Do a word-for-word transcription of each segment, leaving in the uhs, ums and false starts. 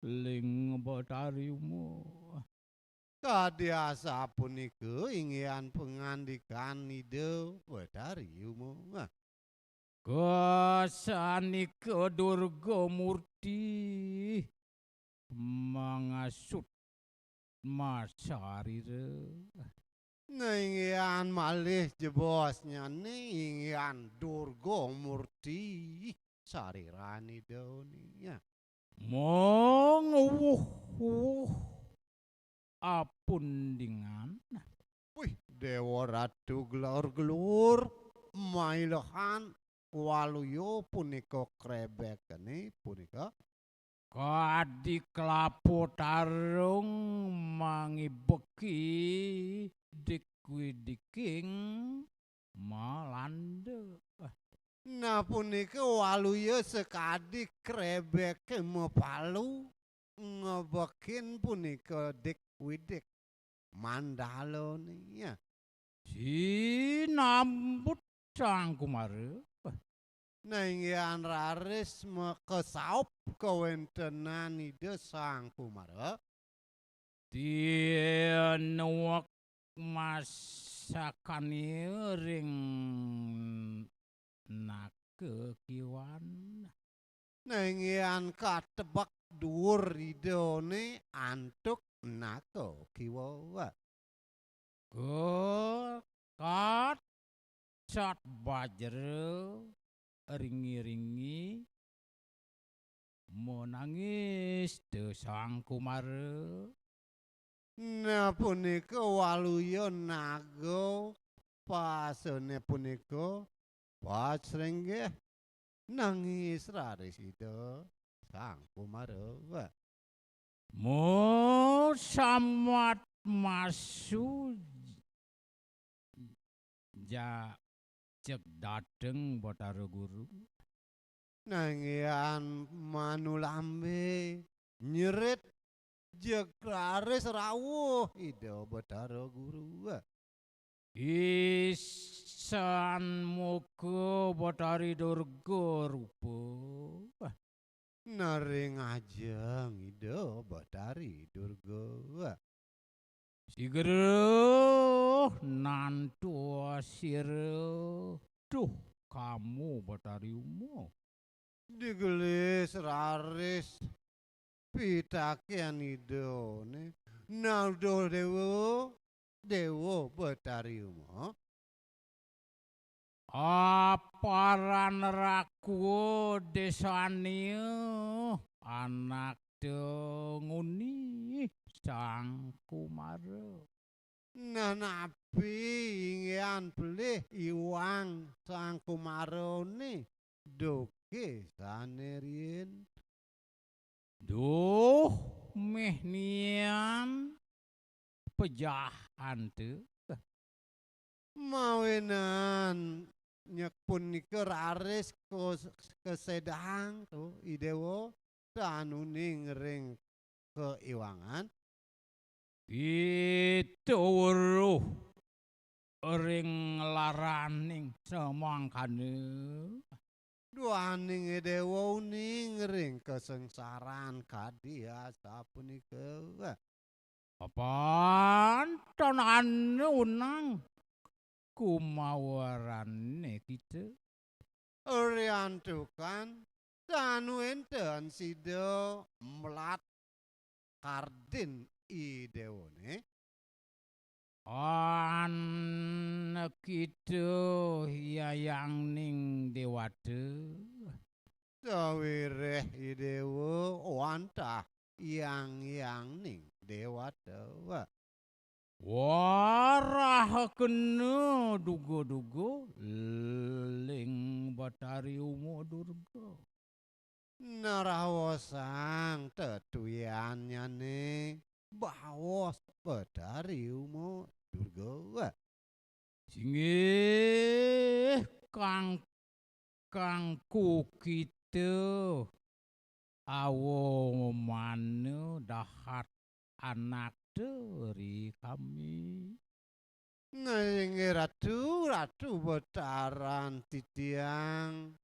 ling Betari Uma. Kadi asapunika inggihan pangandikan Ida Betari Uma. Kasanika Durga Murti mangasut masarira. Nah, inggihan malih jebosnyane inggihan Durga Murti sariran Ida nika. Mangewuh-wuh apundingan. Wih, Dewa Ratu gelur-gelur, mailehan waluya punika krebekane punika. Kadi kelapa tarung mangibeki dikwidiking malanda. Nah, punika waluya sakadi krebeke mapalu ngebekin punika dikwidik mandalane, ya. Sinambut Sang Kumara. Nah, inggihan raris makasaup kawentenan Ida Sang Kumara. Tinuwek masakane ring Naga Kiwan. Nah, inggihan katebek duur Idane antuk Naga Kiwa. Kekat sat bajra ringi-ringi menangis te Sang Kumara. Nah, punika waluya naga pasane punika pacringgih nangis raris Ida Sang Kumara. Musamat masu ja cek dateng Batara Guru. Nanggihan manulambe nyerit jeg raris rawuh Ida Batara Guru. Isan muka Batari Durga rupa. Nering ajeng Ida Batari Durga. Sigra nantu sira duh kamu Batari Uma. Digelis raris pitaken Idane, "Naduh Dewa, Dewa Batari Uma?" Aparan rakwa desania anak te nguni Sang Kumara. Nah, napi inggihan pelih iwang Sang Kumarane duke sane riin? Duh, meh nian pejahante. Mawinan nyek punika raris kos-, kasedang to, I Dewa, sanuning ring kaiwangan. Kita weruh ring laraning samangkana. Duaning Dewa uning ring kasangsaran kadi asapunika. Papan tanane unang kumawarane kita. Riantukan tan wenten sida melat kardin I Dewane. An kita yayangning dewata. Sawireh I Dewa wantah yang-yangning dewata. Warah kena duga-duga ling Batari Uma Durga. Naraosang tetuyannyane baos Batari Uma Durga. Singgih kang, kangku kita awamana dahat anak te ri kami. Nah, inggih Ratu, Ratu Betaran titiang.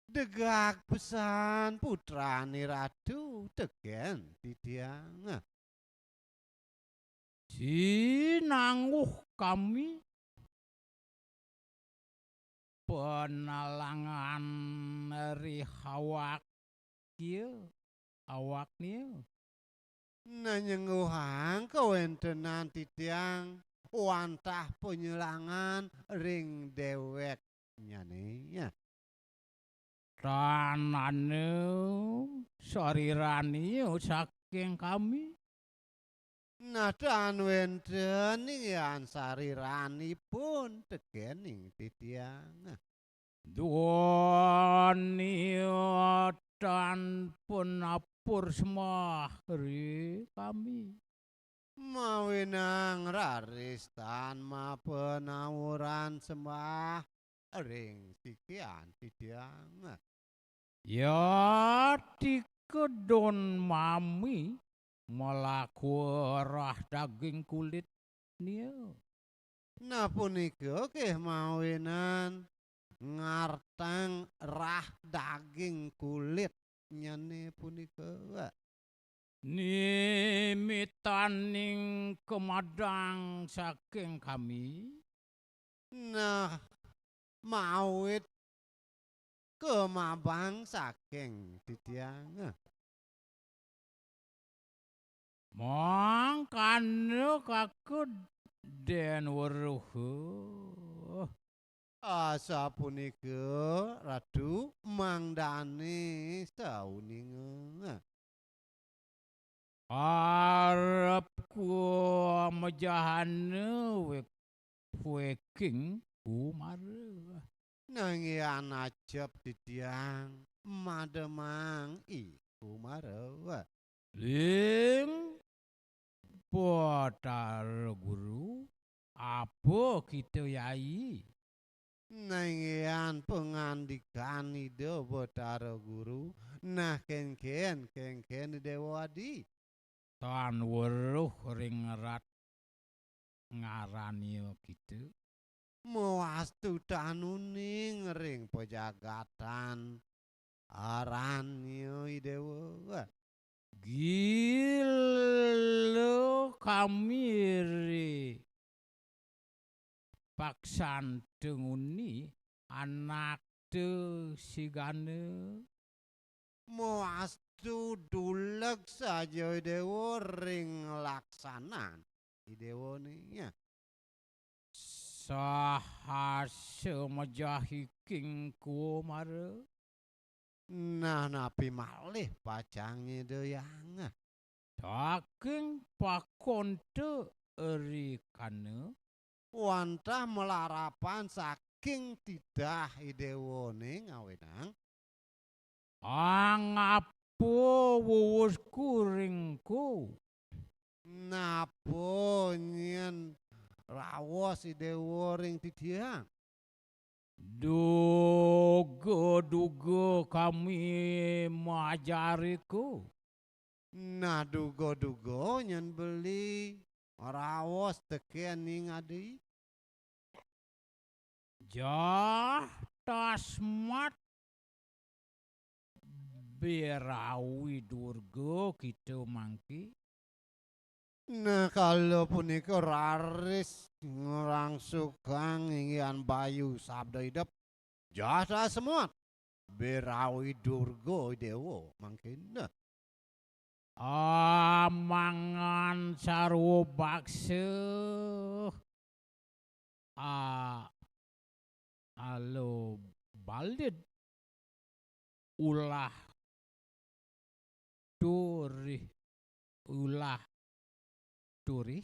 Degag pesan putrane Ratu tekén titiang. Sinangguh kami penalangan ri awak kieu, awak nieu. Nanyengguhang kawentenan titiang wantah panyelangan ring deweknyane. Tan anu sarirani saking kami. Nah, tan wenten inggih sariranipun tekening titiang. Dunia tan penapur semah ri kami. Mawinan raris tan mapanawuran sembah ring sikian titiang. Ya tikedon mami malakua rah daging kulit nia. Nah, punika ké mawinan ngartang rah daging kulitnyane punika. Nimitaning kemadang saking kami. Nah, mawit kemabang saking titiang. Mangkana kakedén weruh. Asapunika, Ratu, mangdane sauninga. Arep ku mejahana wek-, weking Kumara. Nanging acep titiang mademang I Kumara. Ling Batara Guru, apa kita yai? Nanging pangandikan Ida Batara Guru, nah, kenken, kenken Dewa Adi. Tan weruh ring rat ngarania kita. Mawastu tan uning ring pajagatan arania Idewa. Gila kami ri paksan tenguni anak te sigana. Mawastu duleg saja Idewa ring laksanan Idewa nia. Sahasa mejahi king Kumara. Nah, napi malih pacang nyidayang? Saking pakonta eri kana. Wantah malarapan saking titah Idewa ning awinang. Angapa wuwusku ringku? Napa nyen raos Idewa ring titiang? Duga-duga kami majariku. Nah, duga-duga nyen beli raos tekening adi. Jah tasmat berawi durga kita mangki. Nah, kala punika raris ngrangsukang inggihan bayu sabda idep. Jah tasmat berawi durga Idewa mangkin. Amangan sarwa baksa. A-, alo balid ulah turih, ulah turih.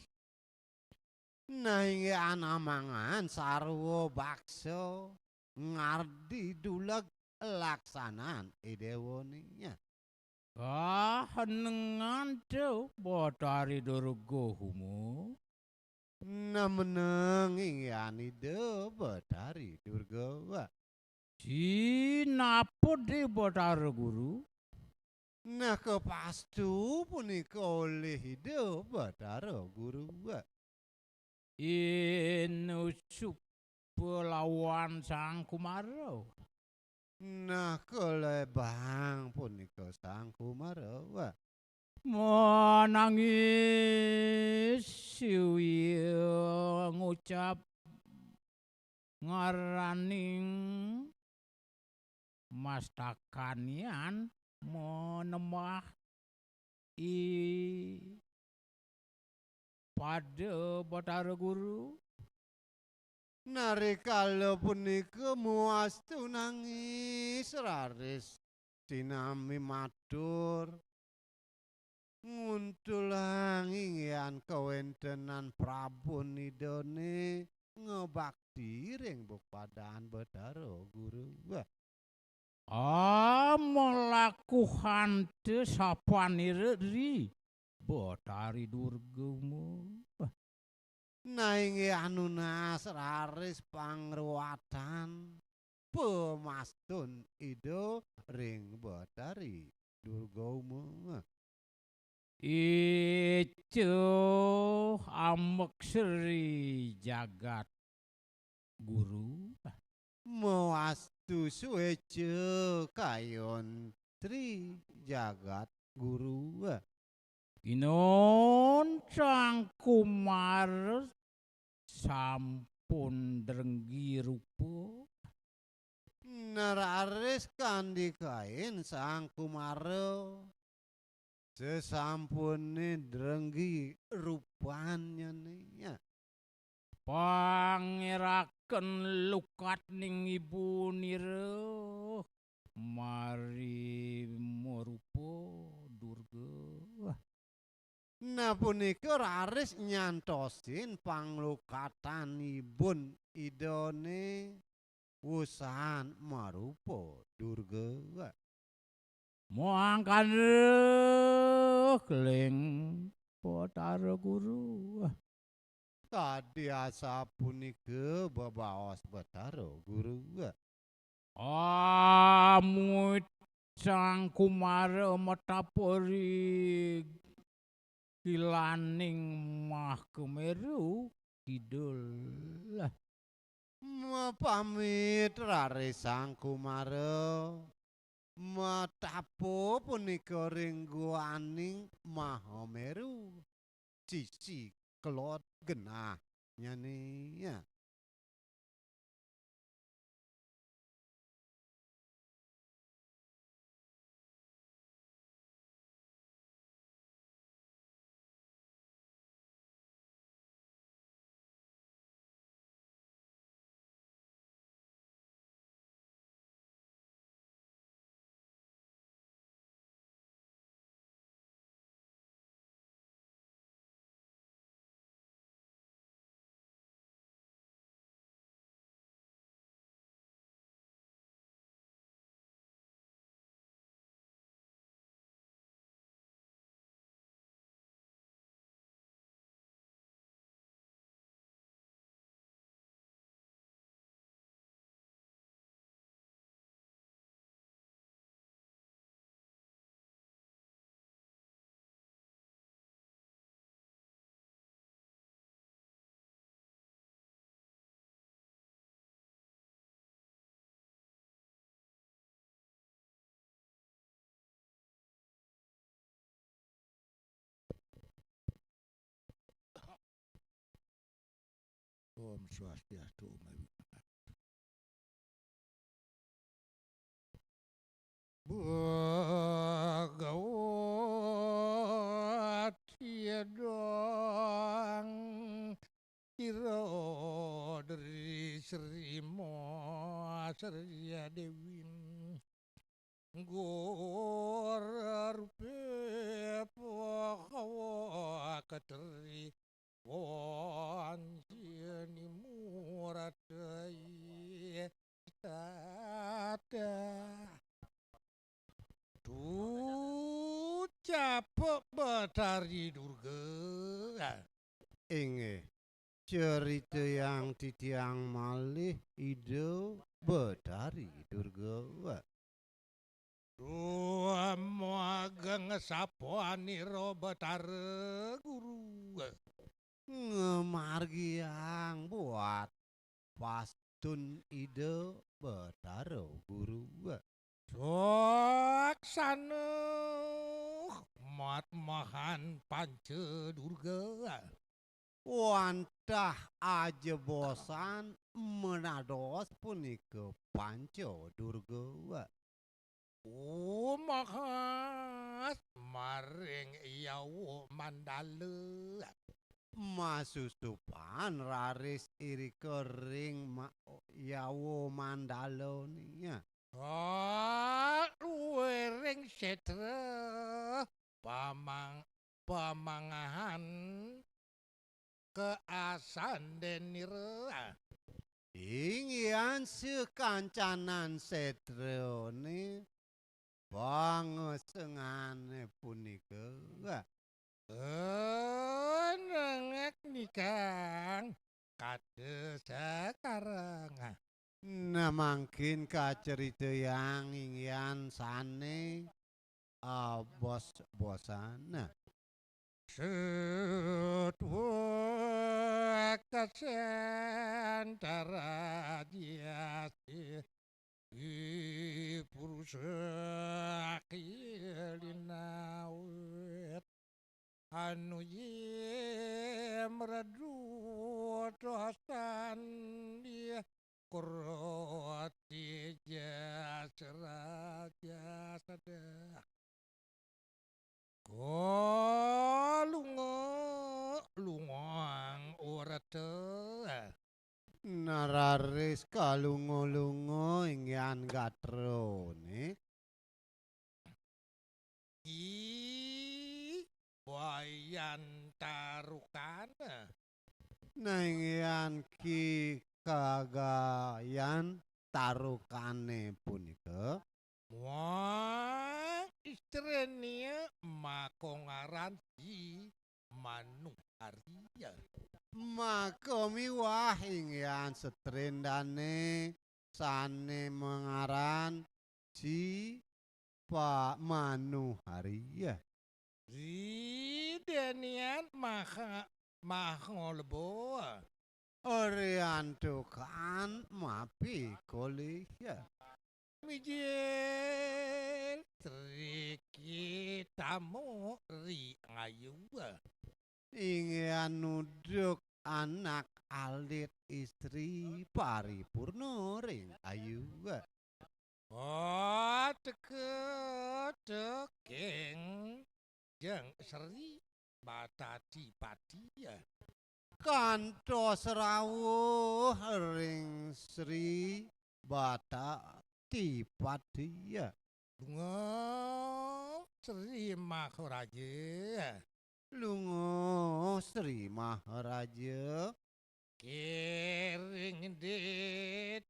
Nah, inggih anamangan sarwa baksa ngardi duleg laksanan Idewa nia. Kahenengan te Batari Durga humu. Nah, meneng inggihan Ida Batari Durga. Sinapa di Batara Guru? Nah, kapastu punika olih Ida Batara Guru. Inusup lawan Sang Kumara. Nah, kalebang punika Sang Kumara. Wah. Menangis siwil ngucap ngaraning mastakanian menembah i pada Batara Guru. Narikala punika muastu nangis raris sinami matur, nguntulang inggihan kawentenan Prabun Idane ngebakti ring bupadan Batara Guru. Wah. Amalakuhante sapanira ri Batari Durga uma. Nah, inggih anunas raris pangruatan pamastun Ida ring Batari Durga uma. Icuh ambek Sri Jagat Guru. Mawastu sueca kayon Sri Jagat Guru. Inun Sang Kumar sampun drenggi rupa. Nararis kandikain Sang Kumara. Sesampune drenggi rupannyane, ya. Pangeraken lukatning ibunira mari marupa Durga. Nah, punika raris nyantosin panglukatan ibun Idane wusan marupa Durga. Mangkana keling Batara Guru. Kadi asapunika bebaos Batara Guru. Amuit Sang Kumara matapa ri kilaning Mahameru Kidul. Mapamit raris Sang Kumara, matapa punika ring guaning Mahameru, sisi kelod genahnyane. Om Swastiastu, Om Awighnam. Bhagavato idang ira dari Sri Ma Sri Dewi. Gora rupe pahawa kateri wansini muratai tata. Tu capek Batari Durga. Inggih, ceritayang titiang malih Ida Batari Durga. Duh, mageng sapuanira Batara Guru. Ngamargiang buat pastun Ida Betara Guru. Saksana matmahan Panca Durga. Wantah aja bosan menados punika Panca Durga. Umahas maring Yawa Mandala. Masusupan raris irika ring ma-, Yawa Mandala nia. Saluiring setra pamang-, pamangahan kaasan denira. Inggihan sakancanan setrane pangesengane punika. Nengek nikang kada sakarang. Nah, mangkin kacaritayang inggihan sane, ah, bos-, bosan. Sutwa kasantara diasi purusa kilinawit. Anu ye mredu dosan di kuroti jasra jasada. Kalunga lungang ureta. Nararis kalunga-lunga inggihan gatrane. Ki Bayan Tarukana. Nah, inggihan Ki Kabayan Tarukane punika. Muang istrine maka ngaran Ki Manuharia. Maka miwah inggihan setrin dane sane mangaran Ci Pa-, Manuharia. Ri denian maha, maha lebo. Riantukan mapi kolih. Mijil triki tamu ri ngayu. Inggihan nuduk anak alit istri paripurna ring ayu. Ateka tekeng jeng Sri Batati Pati. Kantos rawuh ring Sri Batati Pati. Lunga Sri Maharaja. Lunga Sri Maharaja. Kiring di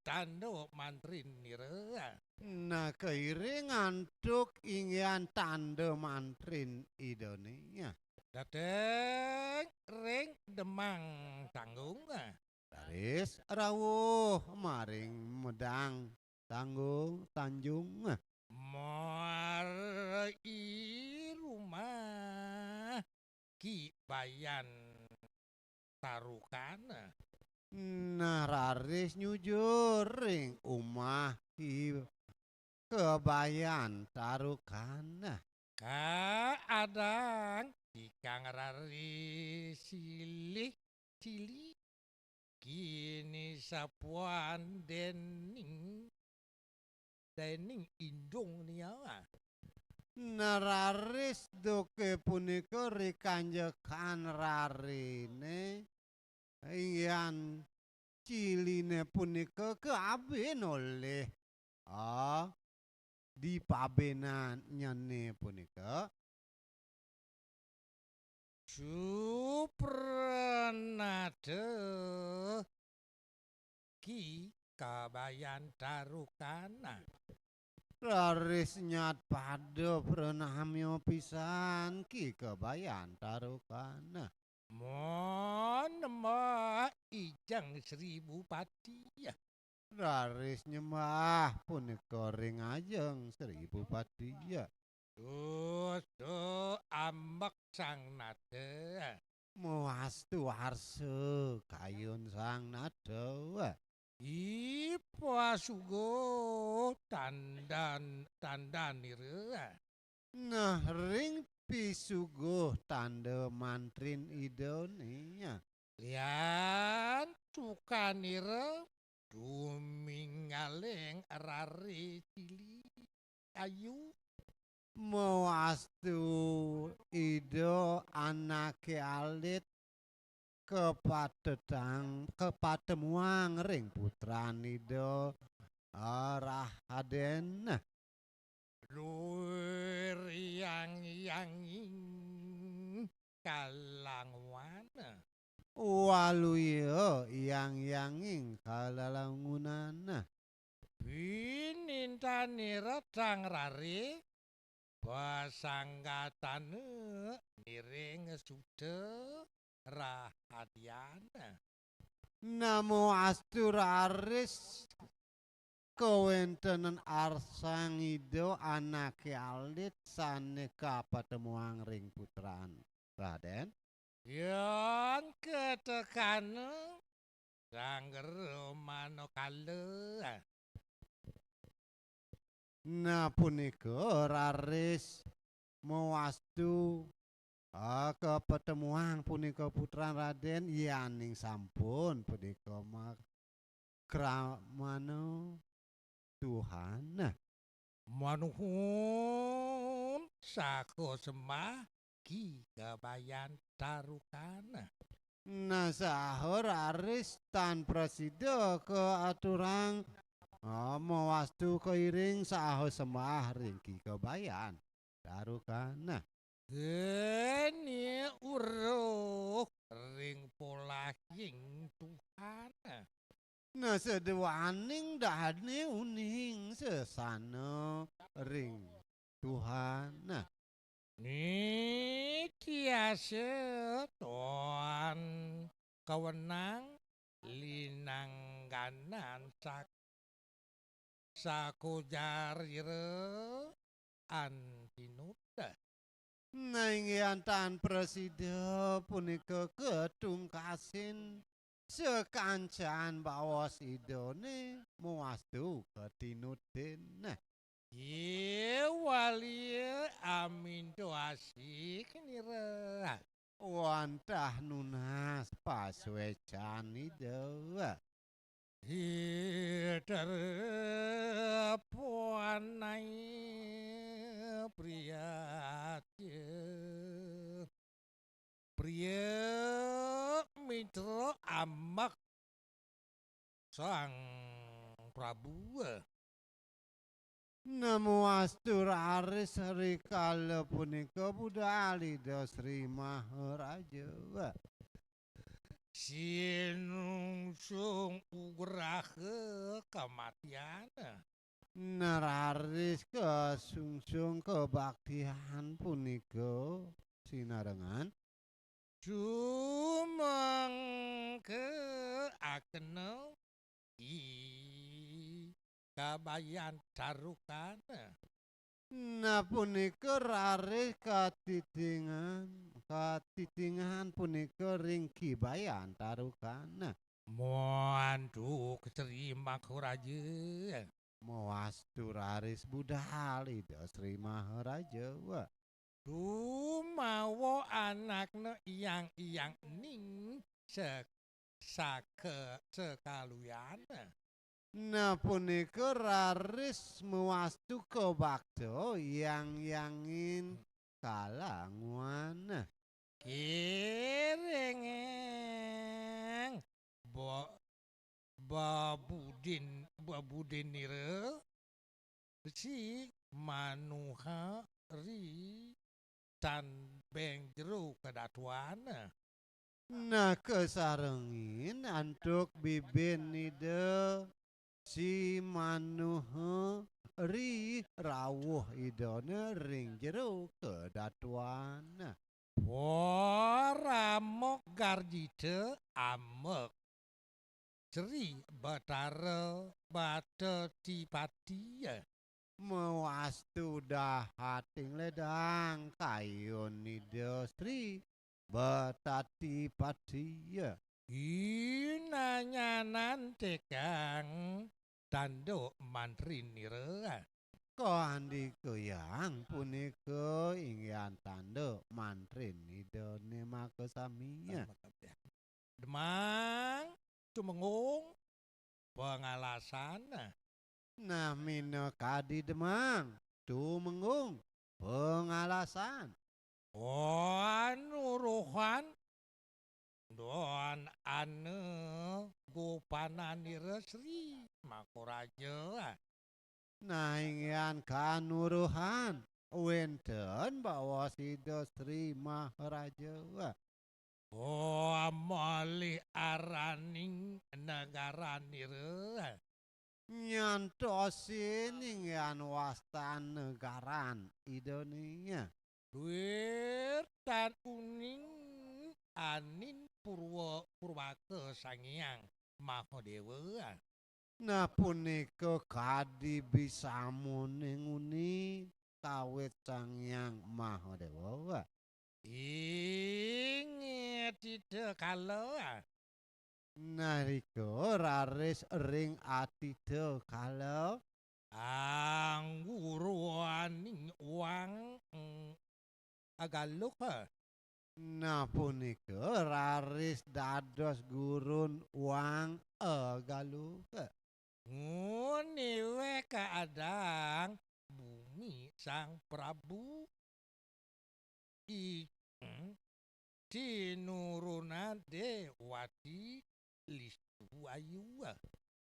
tanda mantrin nira. Nah, kairing antuk inggihan tanda mantrin Idane. Dateng ring Demang Tanggung. Raris rawuh maring Medang Tanggung Tanjung. Mari rumah Ki Bayan Tarukana. Nah, raris nyujur ring umah Ki Kabayan Tarukana. Kaadang ikang raris silih cili kini sapuan dening, dening indung nia. Nararis duke punika rikanjekan rarine, inggihan ciline punika kaabin olih, ah, dipabenannyane punika. Supranata Ki Kabayan Tarukana. Raris nyat pada pranamya pisan Ki Kabayan Tarukana. Mon nembah ijeng Sri Bupati. Raris nyembah punika ring ajeng Sri Bupati. Dustu ambek Sang Nata. Mawastu warsa kayun Sang Nata. Ipasuguh tandan tandanira. Nah, ring pisuguh tanda mantrin Ida nia. Lian tukanira tuminggaling rare cili ayu. Mawastu Ida anake alit kapatetang, kapatemuang ring putran Ida, ah, Rahaden. Luir yang yanging kalangwana. Waluya yang yanging kalalangunana. Pinintanira tang rare pasanggatana niring suta rahadiana. Namo astu raris kawentenan arsang Ida anake alit sane kapatemuang ring putran Raden. Yang ketekana sanggara manakala. Nah, punika raris mawastu, ah, kapatemuang punika putran Raden, yaning sampun punika makramana Tuhan. Manuhun saha sembah Ki Kabayan Tarukana. Nah, saha raris tan prasida kaaturang, ah, mawastu kairing saha sembah ring Ki Kabayan Tarukana. Geni uruh ring polahing Tuhan. Nah, saduaning dane uning sesana ring Tuhan. Nah. Nitiasa ton kawenang linangganan sak-, sakojarira antinut. Nah, inggih antan prasida punika katungkasin sakancan baos Idane mawastu katinutin. Nah. Ye walia aminto asik nira. Wantah nunas pasuecan Ida. Hiter puanai priatia. Priya mitra ambek Sang Prabu. Namo astu raris rikala punika budal Ida Sri Maharaja. Sinungsung ugraha kamatian. Nararis kasungsung kabaktian punika sinarengan. Sumangka akena Ki Kabayan Tarukana. Nah, punika raris katitingan, katitingan punika ring Ki Bayan Tarukana. Mantuk Sri Maharaja. Mawastu raris budal Ida Sri Maharaja. Dumawa anakna iyang-iyang ning se-, saka-, sekaluyan. Nah, punika raris mawastu kabakta iyang-iyangin kalangwana. Kirengeng ba-, babudin, babudinira si Manuha ri tan beng jero kadatuan. Nah, kasarengin antuk bibin Ida si Manuha ri rawuh Idana ring jero kadatuan. Paramok garjita ambek Sri Batara Bata Tipati. Mawastu dahating ledang kayun Ida Sri Batati Pati. Inanyanan tekang tanduk mantrinira. Kandika yang punika inggihan tanduk mantrin Ida ne makasami. Demang, Tumenggung, Pangalasan. Nah, minakadi Demang, Tumenggung, Pangalasan. Anuruhan don ane gupananira Sri Maharaja. Nah, inggihan kanuruhan wenten baos Ida Sri Maharaja. Oh, malih araning negaranira. Nyantosin inggihan wastan negaran Idane. Duir tan uning anin purwa purwaka Sang Hyang Mahadewa. Nah, punika kadi bisamone nguni kawit Sang Hyang Mahadewa. Inggih tita kala. Nalika raris ring atita kala. Angguruaning wang, mm, agaluh. Nah, punika raris dados gurun wang agaluh. Nguniweh kaadang bumi Sang Prabu. I, hmm, tinuruna Dewati Listu Ayu.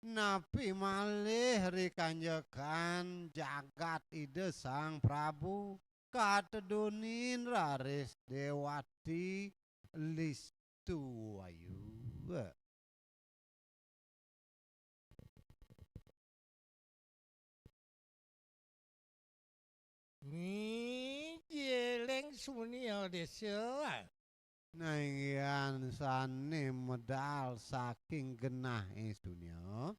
Napi malih ri kanjekan jagat Ida Sang Prabu, katedunin raris Dewati Listu Ayu. Mijeling sunia desa. Nah, inggihan sane medal saking genah sunia.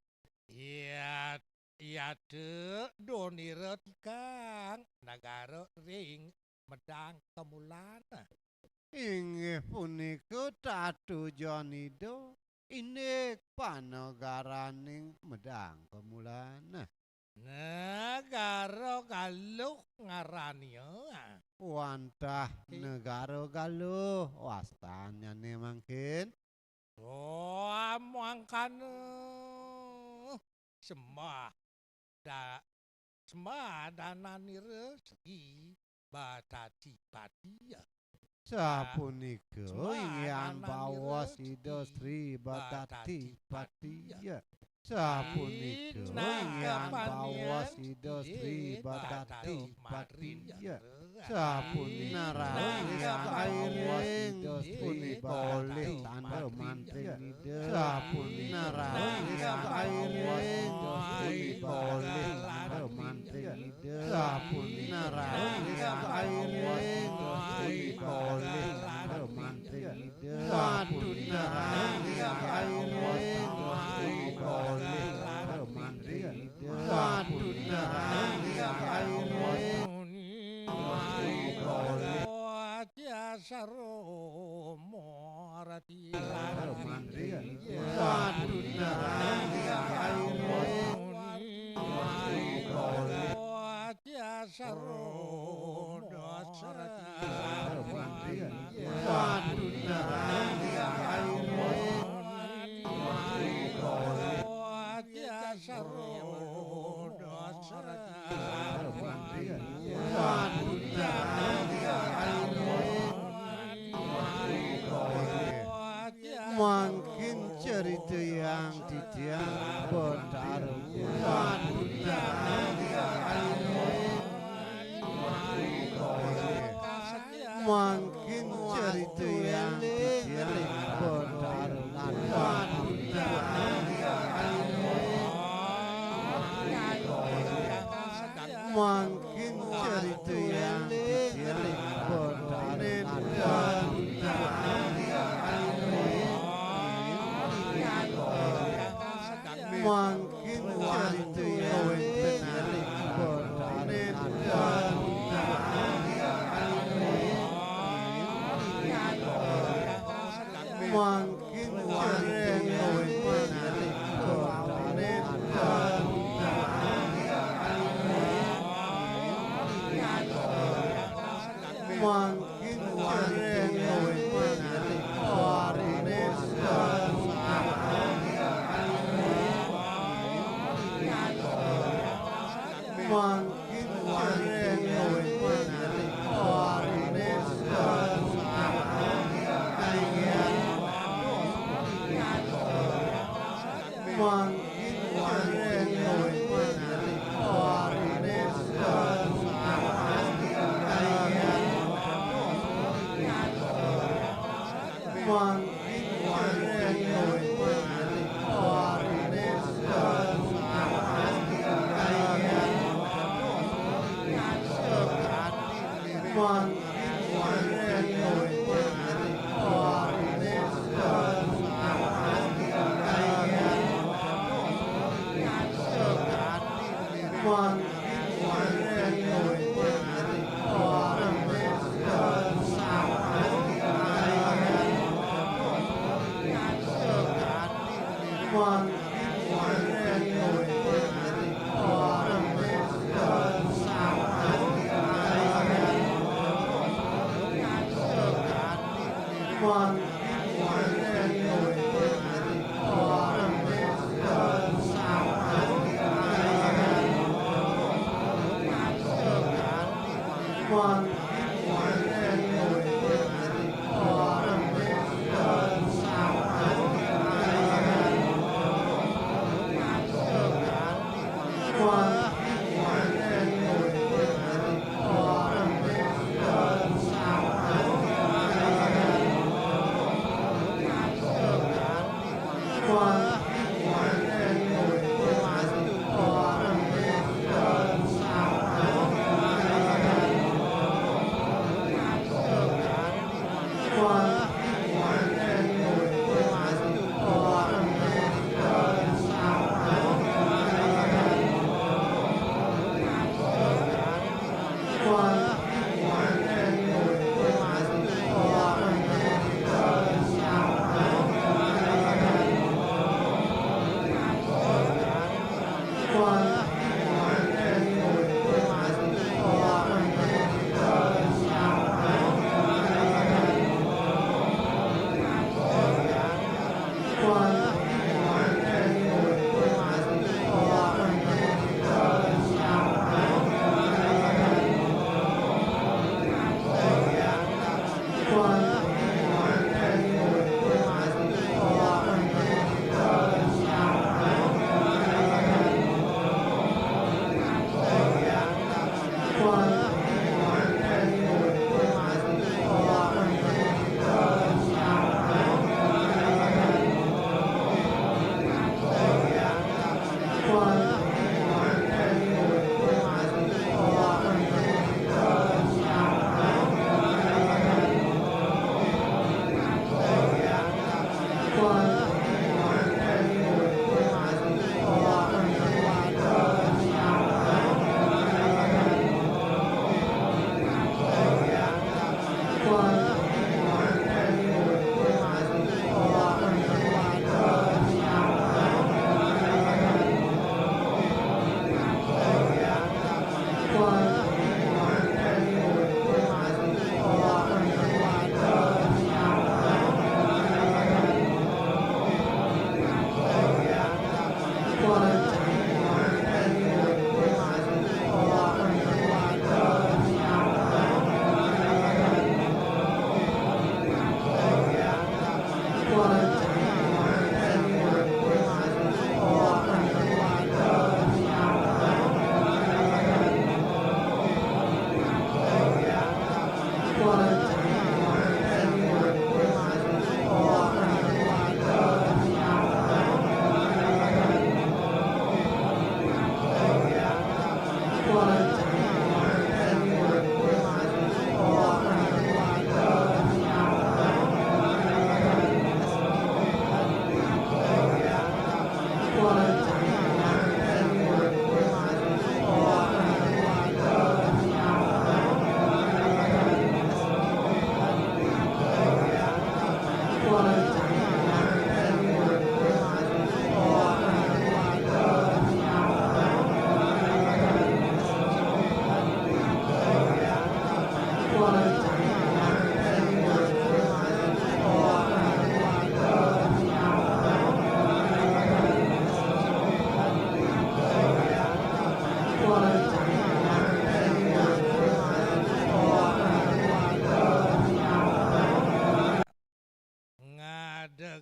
Iya, iya, te, donira tikang, nagara ring medang kemulan. Inggih punika tatujon Ida, indik panegaraning medang kemulan. Negara Galuh ngarania. Wantah negara Galuh, wastannyane mangkin. Oh, mangkana sembah da-, sembah dananira Sri Batati Pati. Sapunika inggihan baos Ida Sri Batati Pati. Sapunika inggihan baos Ida Sri Batati Pati. Sapunika inggihan baos Ida Sri Batati Pati. Sapunika inggihan baos Ida Sri Batati Pati. Sapunika inggihan baos Ida Sri Batati Pati. Sapunika inggihan baos Ida Sri Batati Pati. Sapunika inggihan baos Ida Sri Batati Pati. Sapunika inggihan baos Ida Sri Batati Pati. Mangkin critayang titiang Betara. Mangkin critayang titiang Betara. Mangkin critayang titiang Betara. Mangkin critayang Betara. Mangkin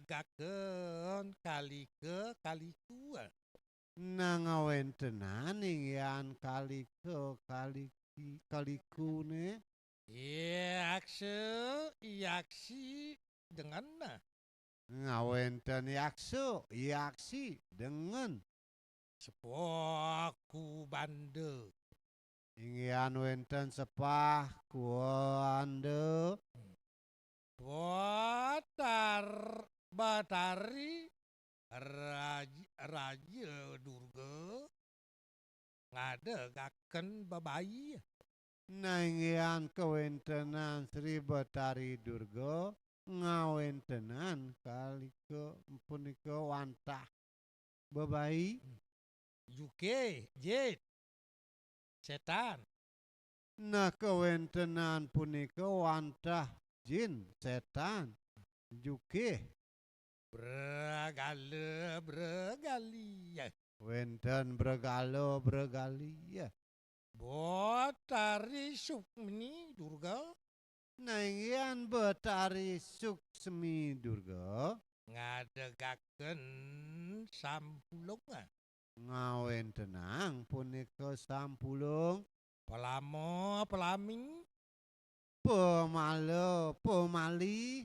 Ngadegakeun kalike kaliku. Nah, ngawéntenan inggian kalike kaliki kaliku né. Yakse, yaksi, dengan. Ngawénten yaksa, yaksi, dengan. Sepaku banda. Inggihan wénten sepah kuanda. Batar-, Batari Raj-, Raja Durga ngadegaken bebai. Nah, inggihan kawéntenan Sri Betari Durga ngawéntenan kalika punika wantah bebai. Juké, jin, sétan. Nah, kawéntenan punika wantah jin, sétan, juké. Bragala, Bragalia. Wénten Bragala, Bragalia. Batari Sukmini Durga. Nah, inggihan Betari Suksmi Durga. Ngadegaken sampulung. Ngawéntenang punika sampulung. Palama, palami. Pamala, pamali.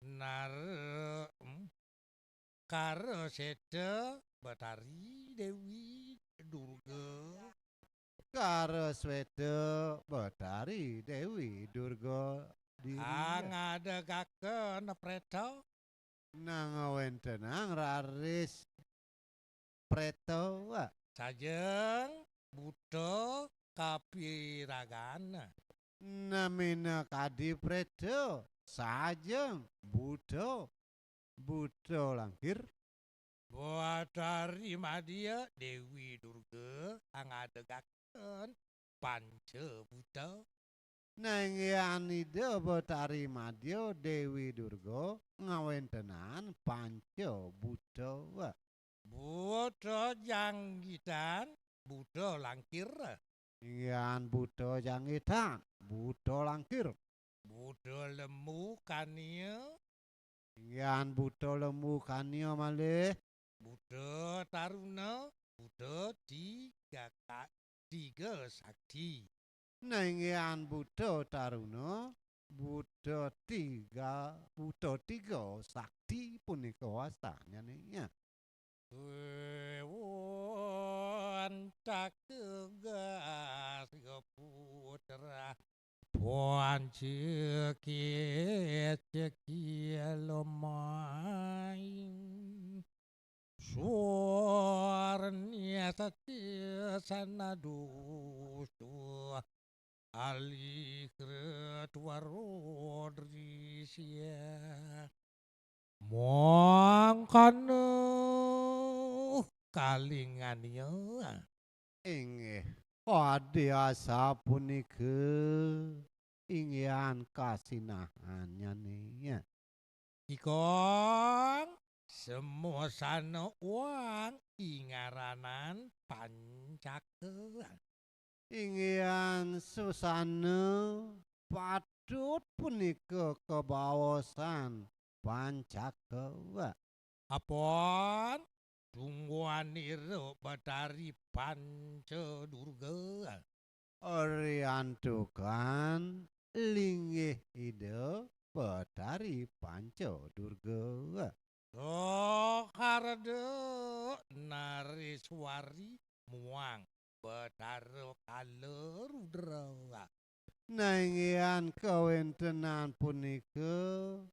Nara, hmm. Karaseta Betari Dewi Durga. Karasweta Betari Dewi Durga diri. Ngadegaken preta. Nah, ngawéntenang raris preta. Sajeng buta kapiragan. Nah, minakadi preta, sajeng buta, buta langkir. Batari Madya Dewi Durga ngadegaken panca buta. Nah, inggihan Ida Betari Madya Dewi Durga ngawéntenan panca buta. Buta janggitan, buta langkir. Inggihan buta janggitan, buta langkir. Buta lembu kania. Inggihan buta lembu kania malih. Buta taruna, buta tiga ka-, tiga sakti. Nah, inggihan buta taruna, buta tiga, buta tiga sakti punika wastannya. Déwa Antakegas Putra Panca Kecaki Lemaing Suarni Satya Sanadustu Alikret Warodrisya. Mangkana kalingania. Inggih, kadi asapunika inggihan kasinahannyané. Ikang semusana uang ingaranan pancaka. Inggihan susana patut punika kabaosan pancaka. Apon tungguanira Batari Panca Durga. Riantukan linggih Ida Batari Panca Durga. Soharda Nariswari muang Betara Kala Rudra. Nah, inggihan kawéntenan punika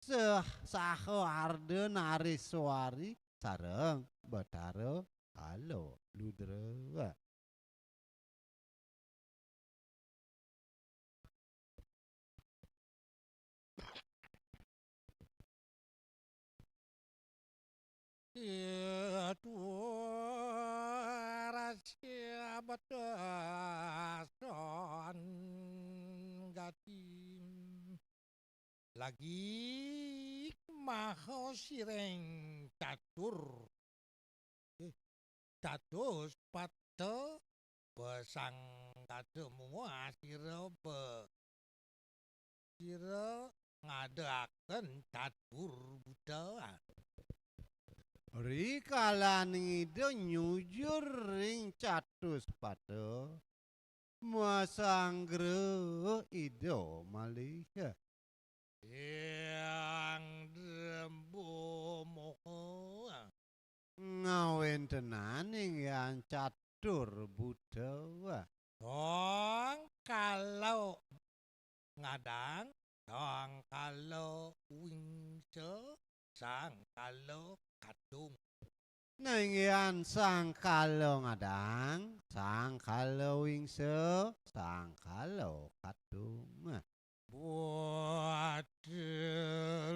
sah-, saha Arda Nariswari sareng Betara Kala Ludra. Itu rasa batasan gati. Lagi maha sireng catur. Eh, catus pata pasanggada mua sira be-, sira ngadaken catur buta. Rikalaning Ida nyujur ring catus pata, masanggra Ida malih. Yang Drembo Moho. Ngawéntenan inggihan catur buta. Sangkala ngadang, sangkala wingsa, sangkala kadung. Nah, inggihan sangkala ngadang, sangkala wingsa, sangkala kadung. Buat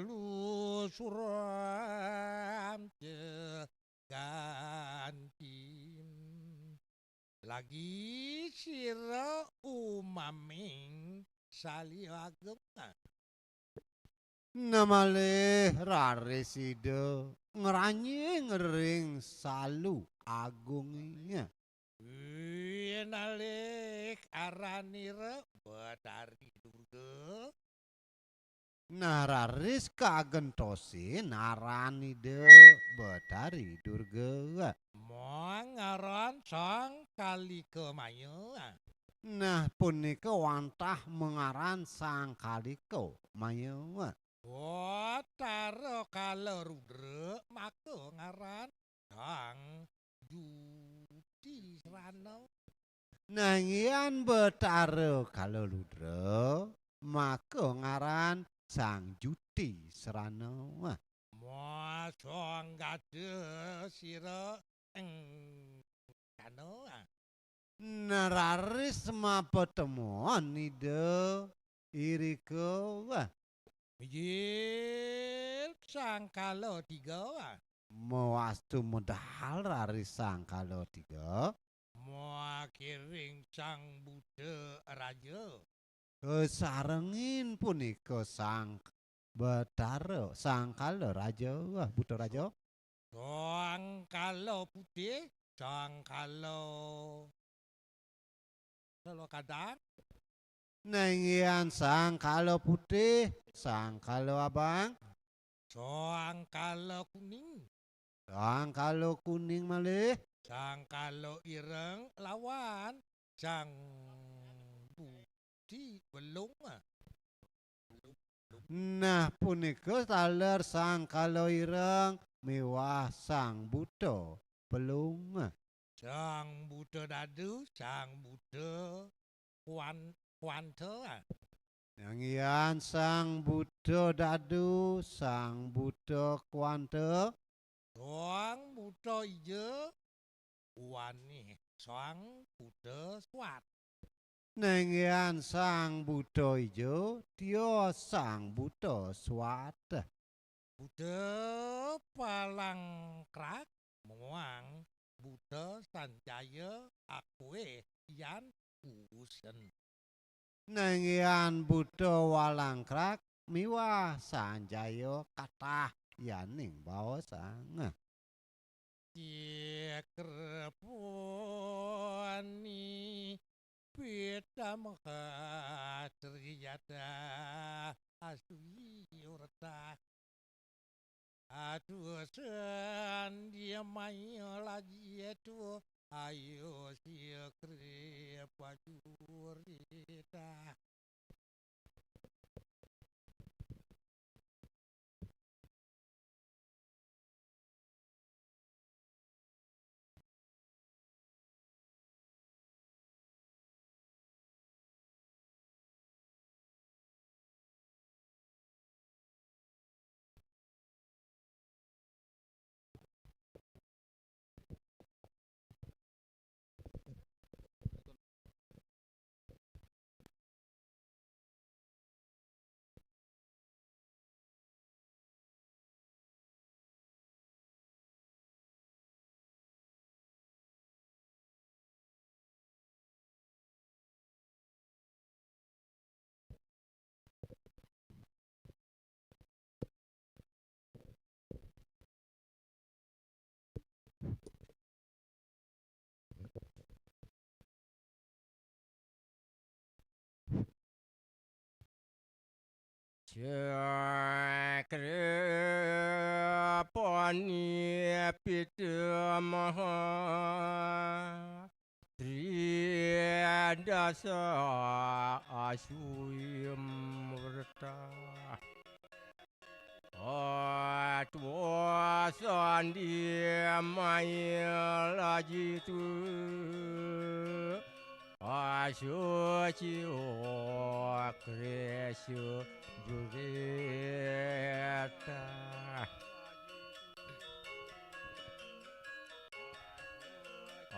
lusuram ce gantim. Lagi sira umaming sali ageng. Namalih raris Ida ngranjing ring salu agungé. Inalih aranira Betari Durga. Nah, raris kagentosin aran Ida Betari Durga. Muang aran Sang Kalika Maya. Nah, punika wantah mangaran Sang Kalika Maya. Betara Kala Rudra maka ngaran Sang Juti Srana. Nah, inggihan Betara Kala Ludra maka ngaran Sang Juti Srana. Masang gada sira eng kana. Nah, raris mapatemuan Ida irika. Mijil Sang Kala Tiga. Mawastu medal raris Sang Kala Tiga. Makiring Sang Buta Raja. Kasarengin punika Sang Betara, Sang Kala Raja, wah, Buta Raja. Sang Kala Putih, Sang Kala Salokadan. Nah, inggihan Sang Kala Putih, Sang Kala Abang. Sang Kala Kuning. Sang Kala Kuning malih. Sang Kala Ireng lawan Sang Budi Belung. Nah, punika taler Sang Kala Ireng miwah Sang Buta Belung. Sang Buta Dadu, Sang Buta Kuan-, Kuanta. Inggihan Sang Buta Dadu, Sang Buta Kuanta. Sang Buta Ija, Wanih Sang Buta Swat. Nah, inggihan Sang Buta Ija, tios Sang Buta Swat. Buta Palangkrak muang Buta Sanjaya akuih yan kuusen. Nah, inggihan Buta Walangkrak miwah Sanjaya katah yaning baosang. Cikreponi pitamekha Sri Jadah Aswi Urtah. Atuh sandimaya laji atuh ayo sikri pajuritah. Cakrapani pitamaha tridasa aswimurta. Andi maya lajitu asuci okresu jureta.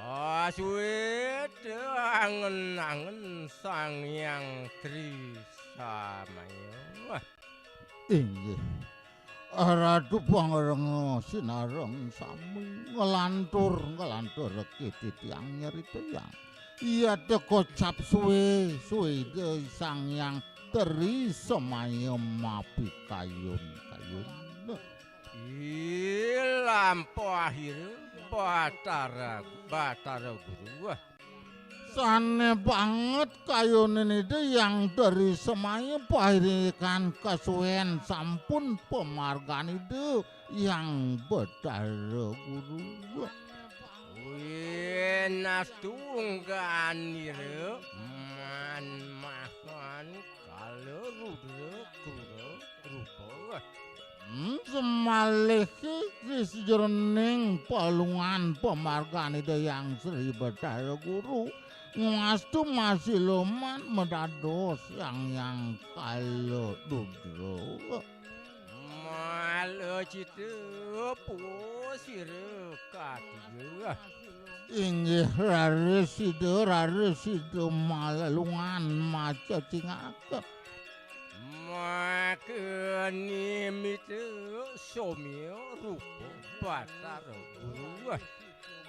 Asuit angen-angen Sang Hyang Tri Samaya. Inggih. Ratu pangrenga sinareng sami nglantur, nglantur reki titiang nyeritayang. Iya teka cap suwe, suwe Ida Sang Hyang Tri Semaya mapikayun-kayun. Ilampahira Batara, Batara Guru. Sane banget kayunin Ida Hyang Tri Semaya pahirikan kasuwen sampun pamargan Ida Hyang Batara Guru. Winas tungganira man mahan kala rudra krura rupa. Hmm, semalihi ri sajeroning palungan pamargan Ida Hyang Sri Batara Guru, ngastu masiloman madados Sang Hyang Kala Rudra. Mala cita pusira katiga. Inggih raris Ida, raris Ida malelungan macacingaka. Maka nimita somya rupa Batara Guru.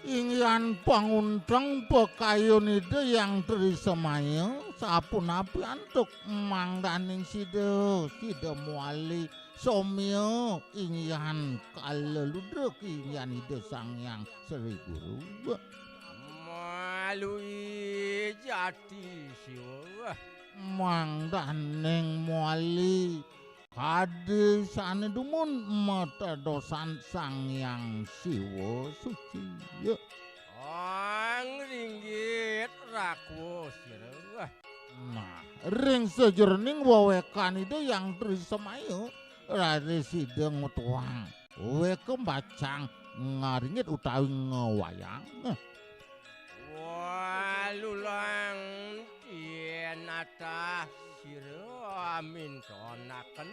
Inggihan pangunteng pakayun Ida Hyang Tri Semaya, sapunapi antuk mangdaning sida, sida mawali somya inggihan kala ludra inggihan Ida Sang Hyang Sri Guru. Malui jati siwa. Mangdaning mawali kadi sane dumun matedosan Sang Hyang Siwa suci. Ya. Angringgit rakwa sira. Nah, ring sajeroning wewekan Ida Hyang Tri Semaya, raris Ida ngutuhang weka mbacang ngaringgit utawi ngewayang. Walulang tienatah sira mintonaken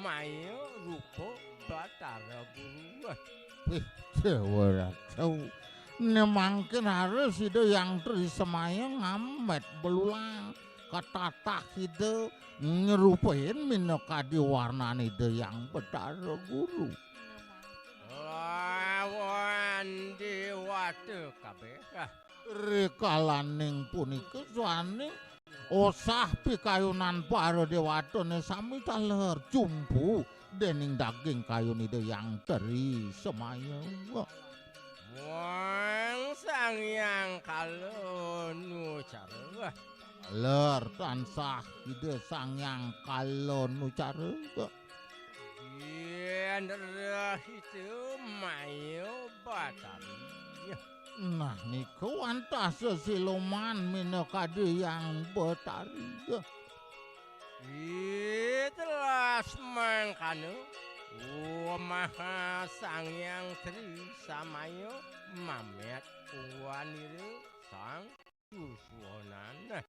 maya rupa Batara Guru. Wih, Dewa Ratu. Ne mangkin raris Ida Hyang Tri Semaya ngamet belulang, katatah Ida nyrupain minakadi warnan Ida Hyang Batara Guru. Lawan dewata kabeh. Rikalaning punika swaning osah pikayunan para dewatane sami taler jumpu dening daging kayun Ida Hyang Tri Semaya. Muang Sang Hyang Kala Nucara. Ler tansah Ida Sang Hyang Kala Nucara. Yen rahita maya Batari. Nah, nika wantah sesiluman minakadi Hyang Batari. Itelas mangkana, Maha Sang Hyang Tri Samaya mamet wanira sang Suswonan.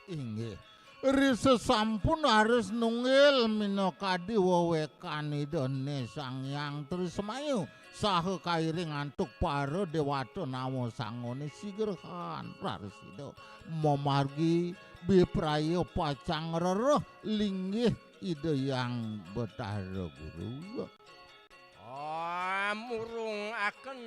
Inggih. Ri sesampun raris nunggil minakadi wewekan Idane Sang Hyang Tri Semaya saha kairing antuk para dewata nawa sangone sigrahan raris Ida mamargi bipraya pacang rereh linggih Ida Hyang Betara Guru. Amurungaken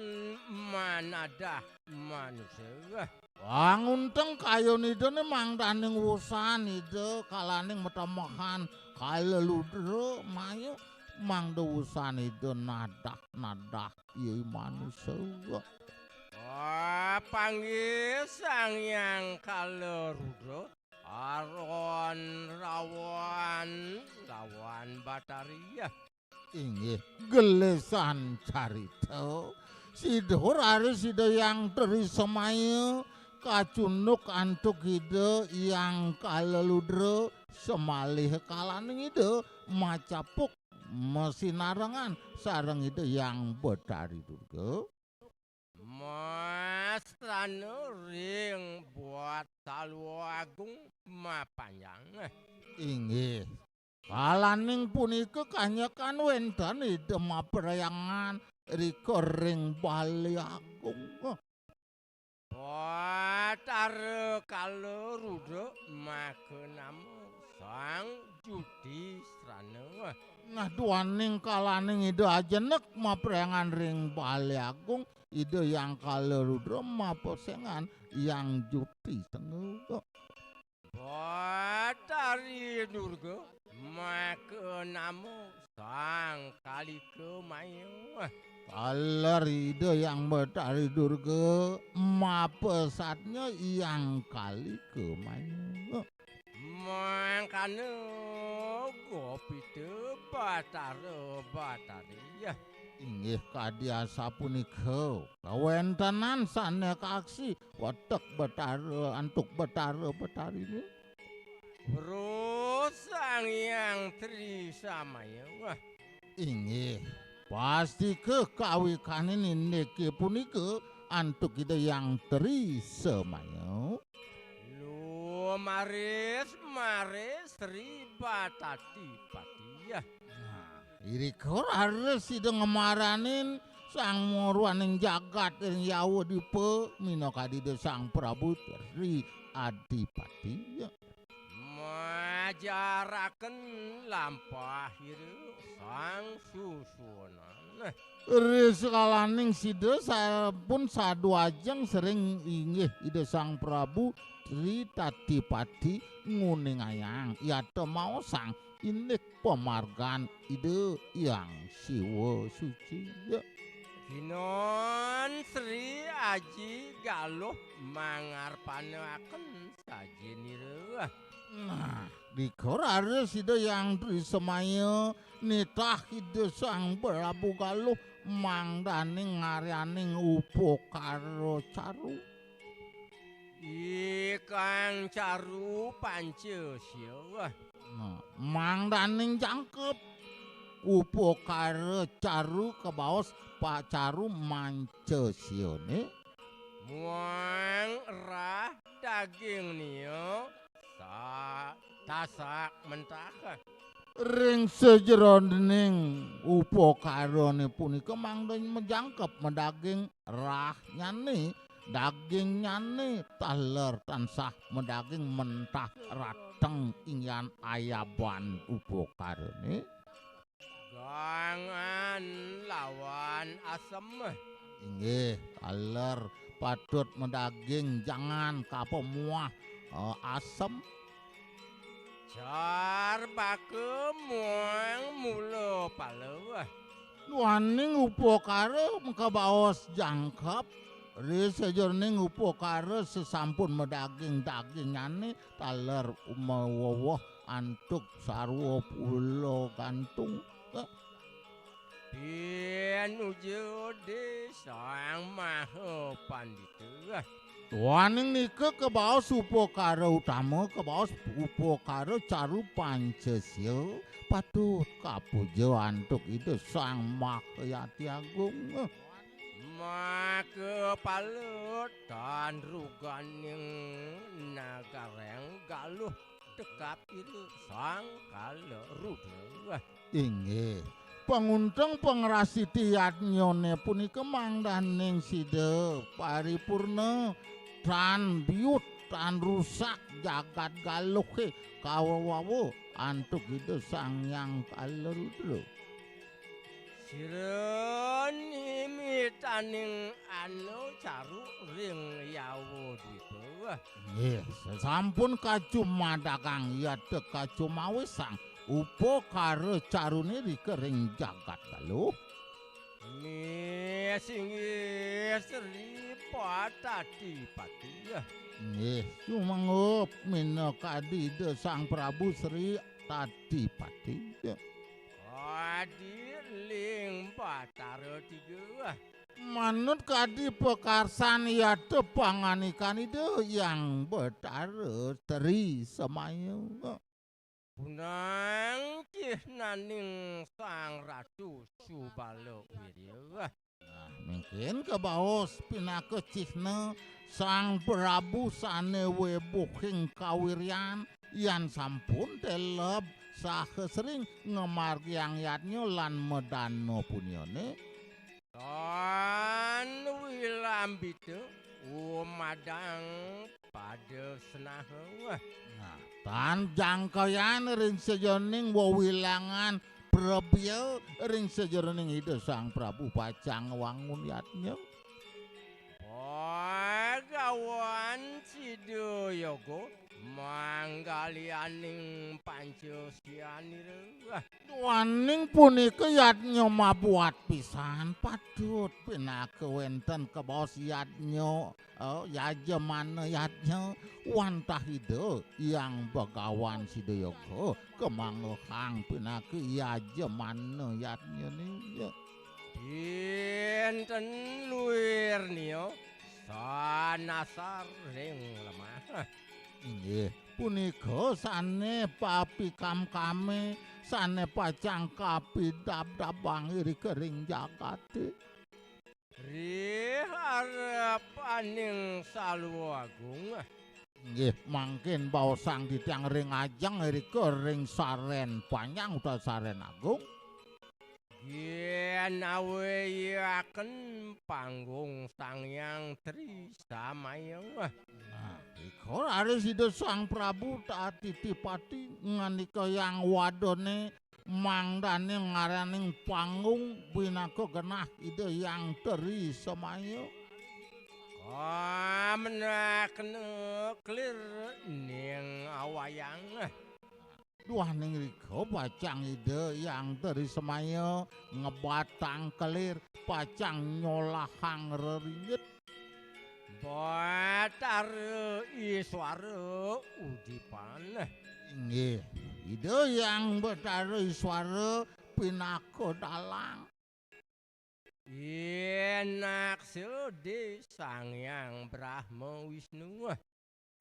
manadah manusa. Pangunteng kayun Idane mangdaning wusan Ida kalaning matemehan kaleludra maya mangda wusan Ida nadah-nadah yai manusa. Ah, panggih Sang Hyang Kala Rudra, Aron Rawan lawan Batari. Inggih, gelisan carita. Sida raris Ida Hyang Tri Semaya kacunduk antuk Ida Hyang Kala Ludra, semalih kalaning Ida macapuk masinarengan sareng Ida Hyang Betari Durga. Mastrana ring Batara Agung mapanjang. Inggih. Kalaning punika kanyekan wénten Ida mapreyangan rika ring Bale Agung. Batara Kala Rudra makanama Sang Jutisrana. Nah, duaning kalaning Ida ajenek mapreyangan ring Bale Agung, Ida Hyang Kala Rudra mapesengan Hyang Jutisrana. Batari Durga makanama Sang Kalika Maya. Taler Ida Hyang Betari Durga mapesatnya Hyang Kalika Maya. Mangkana gopita Batara Batari. Inggih kadi asapunika. Kawéntenan sané kaksi watek Betara antuk Betara Betariné. Rosang Hyang Tri Samaya. Inggih. Pastika kawikanin indiké punika antuk Ida Hyang Tri Samaya. Lumaris maris Sri Batati Pati. Nah, irika raris Ida ngemaranin sang murwaning jagat ring Yawa Dipa minakadi Ida Sang Prabu Tri Adipati. Majaraken lampah ira sang susunan. Ri sekalaning sida sampun saduajeng sering inggih Ida Sang Prabu Tri Tadipati nguningayang yata maosang indik pamargan Ida Hyang Siwa Suci. Ginon Sri Aji Galuh mangarpanaken sajinira. Nah, dika raris Ida Hyang Tri Semaya nitah Ida Sang Prabu Galuh mangdaning ngaryaning upakara caru. Ikang caru panca sia. Nah, mangdaning jangkep upakara caru kabaos pacaru manca siane. Muang rah daging nia sa tasak mentah. Ring sajeroning upakarane punika mangda majangkep madaging rahnyane, dagingnyane taler tansah madaging mentah rateng inggihan ayaban upakarane. Gangan lawan asem. Inggih, taler patut madaging jangan kapamuah, eh, asem. Jar baka muang mula pala. Duaning upakara makabaos jangkep, ri sajeroning upakara sasampun madaging-dagingane taler maweweh antuk sarwa pula gantung. Pinuja Ida Sang Maha Pandita. Duaning nika kabaos upakara utama, kabaos upakara caru pancasia, patut kapuja antuk Ida Sang Mahayati Agung. Makapala tan ruganing nagareng Galuh tekap Ida Sang Kala Rudra. Inggih. Pangunteng pangrasiti yadnyane punika mangdaning sida paripurna tan biut, tan rusak jagat Galuhe kawawawa antuk Ida Sang Hyang Kala Rudra. Sira nimitaning anu caru ring Yawa Dipa. Nggih, sasampun kacumadagang yata kacumawisang upakara carune rika ring jagat Galuh. Nggih, singgih Sri Patadipati. Nggih, sumanggup minakadi Ida Sang Prabu Sri Tadipati. Kadi ling Batara tiga. Manut kadi pakarsan yata panganikan Ida Hyang Batara Tri Semaya. Punang Naning Sang Ratu Subala Wirya. Nah, mungkin kabaos pinaka cihna Sang Prabu sane webuhing kawiryan, yan sampun teleb saha sering ngamargiang yadnya lan madana punyane. Tan wilambita umadang pada senaha. Nah, tan jangkayan ring sajeroning wewilangan prebya ring sajeroning Ida Sang Prabu pacang wangun yadnya. Pagawan sida yoga manggalianing panca sianira. Duaning punika yadnya mabuat pisan patut pinaka wenten kabaos yadnya, eh, yajamana yadnya wantah Ida Hyang Begawan Sida Yoga kamanggehang pinaka yajamana yadnya nika. Dinten luirnya sanasar ring lemah. Inggih, punika sane papikamkame, sane pacang kapidabdabang irika ring jagate. Ri harepaning Salwa Agung. Inggih, mangkin baosang titiang ring ajeng irika ring saren panjang utawi saren agung. Ginaweyaken panggung Sang Hyang Tri Samaya. Nah, ika raris Ida Sang Prabu Tatitipati ngandika yang wadone mangdane ngaraning panggung pinaka genah Ida Hyang Tri Samaya. Kamenakna kelir ning awayang. Duaning rika pacang Ida Hyang Tri Samaya ngebatang kelir, pacang nyolahang reringit. Batara Iswara udipan. Inggih, Ida Hyang Batara Iswara pinaka dalang. Inaksa di Sang Hyang Brahma Wisnu.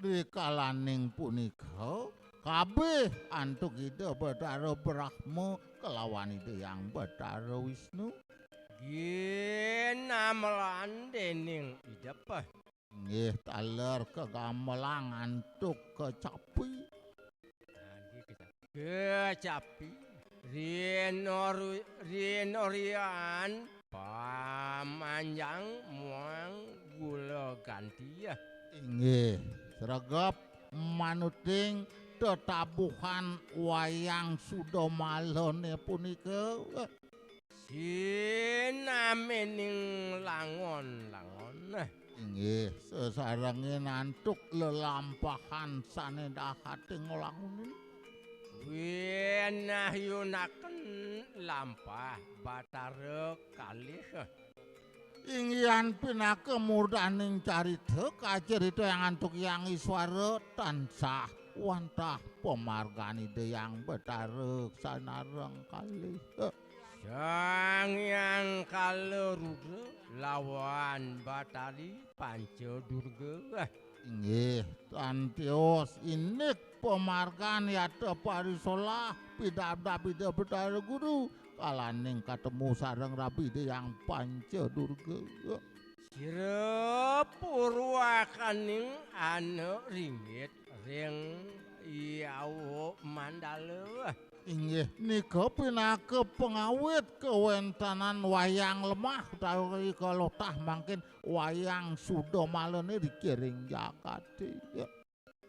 Rikalaning punika, kabeh antuk Ida Batara Brahma kalawan Ida Hyang Batara Wisnu. Ginamelan dening idep. Nggih, taler kagamelang antuk kecapi. Nah, nggih, kecapi. Kecapi. Rinor-, rinorian pamanjang muang gula ganti. Inggih, sregep manuting tetabuhan Wayang Sudamalane punika. Sinamining langon-langon. Inggih, sesarengin antuk lelampahan sane dahate ngolangunin. Winahyunaken lampah Batara kalih. Inggihan pinaka murdaning carita, kacarita yang antuk Hyang Iswara tansah wantah pamargan Ida Hyang Batara sanareng kalih. Sang Hyang Kala Rudra lawan Batari Panca Durga. Inggih, tan tios indik pamargan yata parisolah pidabdab Ida Batara Guru kalaning katemu sareng Rabi Ida Hyang Panca Durga. Sira purwakaning ana ringit ring Yawa Mandala. Inggih, nika pinaka pangawit kawentenan wayang lemah utawi kalotah mangkin wayang Sudamalane dikiring jagate.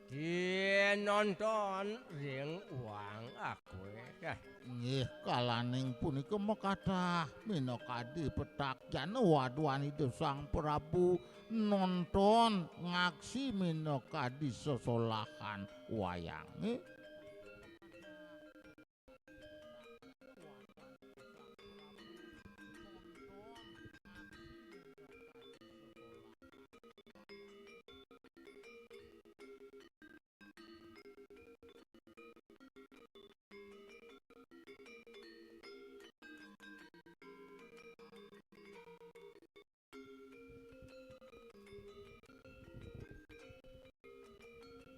Dinonton ring wang akweh. Nggih, kalaning punika makatah minakadi petak jana waduan Ida Sang Prabu nonton ngaksi minakadi sesolahan wayange.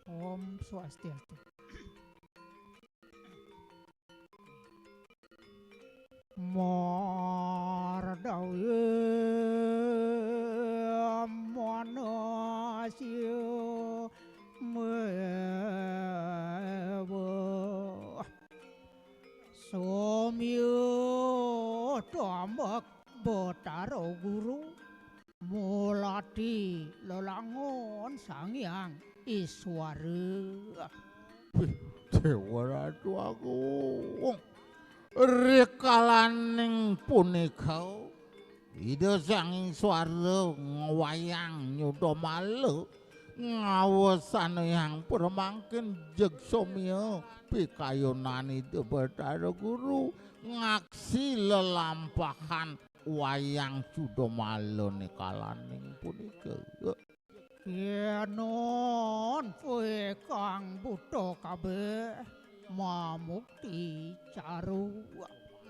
Om Swastiastu. Mardawi manasya mewa. Somya tamak Batara Guru mulati lelangon Sang Hyang Iswara. Wih, Déwa Ratu Agung. Rikalaning punika, Ida Sang Iswara ngwayang nyuda mala ngawasanayang pramangkin jeg somya pikayunan Ida Batara Guru ngaksi lelampahan wayang Cudamala nikalaning punika. Yen non kowe kang buta kabeh mamukti caru.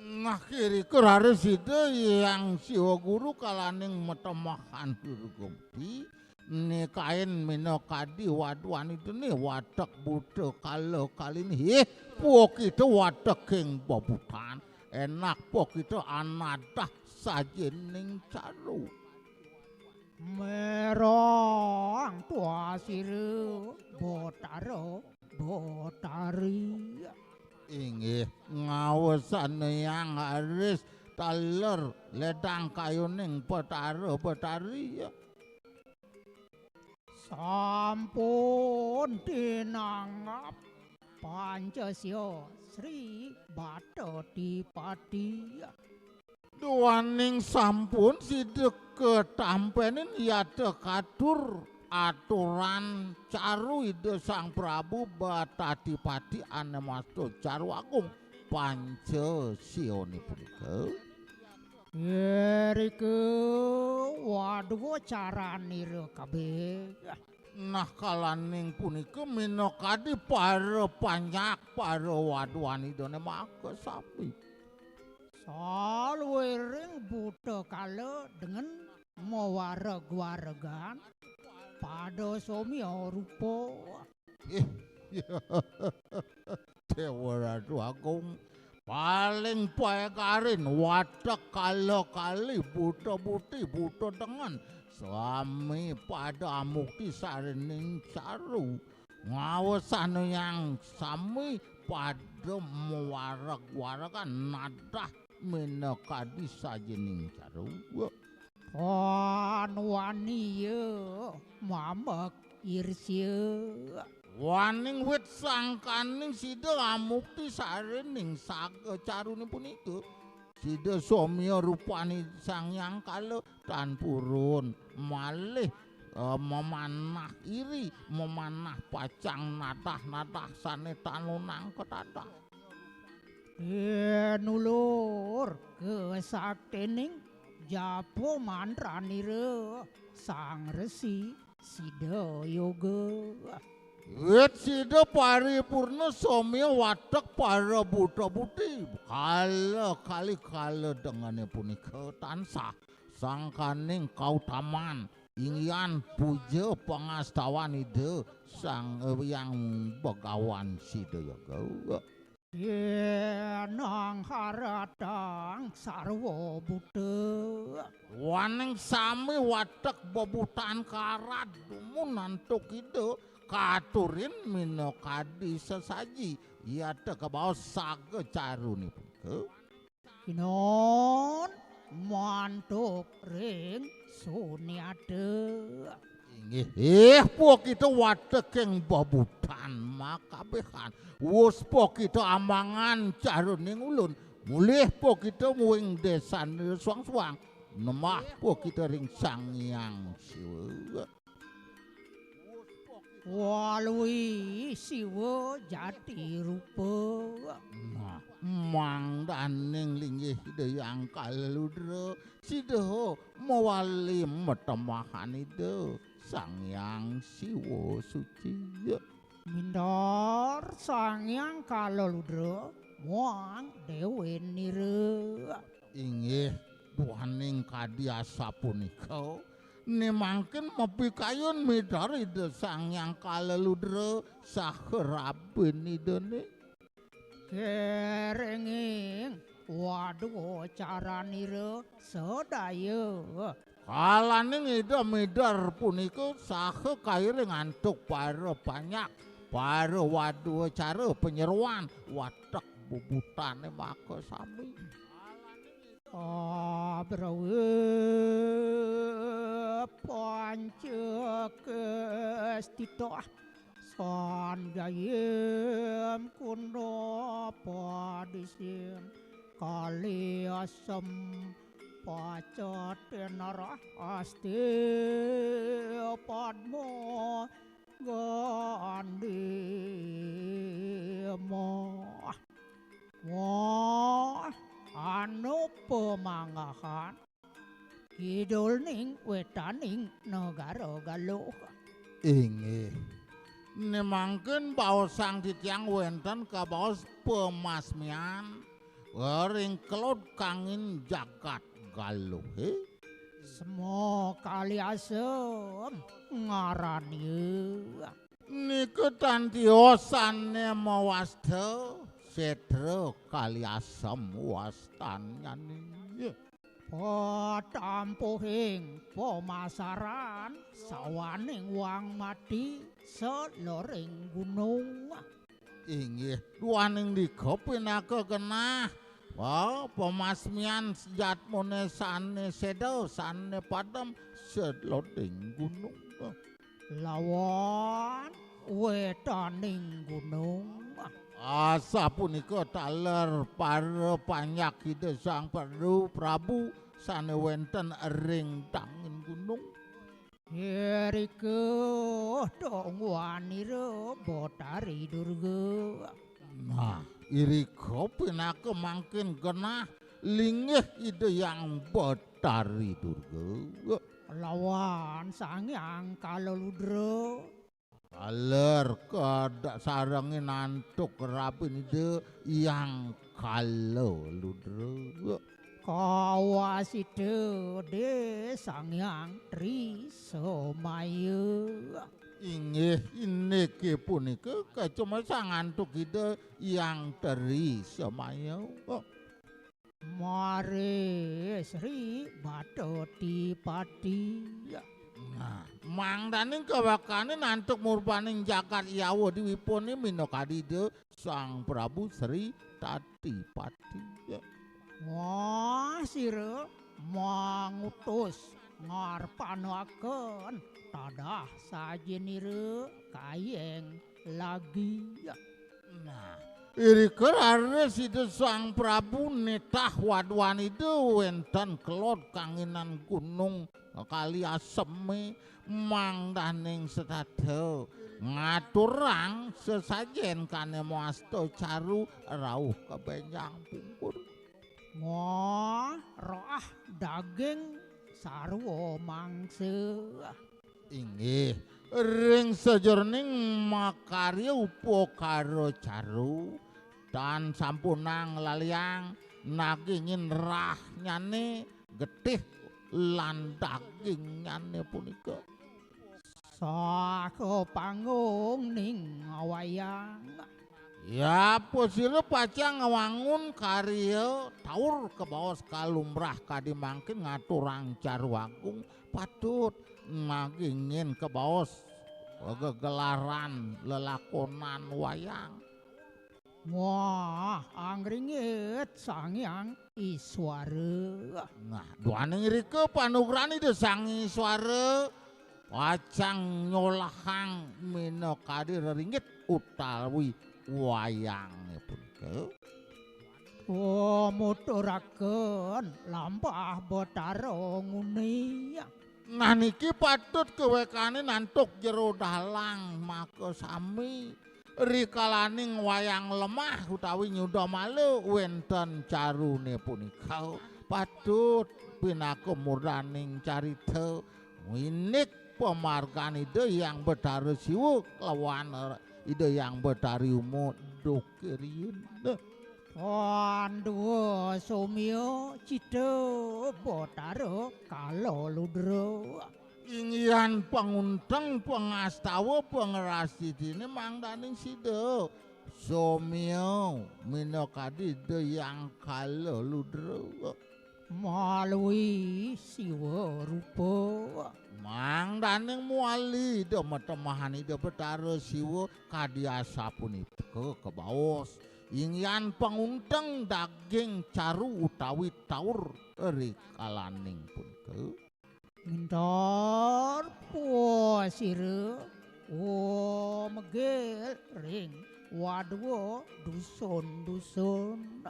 Nah, kirika raris Ida Hyang Siwa Guru kalaning matemahan Durgamti nikain minakadi waduan Idane watek buta kala kalini. Hih, pokita watek ing bebutan. Enak pokita anadah sajening caru. Merang tuasira Batara Batari. Inggih, ngawasanayang raris taler ledang kayuning Batara Batari. Sampun tinangap Pancasya Sri Batadipati. Duaning sampun sida katampenin yata katur aturan caru Ida Sang Prabu Batadipati ane masta Caru Agung Panca Sione punika. Irika waduh caranira kabeh. Nah, kalaning punika minakadi para panjak, para waduan Idane makasami. Saluiring buta kala dengan mawareg-waregan pada somya rupa. Ih, Déwa Ratu Agung, paling paekarin watek kala kali buta buti buta tengen sami pada amukti sarining caru. Ngawasanayang sami pada mawareg-waregan nadah minakadi sajening caru. Panwaniya mamek irsya. Waning wit sangkaning sida amukti sarining saga carune punika. Sida somya rupani Sang Hyang Kala tan purun malih, eh, memanah iri, memanah pacang nadah-nadah sane tan lunang ketadah. Yen ulur kesaktining japa mantranira Sang Resi Sida Yoga. Wit sida paripurna somya watek para buta buti, kala kali kala dengane punika tansah sangkaning kautaman inggihan puja pangastawan Ida Sang Hyang Begawan Sida Yoga. Yenang haratang sarwa buta. Waning sami watek bebutan karat dumun antuk Ida katurin minakadi sesaji. Yata kabaos saga carune punika. Kinon mantuk ring sunyata. Inggih, ih, pokita wateking bebutan makabehan. Wus pokita amangan caruning ulun. Mulih pokita muing desan suang-suang. Nemah pokita ring Sang Hyang Siwa. Walui Siwa jati rupa. Nah, mangdaning linggih Ida Hyang Kala Ludra, sida mawali matemahan Ida Sang Hyang Siwa Suci. Mindar Sang Hyang Kala Ludra muang dewenira. Inggih, duaning kadi asapunika, ne mangkin mapikayun midar Ida Sang Hyang Kala Ludra saha rabin Idane. Kerenging Duo caranira sedaya. Kalaning Ida mider punika saha kairing antuk para panyak, para wadua cara panyeroan watek bubutane makasami. Abrawe pancakestita sanjayim kunda padisim kali asem pacatenarah asti padma gandimah. Wah, anu pamanggahan kidulning wetaning negara Galuh. Inggih. Nemangkin baosang titiang wenten kabaos pamasmian ring kelod kangin jagat Galuhe. Sema kali asem ngarannya. Nika tan tiosane mawasta setra kali asem wastanyane. Patampuhing pamasaran sawaning wang mati saloring gunung. Inggih, duaning dika pinaka genah. Wah, pamasmian jatmune sane seda, sane padem, saloring gunung. Lawan wetaning gunung. Asapunika taler para panyak Ida Sang Prabu, Prabu sane wenten ring tangin gunung. Irika tungguanira Betari Durga. Nah, irika pinaka mangkin genah linggih Ida Hyang Betari Durga. Lawan Sang Hyang Kala Ludra. Taler kada sarengin antuk rabin Ida Hyang Kala Ludra. Kawasita de Sang Hyang Tri Semaya. Inggih, iniki punika kacemesang antuk Ida Hyang Tri Semaya. Mare Sri Batotipati. Nah, mangdaning kawekanin antuk murbaning jagat Yawa Dwipane minakadi Ida Sang Prabu Sri Tatipati. Wah, sira mangutus ngarpanaken tadah sajenira kayeng lagi. Nah, irika raris Ida Sang Prabu netah waduan Ida wenten kelod kanginan gunung kali aseme mangdaning setata ngaturang sesajen kane mawasta caru rauh ka benjang pungkur. Wah, roah daging sarwa mangsa. Inggih, ring sajeroning makarya upakara caru, tan sampunang laliang nagingin rahnyane getih lan dagingnyane punika. Saha panggung ning wayang. Ya, apa sira pacang ngwangun karya taur kabaos kalumrah kadi mangkin ngaturang caru agung patut nagingin kabaos gegelaran lelakonan wayang. Wah, anggringit Sang Hyang Iswara. Nah, duaning irika panugrahan Ida Sang Iswara pacang nyolahang minakadi reringit utawi wayange punika. Tumuturaken lampah Betara nguni. Nah, niki patut kawekanin antuk jero dalang makasami. Rikalaning wayang lemah utawi nyuda malu wenten carune punika patut pinaka murdaning carita winik pamargan Ida Hyang Betara Siwa kelawan Ida Hyang Betari Uma duke riin. Pandua somya cita Betara Kala Ludra. Inggihan pangunteng pangastawa pangrastitine mangdaning sida Somya minakadi Ida Hyang Kala Ludra. Malui Siwa rupa. Mangdaning mawali Ida matemahan Ida Betara Siwa kadi asapunika kabaos. Inggihan pangunteng daging caru utawi taur ri kalaning punika. Ngintar puasira, o megil ring wadwa dusun-dusun.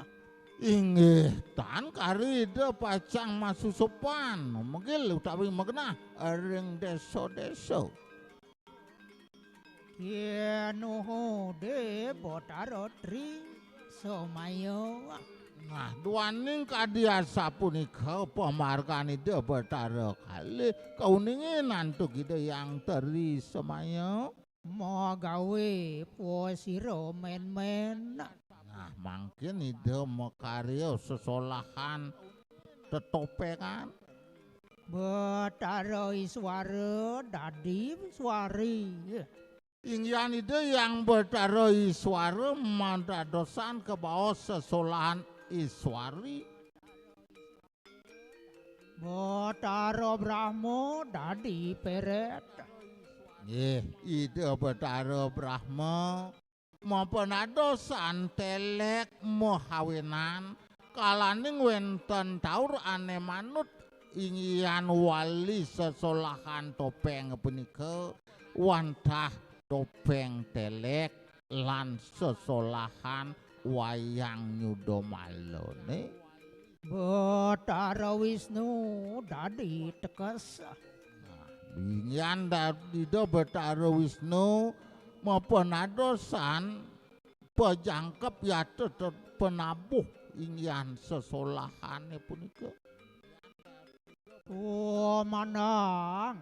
Inggih, tan kari Ida pacang masusupan, megil utawi magenah ring desa-desa. Kinuhude Batara Tri Semaya. Nah, duaning kadi asapunika pamargan Ida Batara kalih kauningin antuk Ida Hyang Tri Semaya. Magawe puasira men-men. Nah, mangkin Ida makarya sesolahan tetopengan. Batara Iswara dadi Iswari. Inggihan Ida Hyang Batara Iswara madadosan kabaos sesolahan Iswari. Batara Brahma dadi Peret. Nggih, Ida Batara Brahma mapanadosan telek mahawinan kalaning wenten taur ane manut inggihan wali sesolahan topeng punika wantah topeng telek lan sesolahan wayang nyuda malane. Batara Wisnu dadi tekes. Nah, inggihan da-, Ida Batara Wisnu mapanadosan pajangkep yata te-, penabuh inggihan sesolahane punika. Tumandang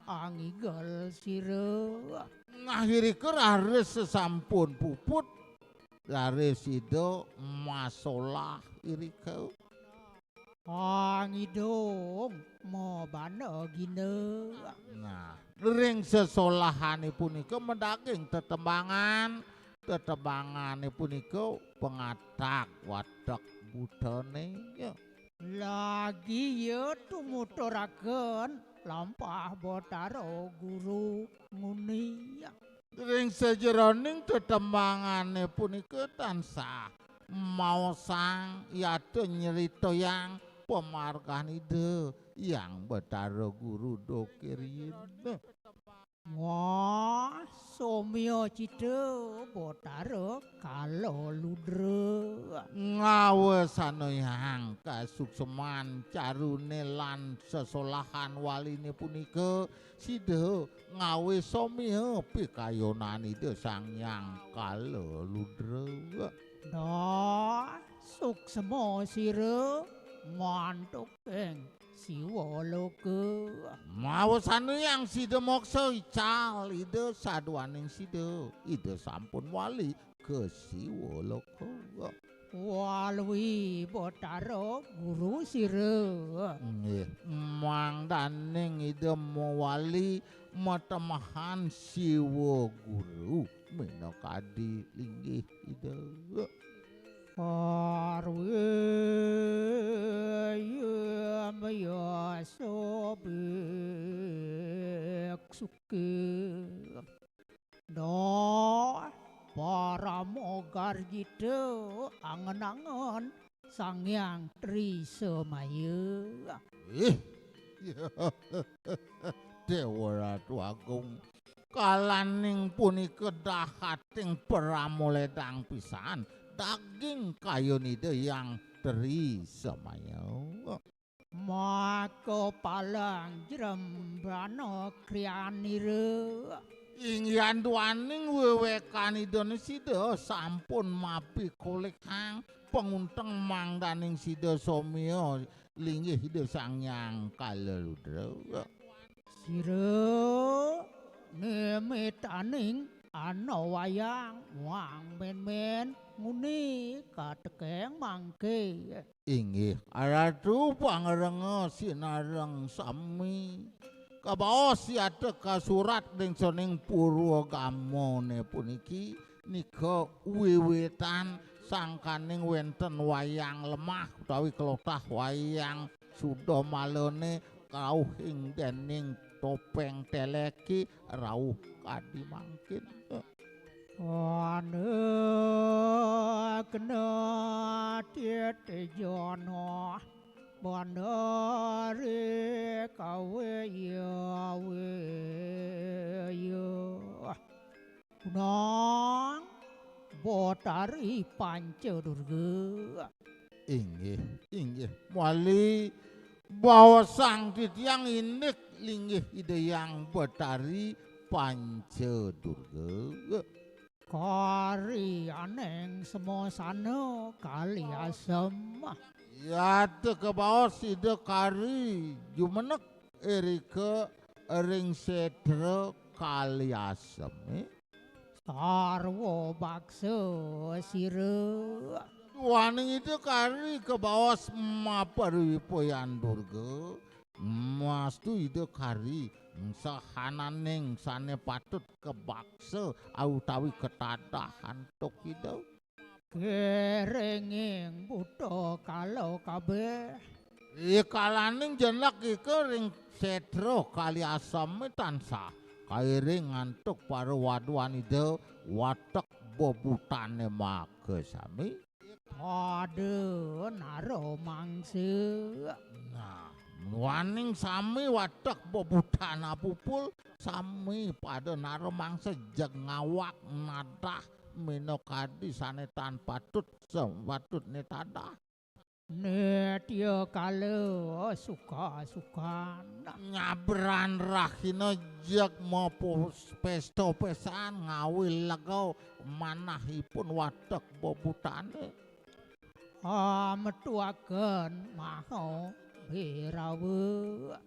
angigel sira. Ngahirika raris sasampun puput, raris Ida masolah irika. Angidung mabana gina. Nah, ring sesolahane punika madaging tetembangan, tetembangane punika pangatak watek butane, ya. Lagi ya tumuturaken lampah Batara Guru nguni. Ring sajeroning tetembangane punika tansah maosang yata nyritayang pamargan Ida Hyang Batara Guru Dokirina. Wah, somya cita Batara Kala Ludra. Ngawasanayang kasukseman carune lan sesolahan waline punika, sida ngawe somya pikayunan Ida Sang Hyang Kala Ludra. Dah, suksema sira mantuk ing Siwa Loka. Mawasanayang sida moksa ical Ida saduaning sida. Ida sampun wali ka Siwa Loka. Walui Batara Guru sira. Nggih, mangdaning Ida mawali matemahan Siwa Guru minakadi linggih Ida. Arwiyam yasa biksuki. Doh, parama garjita angen-angen Sang Hyang Tri Semaya. Ih, Dewa Ratu Agung, kalaning punika dahating parama ledang pisan daging kayun Ida Hyang Tri Semaya. Maka palang jrembrana kriyanira. Inggihan duaning wewekan Ida sida sampun mapikulikang pangunteng mangdaning sida somya linggih Ida Sang Hyang Kala Ludra. Sira nimitaning ana wayang muang men-men nguni katekeng mangke. Inggih, Ratu pangrenga sinareng sami. Kabaos yata kasurat ring saning purwagamane puniki, nika wiwitan sangkaning wenten wayang lemah utawi kelotah wayang suda malane kauhing dening topeng teleki rauh kadi mangkin. Anegna titijana bandari kaweya weya. Kunang Batari Panca Durga. Inggih, inggih. Mali baosang titiang indik linggih Ida Hyang Batari Panca Durga. Kari aning semasana kali asem. Yata kabaos Ida kari jumenek irika ring setra kali asem. Sarwa baksa sira. Duaning Ida kari kabaos maparwipoyan Durga. Mastu Ida kari sahananing sane patut kabaksa utawi katadah antuk Ida. Kerenging buta kala kabeh. Rikalaning jenek ika ring setra kali aseme tansah kairing antuk para waduan Ida watek bebutane maka sami. Pada nara mangsa. Nah, nuaning sami watek bebutan apupul, sami pada nara mangsa jeg ngawak nadah minakadi sane tan patut, sempatutne tadah. Nitya kala suka-sukan. Nyabran rahina jeg mapus-, pesta pesan ngawi lega manahipun watek bebutane. Ametuaken maha berawa.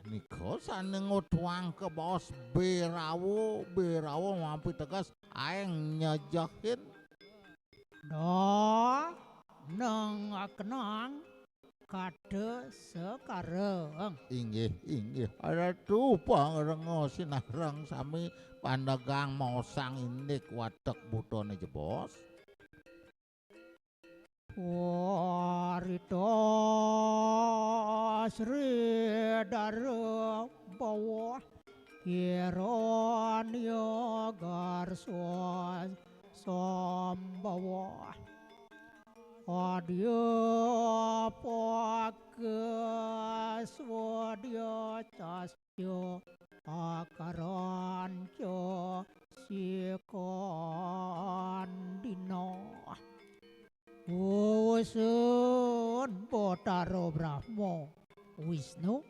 Nika sane ngutuang kabaos berawa, berawa mampi teges aeng nyejehin. Dah neng akenang kata sekareng. Inggih, inggih. Ratu pangrenga sinareng sami pandegang maosang indik watek butane jebos. Warita Sri Dara Bawa Hiranya Garsa Sambawa. Adya Paka Swadya Casya Akaranca Sikandina. Wusun Batara Brahma Wisnu.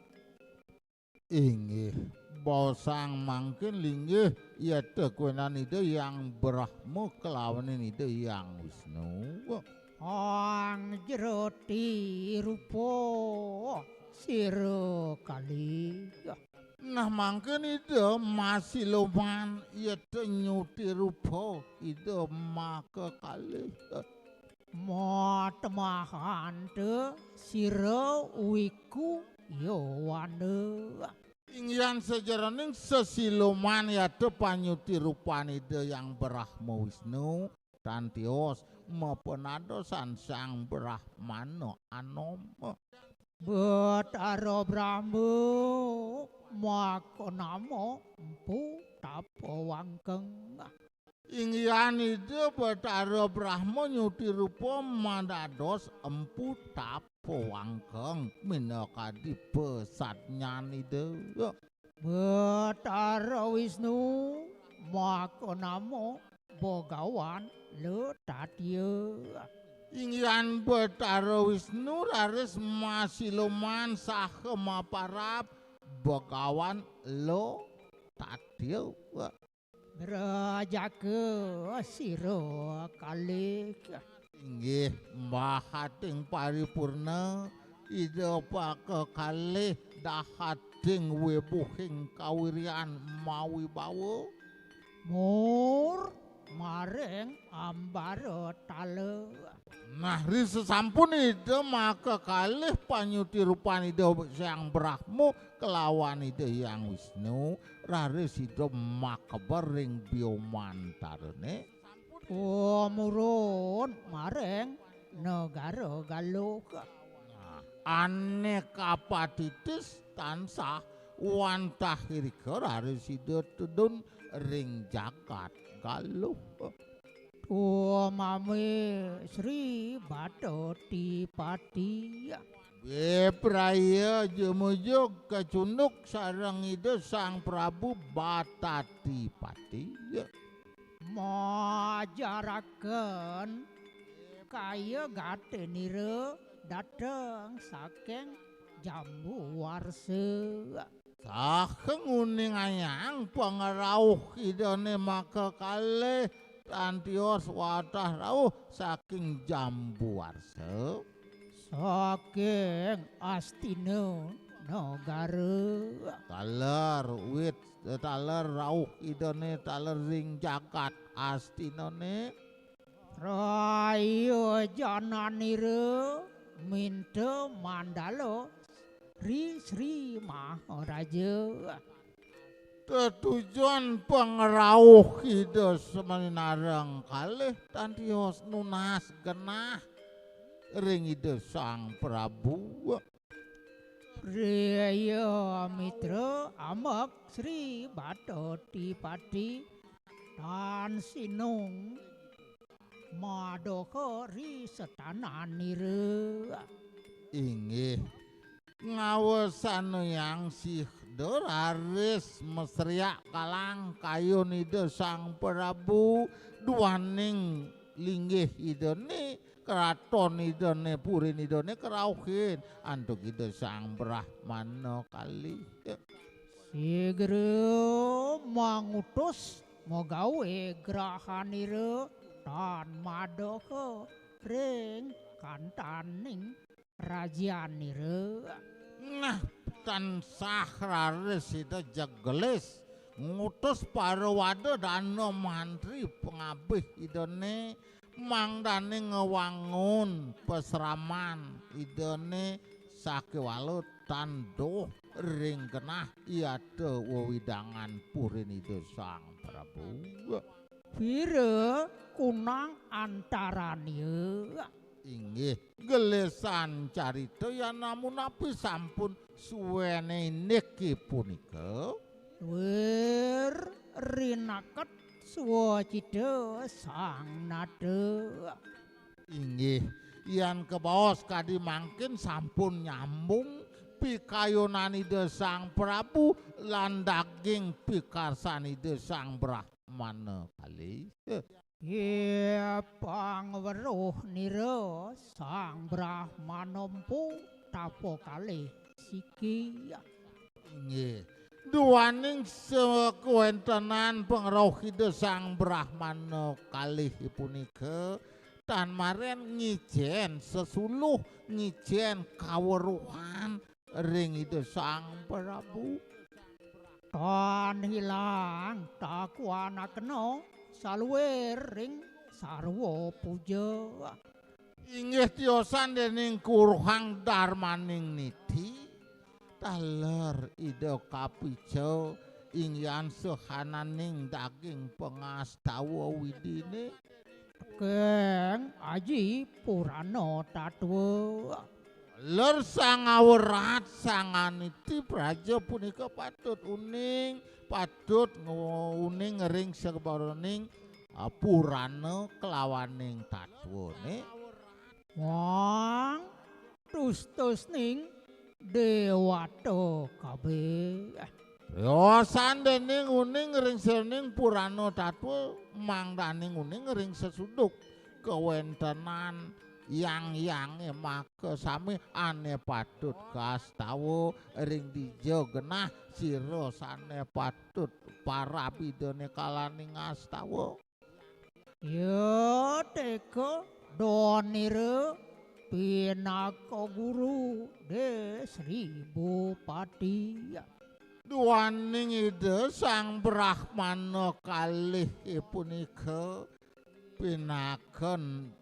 Inggih, baosang mangkin linggih yata kuenan Ida Hyang Brahma kelawaning Ida Hyang Wisnu. Ang jroti rupa sira kalih. Nah, mangkin Ida masiluman yata nyuti rupa Ida maka kalih. Matemahanta sira wiku yawana. Inggihan sajeroning sesiluman yata panyuti rupan Ida Hyang Brahma Wisnu, tan tios mapenadosan Sang Brahmana anama. Batara Brahma maka nama Empu Tapawangkeng. Inggihan Ida Batara Brahma nyuti rupa madados Empu Tapawangkeng minakadi pesadnyan Ida. Batara Wisnu maka nama Bagawan Letatya. Inggihan Batara Wisnu raris masiluman saha maparab Bagawan Letatya. Brajaka sira kalih. Inggih, mahating paripurna, Ida paka kalih dahating wibuhing kawiryan mawibawa. Mur maring ambara tala. Nah, ri sesampun Ida maka kalih panyuti rupan Ida Sang Brahma kelawan Ida Hyang Wisnu, raris Ida makeber ring biomantarane. Tumurun maring negara Galuh. Nah, ane kapatitis tansah wantah irika raris Ida tedun ring jagat Galuh. Tumami Sri Bata Dipati. Bepraya jumujug kacunduk sareng Ida Sang Prabu Batadipati. Majaraken kaya gatinira dateng saking Jambu Warsa. Saha nguningayang pangrauh Idane makakalih tan tios wantah rauh saking Jambu Warsa? Saking Astina negara. Taler wit, taler rauh Idane taler ring jagat Astinane. Prayojananira minta mandala ri Sri Maharaja. Tetujon pangrauh Ida semaninareng kalih tan tios nunas genah ring Ida Sang Prabu. Priya mitra ambek Sri Bata Dipati tan sinung madoha ri setananira. Inggih. Ngawesanayang sida raris masriak kalang kayun Ida Sang Prabu duaning linggih Idane, kraton Idane, purin Idane karauhin antuk Ida Sang Brahmana kalih. Sigra mangutus magawe grahanira tan madoha ring kantaning rajanira. Nah, tansah raris Ida jegelis ngutus para wada dana mantri pangabih Idane mangdane ngwangun pasraman Idane sakéwala tan doh ring genah yata wewidangan purin Ida Sang Prabu. Pira kunang antaranya? Inggih, gelisan carita yan namunapi sampun suwene indik punika. Wir rinaket swacita Sang Nata. Inggih, yan kabaos kadi mangkin sampun nyambung pikayunan Ida Sang Prabu lan daging pikarsan Ida Sang Brahmana kalih. Ye pangweruh nira Sang Brahmana Empu tapa kalih siki. Inggih. Duaning sakuwentenan pangrauh Ida Sang Brahmana kalih punika tan maren ngijen sesuluh, ngijen kaweruhan ring Ida Sang Prabu. Tan hilang takuanakena saluir ring sarwa puja. Inggih tiosan dening kuruhang darmaning niti, taler Ida kapica inggihan sahananing daging pangastawa widine. Tekeng aji purana tatwa. Ler sang awerat, sang aniti praja punika patut uning, patut ngu-, uning ring sabaroning, ah, purana kelawaning tatwane. Wang tustusning dewata kabeh. Yosan dening uning ring sening purana tatwa, mangdaning uning ring sesuduk kawentenan yang-yange makasami ane patut kastawa ring dija genah sira sane patut parabidane kalaning astawa. Ya teka donira pinaka guru de Sri Bupati. Duaning Ida Sang Brahmana kalih punika pinaken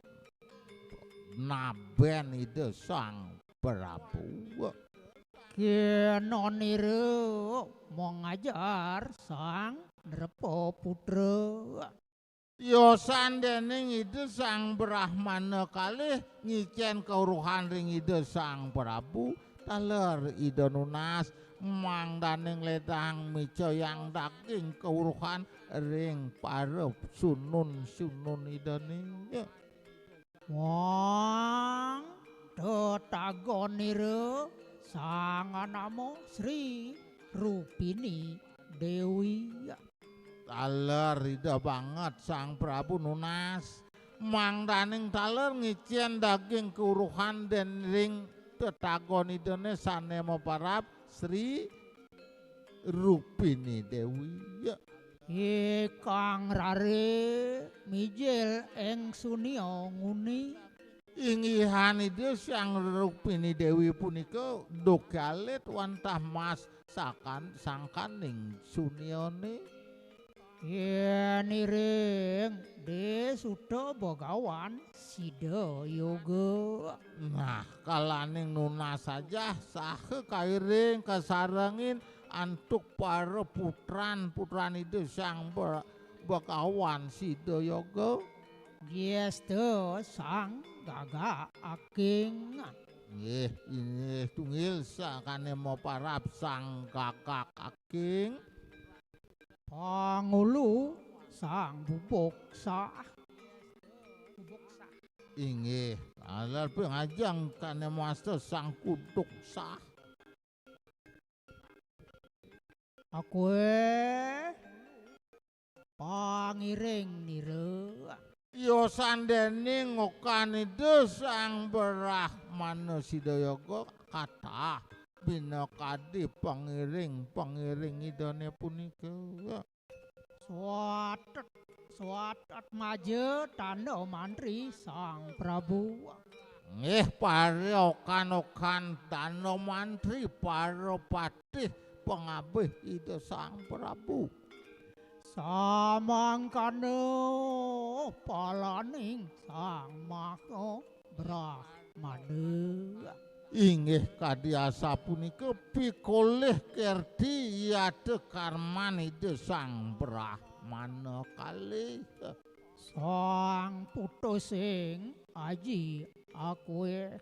naben Ida Sang Prabu. Kenonira mengajar Sang Nrepa Putra. Tiosan dening Ida Sang Brahmana kalih ngicen kauruhan ring Ida Sang Prabu, taler Ida nunas mangdaning ledang micayang daging kauruhan ring para sunun-sunun Idane. Wang tetagonira sang anama Sri Rupini Dewi. Taler Ida banget Sang Prabu nunas. Mangdaning taler ngicen daging kauruhan den ring tetagon Idane sane maparab Sri Rupini Dewi. Ikang rare mijil ing sunia nguni. Inggihan Ida Sang Rupini Dewi punika duk alit wantah mas sakan sangkaning suniane. Yen iring Desuta Bagawan Sida Yoga. Nah, kalaning nunas saja saha kairing kasarengin antuk para putran-putran Ida Sang Ba-, Bagawan Sida Yoga. Yesta Sang Gagak Aking. Nggih, inggih tunggil sakane maparab Sang Gagak Aking. Pangulu Sang Bubuk Sah. Inggih, alar ping ajeng kane masta Sang Kuduk Sah. Akue pangiring nira. Yosan dening okan Ida Sang Brahmana Sida Yoga katah bina kadi pangiring-pangiring Idane punika. Suatet, suatet maja tanda mantri Sang Prabu. Nggih, para okan-okan tanda mantri, para patih pangabih Ida Sang Prabu. Samangkana palaning Sang Maha Brahmana. Inggih kadi asapunika pikolih kerti yata karman Ida Sang Brahmana kalih. Sang putusing aji akuih.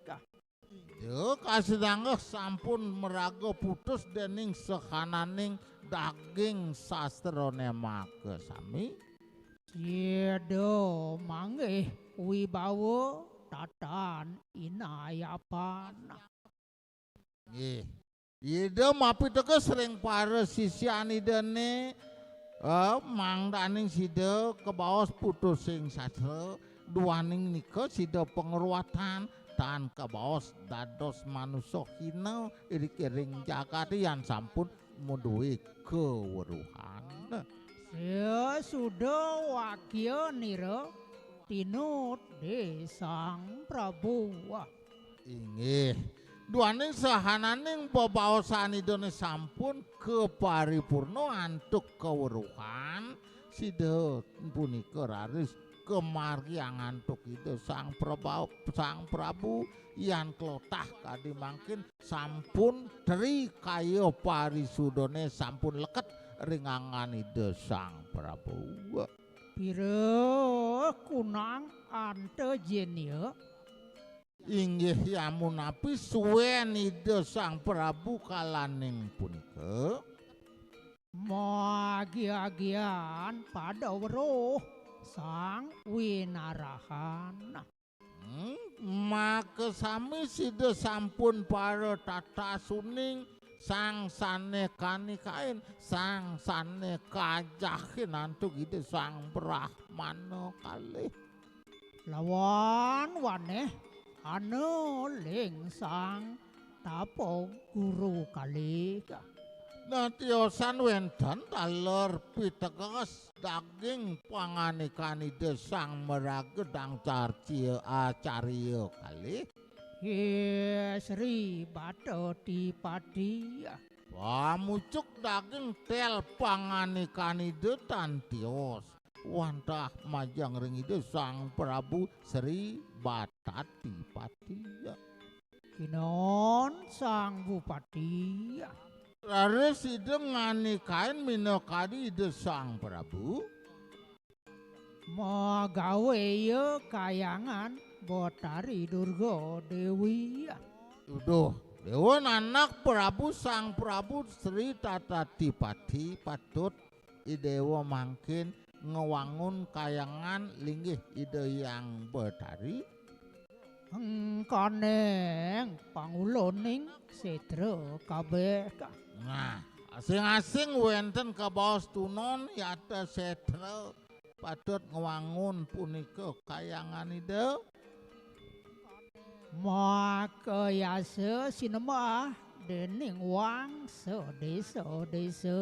Ida kasinanggeh sampun maraga putus dening sahananing daging sastrane makasami. Sida manggih wibawa tatan inayapan. Nggih. Ida mapiteges ring para sisian Idane, eh, mangdaning sida kabaos putusing sastra, duaning nika sida pangruatan tan kabaos dados manusa hina iri ring jagate yan sampun maduwe kaweruhan. Sasuda wakya nira tinut Ida Sang Prabu. Inggih. Duaning sahananing bebaosan Idane sampun kaparipurna antuk kaweruhan, sida punika raris kamargiang antuk Ida Sang Prabau-, Sang Prabu, yan klotah kadi mangkin sampun tri kaya parisudane sampun leket ring anggan Ida Sang Prabu. Pira kunang antajenia? Inggih yamunapi suwen Ida Sang Prabu kalaning punika. Magiagian pada weruh Sang Winarahan. Hmm, makasami sida sampun para tatasuning sang sane kanikain, sang sane kajahin antuk Ida Sang Brahmana kalih. Lawan waneh anu ling sang tapa guru kalih. Nah, tiosan wenten taler piteges daging panganikan Ida Sang Maraga Dang Carcia Acarya kalih. He Sri Bata Dipati. Pamucuk daging tel panganikan Ida tan tios. Wantah majeng ring Ida Sang Prabu Sri Batadipati. Kinon Sang Bupati. Raris Ida nganikain minakadi Ida Sang Prabu. Magawe ya kayangan Betari Durga Dewi. Duduh, Dewa nanak Prabu Sang Prabu Sri Tatadipati patut Idewa mangkin ngewangun kayangan linggih Ida Hyang Betari. Engkaneng panguloning setra kabeh. Nah, asing-asing wenten kabaos tunon yata setra patut ngewangun punika kayangan Ida. Makayasa sinembah dening wangsa desa-desa.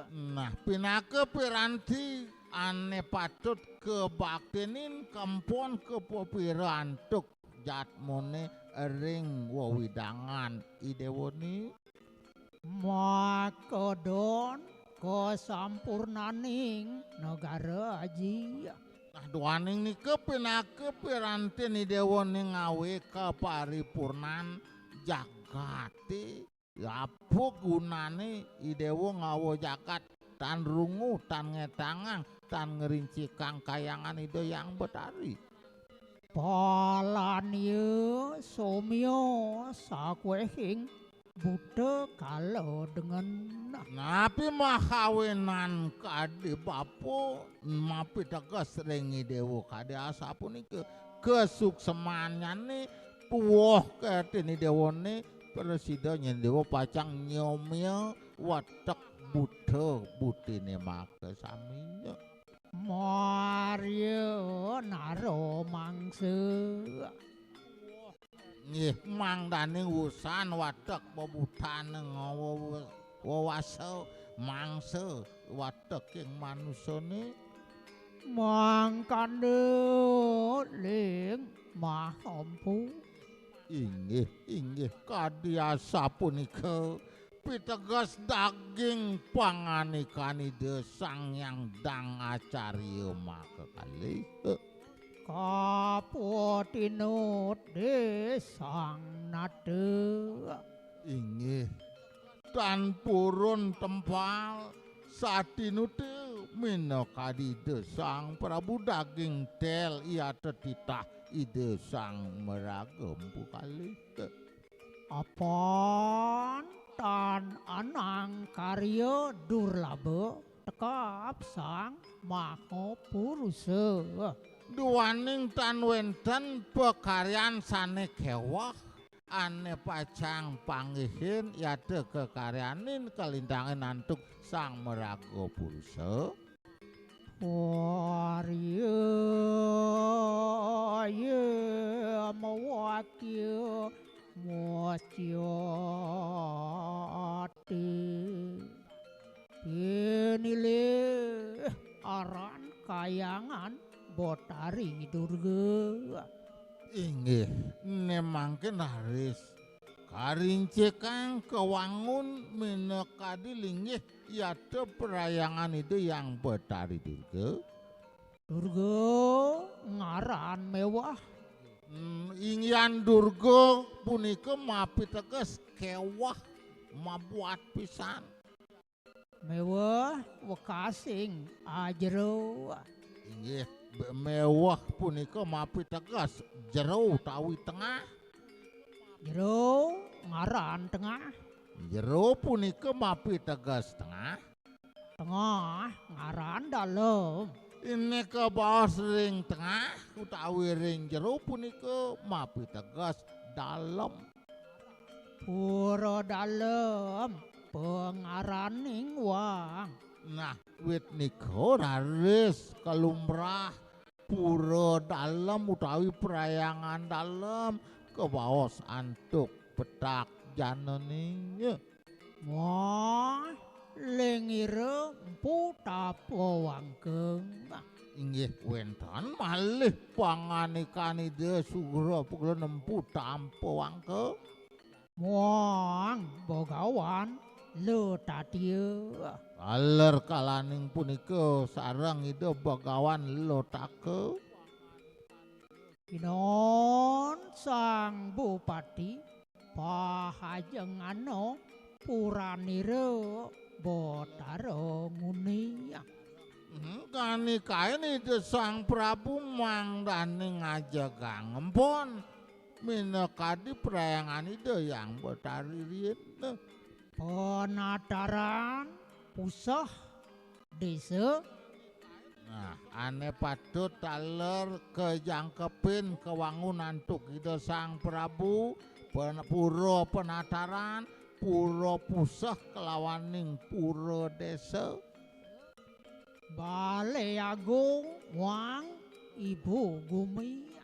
Nah, pinaka piranti ane patut kabaktenin kempon kapapira antuk jatmone ring wewidangan Idewone. Makedon kasampurnaning negara aji. Nah, duaning nika pinaka pirantin Idewone ngawe kaparipurnan jagate. Apa gunane Idewa ngawa jagat tan rungu, tan ngetangang, tan ngerincikang kayangan Ida Hyang Betari. Palanya somya sakwehing buta kala dengan. Napi mahawenan kadi bapa mapiteges ring Idewa kadi asapunika? Kasuksemanyane puwoh katin Idewane prasida nyen Dewa pacang nyomya watek buta butine makasaminya. Marya nara mangsa. Nggih, mangdaning wusan watek bebutane ngawa wewasa mangsa wateking manusane. Mangkanda ling mahampu. Inggih, inggih, kadi asapunika piteges daging panganikan Ida Sang Hyang Dang Acarya makakalih. Kaputinut desang nata. Inggih, tan purun tempal satinuta minakadi Ida Sang Prabu daging tel yata titah Ida Sang Maraga empu kalih. Apan tan anang karya durlaba tekap Sang Maha Purusa. Duaning tan wenten pakaryan sane keweh ane pacang panggihin yata kakaryanin kalintangin antuk Sang Maraga Purusa. Warya ya mawakya mucati. Pinilih aran kayangan Betari Durga. Inggih, ne mangkin raris karincikang kawangun minakadi linggih yata prayangan Ida Hyang Betari Durga. Durga ngaran mewah. Hmm, inggihan Durga punika mapiteges keweh, mabuat pisan. Meweh wekasing ajero. Inggih, be- meweh punika mapiteges jero utawi tengah. Jero ngaran tengah. Jero punika mapiteges tengah. Tengah ngaran dalem. Ini kabaos ring tengah utawi ring jero punika mapiteges dalem. Pura dalem pangaraning wang. Nah, wit nika raris kalumrah pura dalem utawi prayangan dalem kabaos antuk petak jananing. Wah, lengira empu tapa wangkeng. Inggih wenten malih panganikan Ida Sugra Pugla nempu tampa wangkeng. Muang Bagawan Letatia. Taler kalaning punika sareng Ida Bagawan Lotaka. Inon Sang Bupati pahajengana puranira Batara Nguni. Hmm, kani kain Ida Sang Prabu mangdaning ajegang empon. Minakadi prayangan Ida Hyang Betari riin. Penataran puseh desa. Nah, ane patut taler kajangkepin kawangun antuk Ida Sang Prabu, pen-, pura penataran, pura puseh kelawaning pura desa. Balé Agung wang ibu gumi.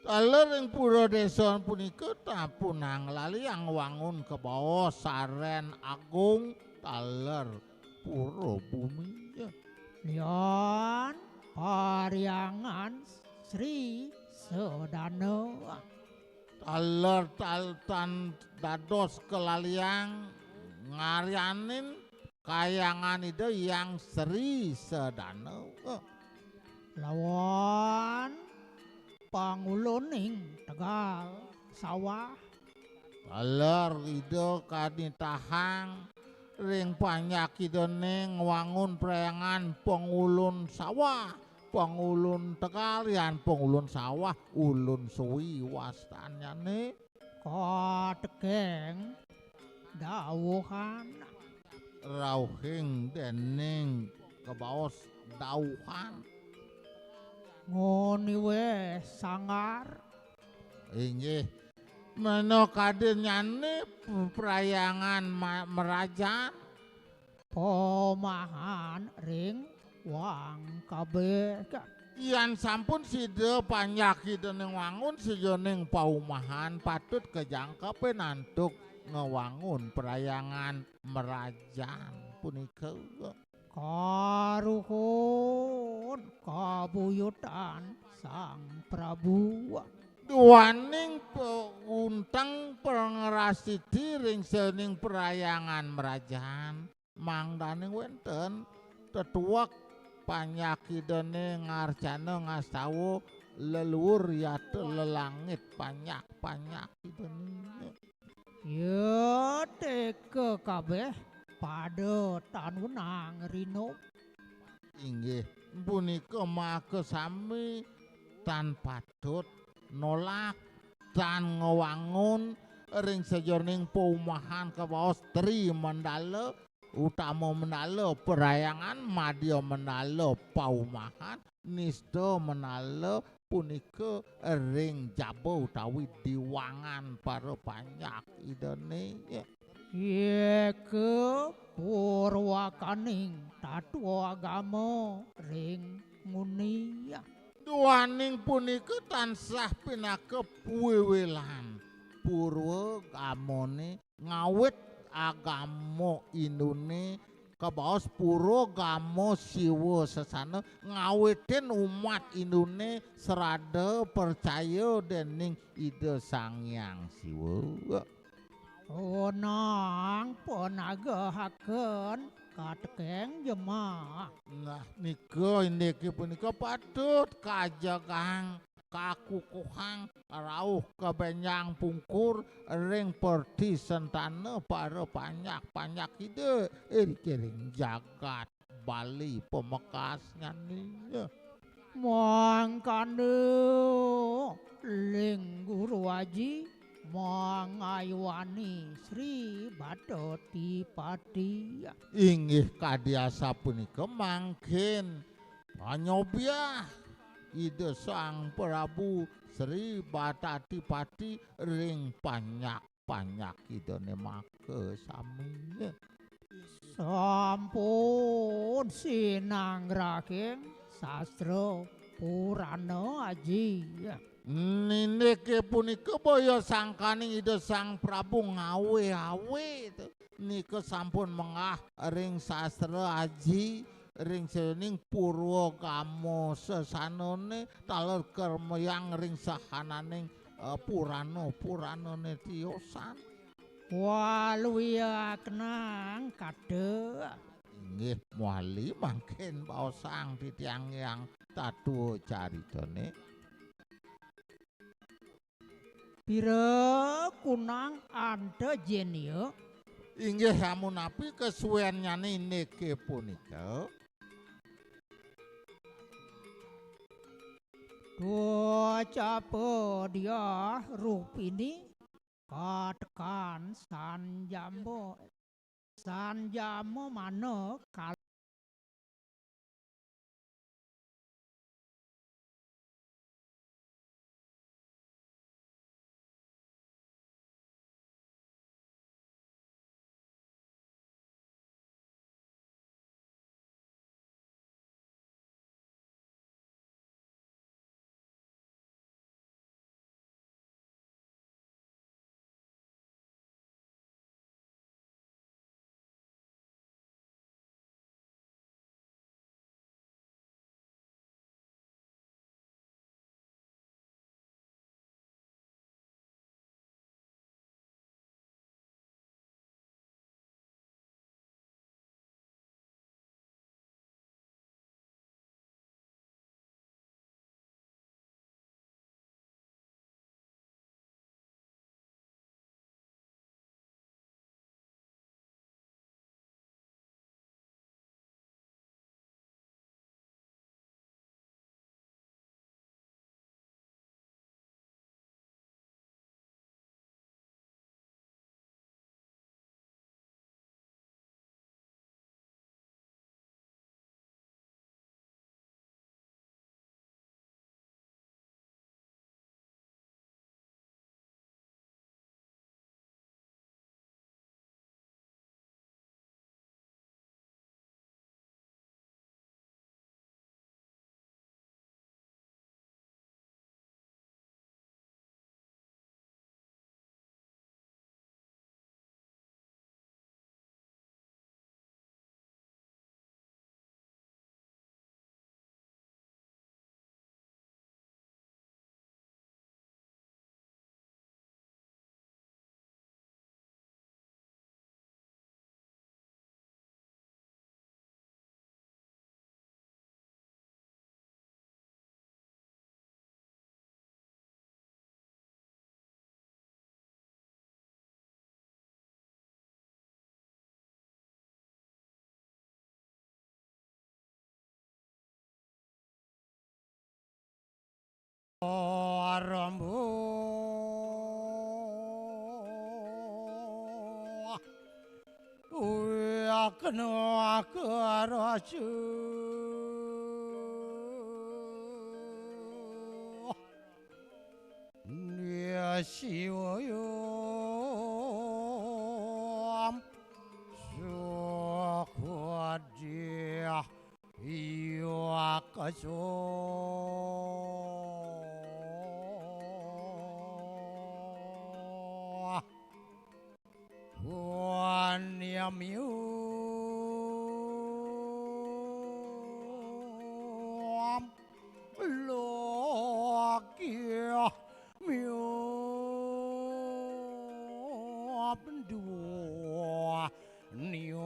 Taler ring pura desa punika tapunang laliang wangun kabaos sarén agung taler pura bumi. Lian pariangan Sri Sedana. Taler tal-, tan dados kalaliang ngaryanin kayangan Ida Hyang Sri Sedana. Lawan panguluning tegal sawah. Taler Ida kanitahang ring panjak Idané ngwangun prayangan pangulun sawah, pangulun tegal, yan pangulun sawah, ulun suwi wastanyané. Katekeng dawuhan. Rauhing déning kabaos dawuhan. Nguniwé sanggar. Inggih. Mena kadinyané prayangan ma-, merajan. Pomahan ring wang kabéh. Yan sampun sida panjak Idané ngwangun sajeroning paumahan patut kajangkepin antuk ngwangun prayangan merajan punika. Karuhun kabuyutan Sang Prabu. Duaning pe-, unteng pangrastiti ring sajeroning prayangan merajan. Mangdané wénten tetuek panjak Idané ngarcana ngastawa leluhur yata lelangit panjak-panjak Idané. Ya teka kabéh pada tanunang rinum. Inggih, punika makasami tan patut nolak, tan ngwangun ring sajeroning paumahan kabaos Tri Mandala, Utama Mandala prayangan, Madya Mandala paumahan, Nista Mandala punika ring jaba utawi diwangan para panjak Idané. Yéka purwakaning tatwa agama ring nguni. Duaning punika tansah pinaka pawiwilan purwa agamané ngawit agama Induné kabaos purwa agama Siwa sesana ngawitin umat Induné srada percaya déning Ida Sang Hyang Siwa. Onang panagehaken katekeng jemak. Nah, nika indiké punika patut kajegang kakukuhang rauh kabénjang pungkur ring pertisentana para panjak-panjak Ida ring jagat Bali pamekasnyané. Mangkana ling Guru Aji mangayuani Sri Batatipati. Inggih kadi asapunika mangkin panyobiah Ida Sang Prabu Sri Batatipati ring panjak-panjak Idané makasami. Sampun sinanggraking sastra Purana Aji. Indiké punika boya sangkaning Ida Sang Prabu ngawé-awé. Nika sampun menggah ring sastra Aji, ring sajeroning purwagama sesanané, taler kermayang ring sahananing, eh, purana-puranané tiosan. Waluya kenang kada. Inggih, mawali mangkin baosang titiang Hyang tatua caritané. Pira kunang antajenia? Inggih, amunapi kasuénnyané indiké punika. Ducapa dia Rupini katekan sanjama. Sanjama mana kal- Rambu. Yakna karaja. Dia Siwa yam. Sukadia. Iya kaso. Wan yam yum. Lagi yum. Dua. Niom.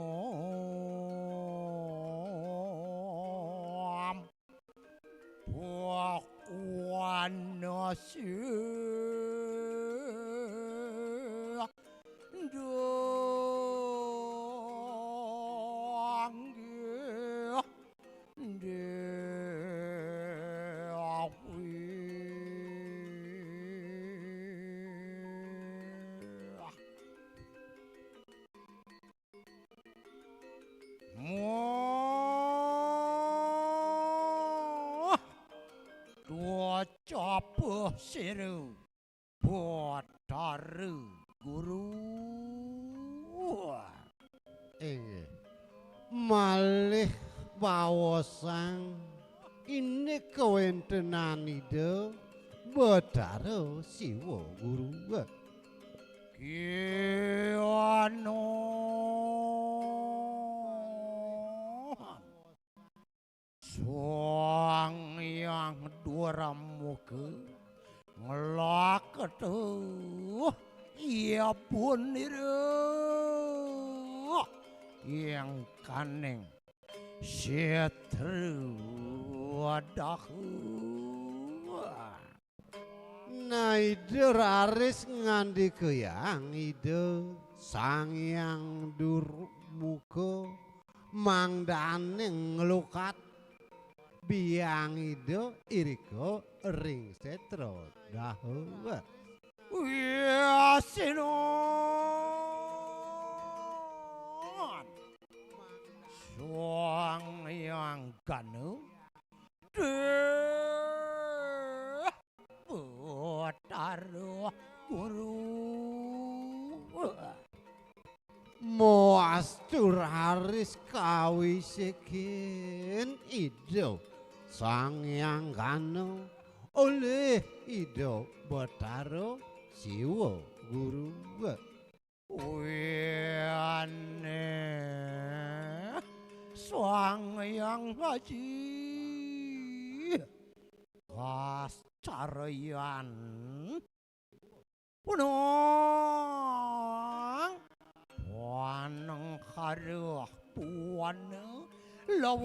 Pakwana sih. Danggih. Dewi. Muh. Dua capah sira. Batara Guru. Inggih. Malih pawosang indik kawentenan Ida Batara Siwa Guru. Kiana. Sang Hyang Dwaramukha nglaketa iya punira ingkaning setra wadahu. Nah, Ida raris ngandikayang Ida Sang Hyang Durmuka mangdaning nglukat biang Ida irika ring sétra Dahawa. Wisinon Sang Hyang Gana, Déh Betara Guru. Moastu raris kawisékin Ida Sang Hyang Gana olih Ida Betara Siwa Guru. Wéné Sang Hyang Aji kascaryan punang panengkara buana lawan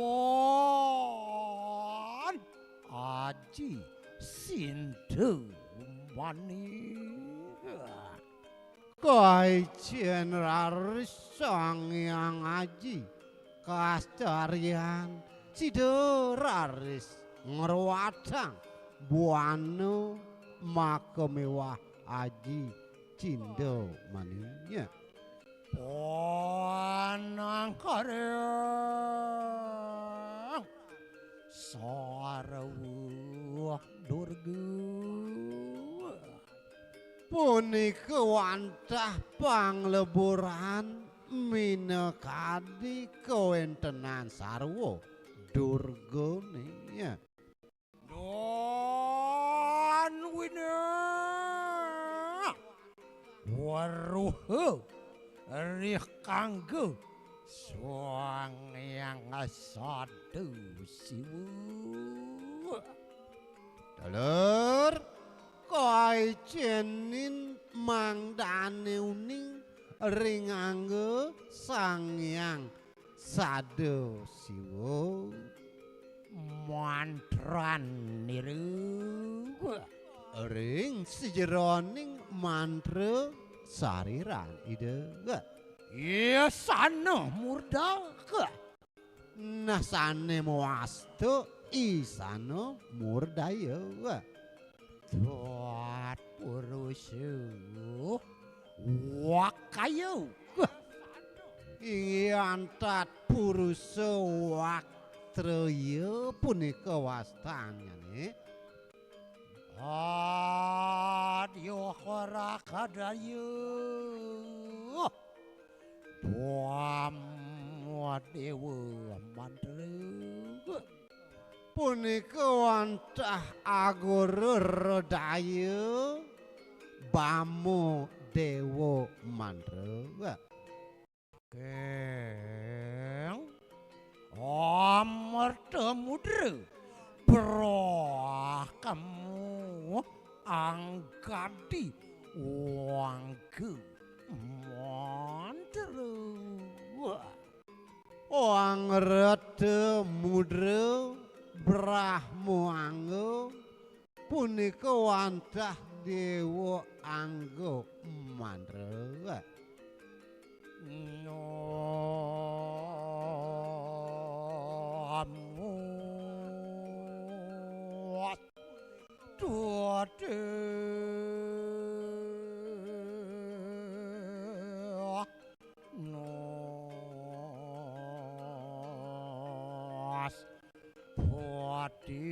Aji Sindamani. Kaicén raris Sang Hyang Aji kascaryan sida raris ngruatang buana maka miwah Aji Sindamani. Panangkara sarwa Durga. Punika wantah pangleburan minakadi kawéntenan sarwa Durgané. Nuwun wina weruha rih kanggo Sang Hyang Sada Siwa. Dulur, kaicénin mangdané uning ring angga Sang Hyang Sada Siwa. Mantran nira ring sajeroning mantra sariran Ida. Isana murdaka. Nah, sané mawasta Isana murdaya. Tat purusa wakaya. Inggih antat purusa watraya punika wastanyané. Adya rakadaya. Bama Déwa Mantra. Punika wantah Agara Redaya Bama Déwa Mantra. Keng Amerta Mudra Brahma Anggadi Wangga Mantra. Amerta Mudra Brahma Angga punika wantah Déwa Angga Mantra. Namo Tuti. Nas Pati.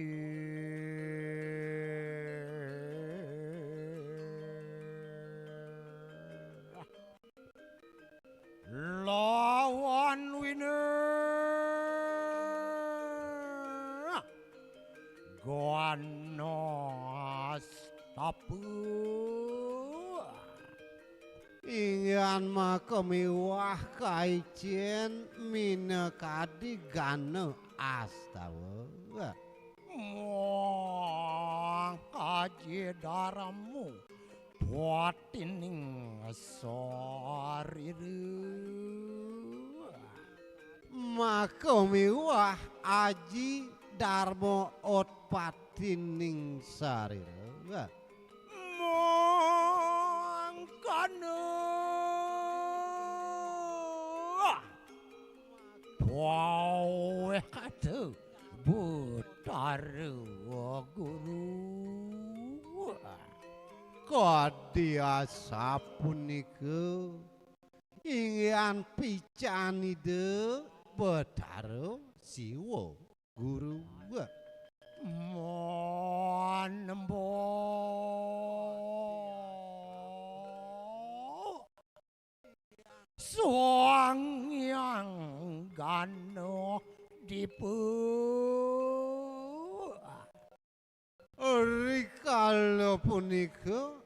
Lawan wina Ganas Tapa. Inggihan maka miwah kaicén minakadi gana astawa. Mangkaji darmu patining sarira. Maka miwah aji darma utpatining sarira. Mangkana pawéh kada Betara Guru. Kadi asapunika inggihan pican Ida Betara Siwa Guru. Manembo Sang Hyang Gana Dipa. Rikala punika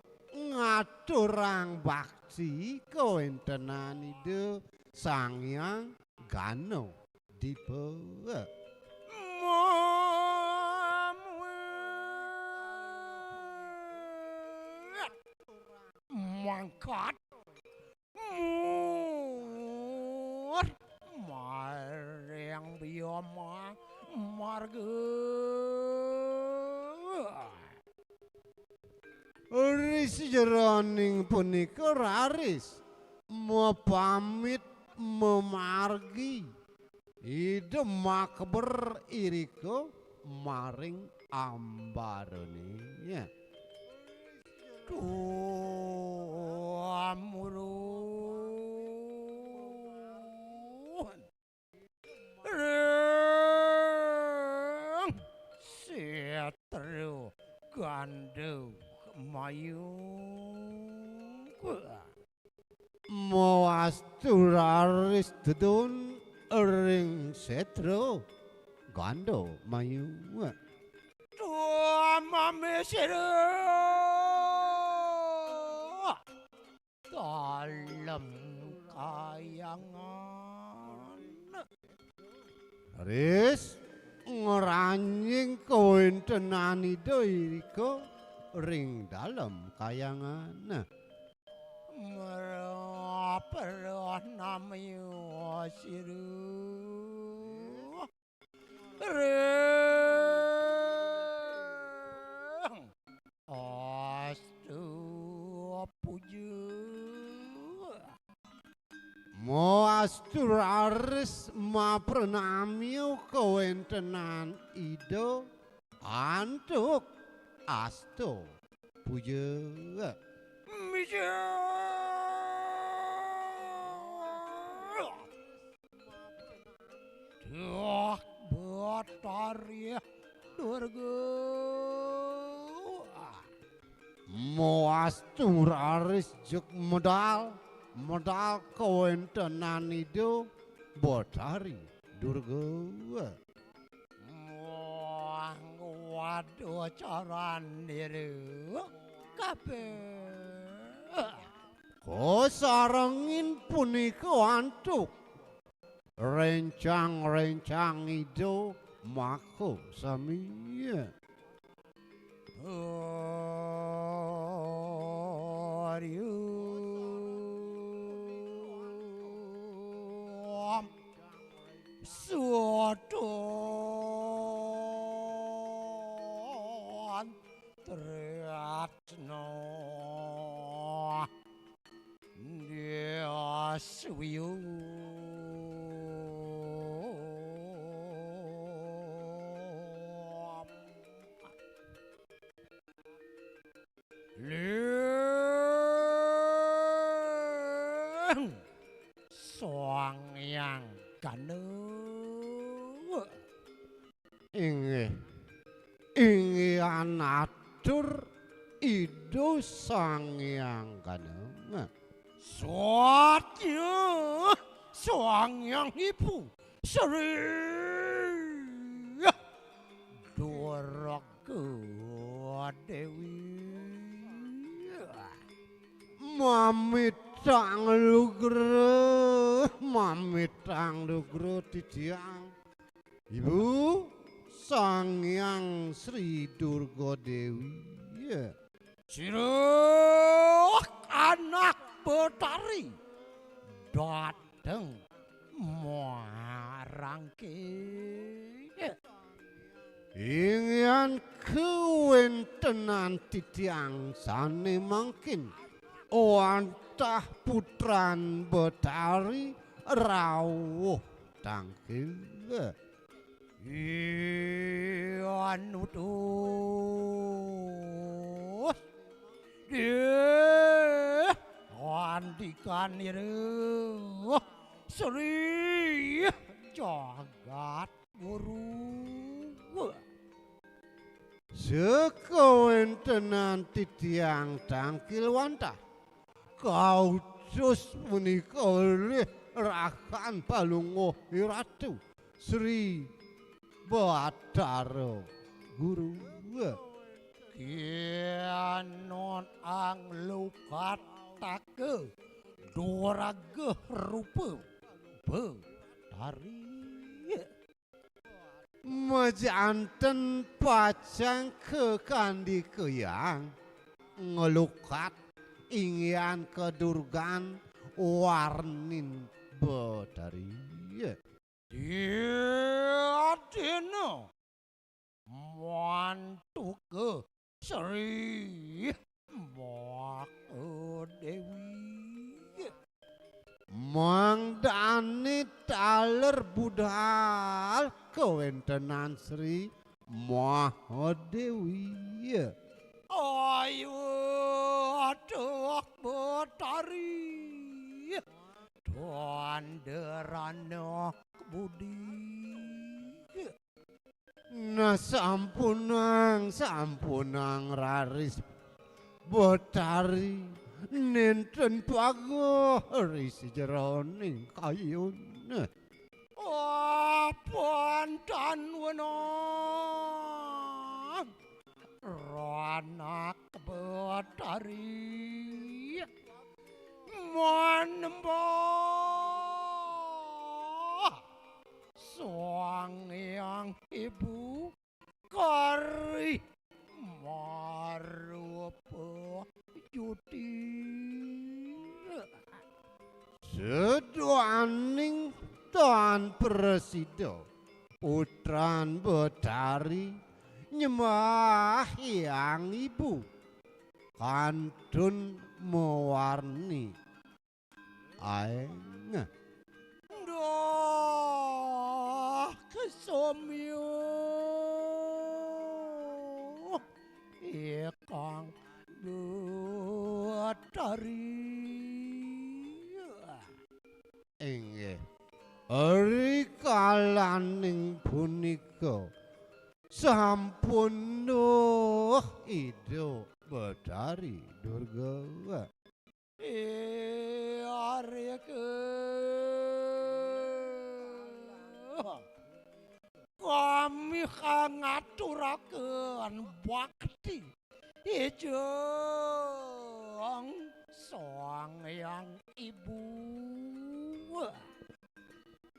ngaturang bakti kawentenan Ida Sang Hyang Gana Dipa. Mangkat mur maring Bima Marga. Ri sajeroning punika raris mapamit mamargi Ida makeber irika maring ambarane. Tuamurun ring setra ganda mayung. Mawastu raris tedun ring setra ganda mayung. Tuamame sira dalem kayangan. Ris ngranjing kawentenan Ida irika ring dalem kayangan. Mrapranamya sira ring astu puja. Mawastu raris mapranamya kawentenan Ida antuk asta puja. Mija. Duh Betari Durga. Mawastu raris jeg medal, medal kawentenan Ida Betari Durga. Muah waduh caran diri kabeh. Kasarengin punika antuk rencang-rencang Ida maka sami. Harium Sudon Tratno Dia Swiyo. Ling Sang Hyang Gana. Inggih. Inggihan atur Ida Sang Hyang Gana. Satya Sang Hyang Ibu Sri Durga Dewi. Mamitang lugra, mamitang lugra titiang. Ibu Sang Hyang Sri Durga Dewi. Sira anak Betari dateng marangke. Inggihan kawentenan titiang sane mangkin wantah putran Betari rawuh tangkil. Yan utus Ih, andikanira Sri Jagat Guru. Sekawentenan titiang tangkil wantah. Kautus punika olih rakan palungguh Ratu Sri Batara Guru. Kinun anglukataka durga rupa Betari. Majanten pacang kakandikayang nglukat inggihan kadurgan warnin Betari. Diadina mantuka Sri Mahadewi. Mangdane taler budal kawentenan Sri Mahadewi. Ayo atuk Betari, tandaranak budi. Nah, sampunang, sampunang raris Betari nenten paguh ri sajeroning kayun. Apan tan wenang ranak Betari manembah Sang Hyang Ibu kari marupa juti. Sedaning tan prasida putran Betari nyembah Hyang Ibu kantun mawarni aeng. Dah kesomyo ikang Betari. Inggih. Ri kalaning punika sampun nuh Ida Betari Durga. Irika kami ngaturaken bakti ijeng Sang Hyang Ibu.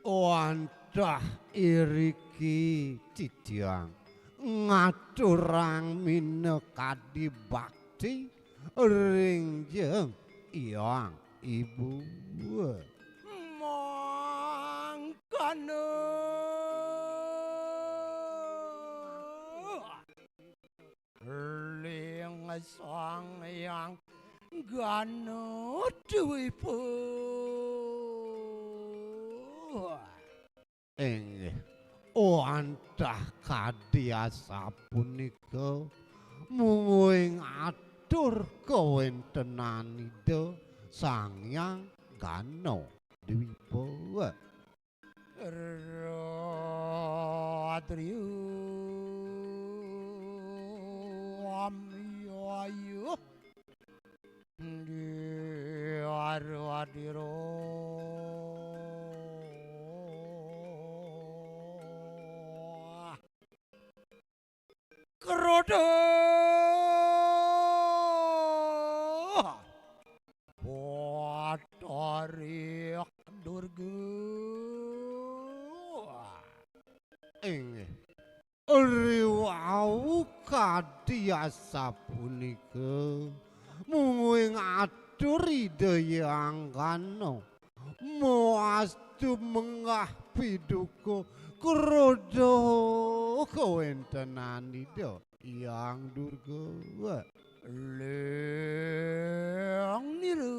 Wantah iriki titiang ngaturang minakadi bakti ring jeng Hyang Ibu. Mangkana ling Sang Hyang Gana Dwipa. Inggih, wantah kadi asapunika, mungguing atur kawentenan Ida Sang Hyang Gana Dwipa. Radriya amyaya diaradira. Kroda Batari Durga. Inggih. Riwau kadi asapunika, mungguing atur Ida Hyang Gana mawastu menggah piduka kroda kawentenan Ida Hyang Durga. Ling nira.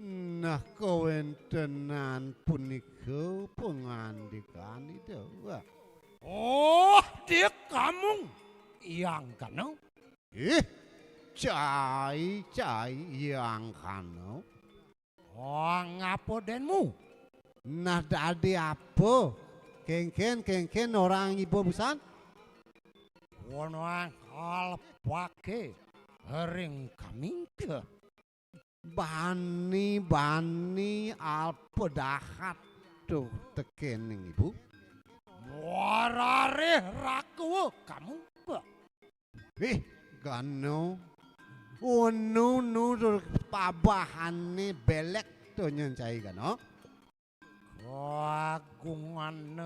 Nah, kawentenan punika pangandikan Ida. Oh, dik kamung Hyang Gana. Ih, Cai, cai, Hyang Gana. Oh, ngapa denmu? Nah, dadi apa? Kéngkén, kéngkén ora ngiba busan? Wenang alepaké ring kamingka. Bani, bani alpa dahat to tekéning ibu. Wararih rakwa kamu. Ih, Gana. Unu nu tur pabahané belék to nyen cai Gana. Kagungan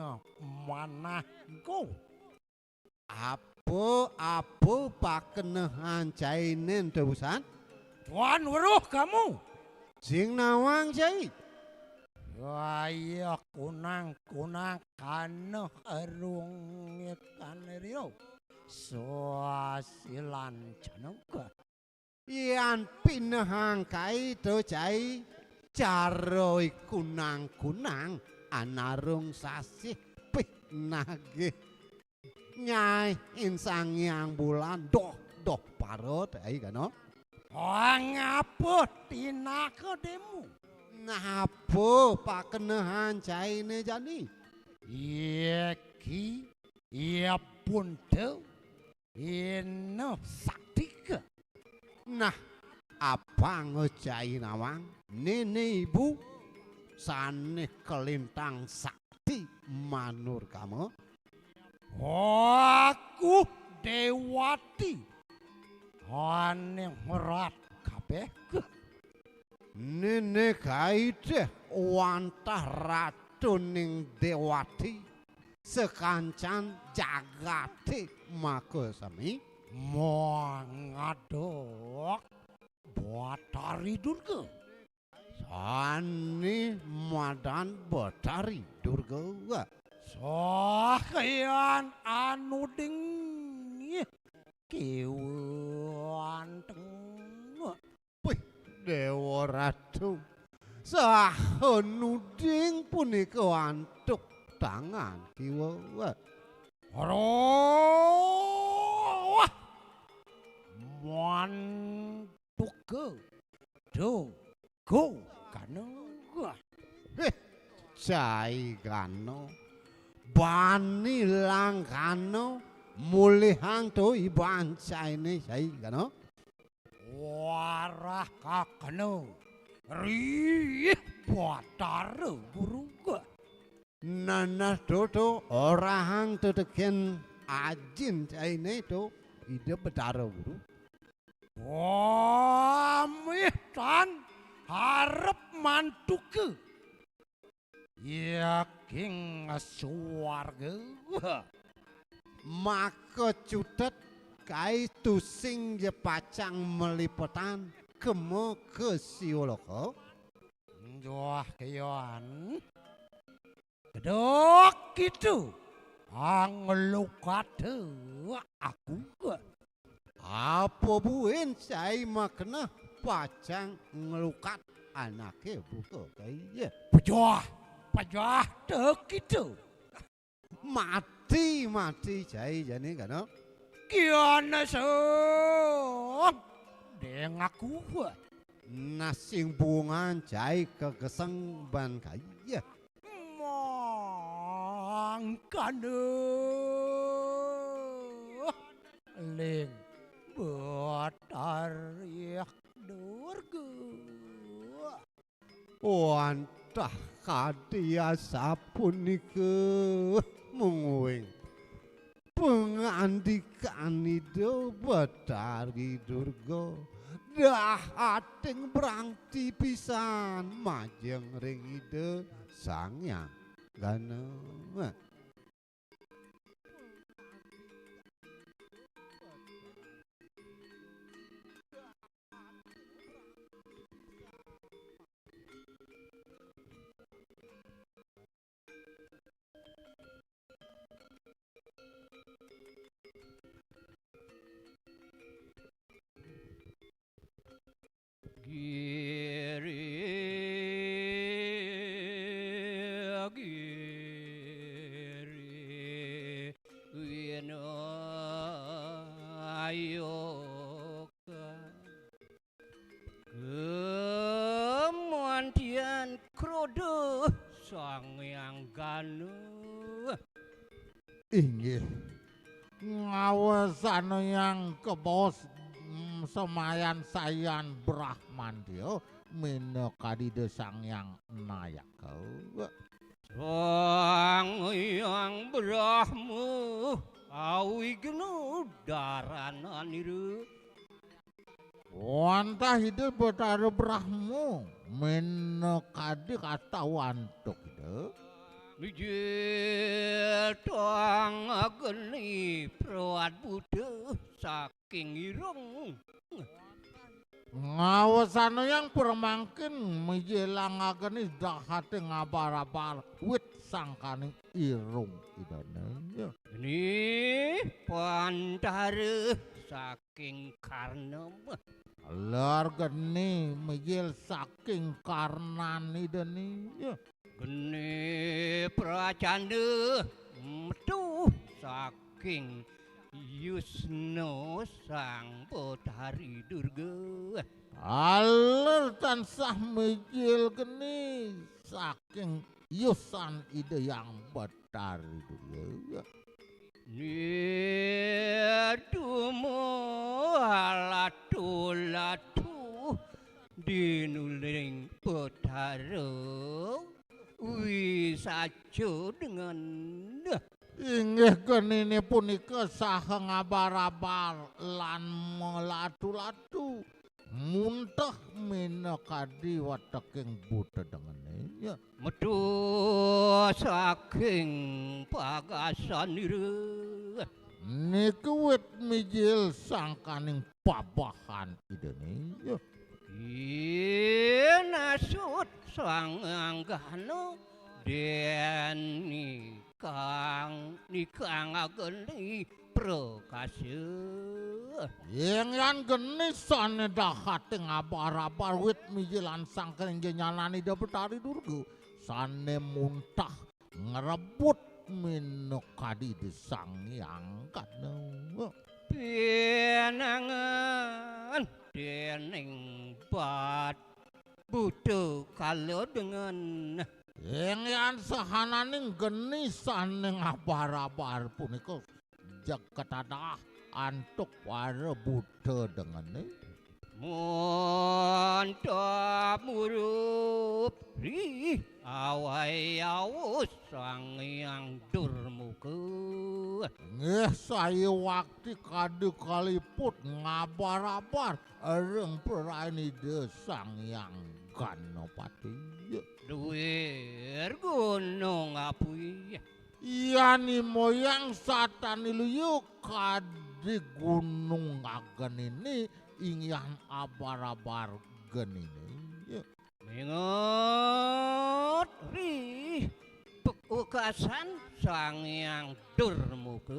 manah go. Apa, apa pakenehan cainé ento busan? Tuan weruh kamu. Sing nawang cai. Wayah kunang-kunang kaneh arungitan rio. Suasilan cenengka. Yan pinehang kai to cai, cara kunang-kunang anarung sasih pih nagih. Nyai Insang Hyang Bulan, doh, doh, parut, ai Gana. Oh, ngapa tinaka demu? Napa pakenehan cainé jani? Iki, iya punta, ina saktika. Nah, apanga cai nawang, néné ibu, sané kalintang sakti manurgama. Aku Déwati, ané merat kabéh. Néné kaité wantah ratuning Déwati, sakancan jagaté makasami. Mangadok Batari Durga. Sané madan Batari Durga. Sakian anuding kiwanteng. Wih, Déwa Ratu. Saha nuding punika antuk tangan kiwa. Roh! Mantuka. Do. Go. Gana. Héh, cai Gana. Bani langgana mulihang to iban cainé cai Gana. Warah kakena rih Batara Guru. Nanas to to orahang tetekén ajin cainé to Ida Batara Guru. Wamih tan harep mantuka. Yaking suwarga. Maka cutet kai tusing ja pacang malipetan kema ka siwaloka. Nduh kian. Kedok kitu. Anglukata aku. Apa buin cai makeneh pacang nglukat anaké buka kaya. Pejah, pejah tekita. Mati, mati cai jani Gana. Kiana song deng aku. Nasing bungan cai kageseng ban kaya. Mangkana ling Batari Durga. Wantah kadi asapunika mungguing pangandikan Ida Batari Durga, dahating brangti pisan majeng ring Ida Sang Hyang Gana. Giri, giri, winayok. Krodha Sang Hyang Gana. Inggih. Ngawasanayang kebaos, mm, semayan sayan Brahmandya minakadi Ida Sang Hyang Nayaka. Sang Hyang Brahma awigna darananira. Wantah Ida Betara Brahma minakadi kastawa antuk Ida. Mijil tang agni praadbuta saking irung. Ngawasanayang pramangkin mijilang agni dahating abar-abar wit sangkaning irung Idane. Geni pantara saking karnam. Lar geni mijil saking karnan Idane. Geni pracanda metu saking yusna Sang Betari Durga. Taler tansah mijil geni saking yusan Ida Hyang Betari Durga. Niduma latu-latu dinuling Betara wisaca dengan. Inggih genine punika saha ngabar-abar lan melatu-latu muntah minakadi wateking buta dengene. Metu saking pagasanira. Niku wit mijil sangkaning pabahan Idane. Kinasut Sang Anggana deni kang nikang ageni prakasa. Ing yan geni sane dahating abar-abar wit mijilan sangkaning jenyanan Ida Betari Durga sane muntah ngrebut minakadi Ida Sang Hyang Gana. Pinangan dening bat buta kala dengan. Ing yan sahananing geni sane ngabar-abar punika jeg katadah antuk para buta dengene. Mantap murup ri awai awus Sang Hyang Durmuka. Nggih, sayuwakti kadi kaliput ngabar-abar ring prarain Ida Sang Hyang Ganapati. Duir gunung api. Yani moyang satani luyu kadi gunung agenine ingyan abar-abar genine. Mingot ri pekukasan Sang Hyang Durmuka.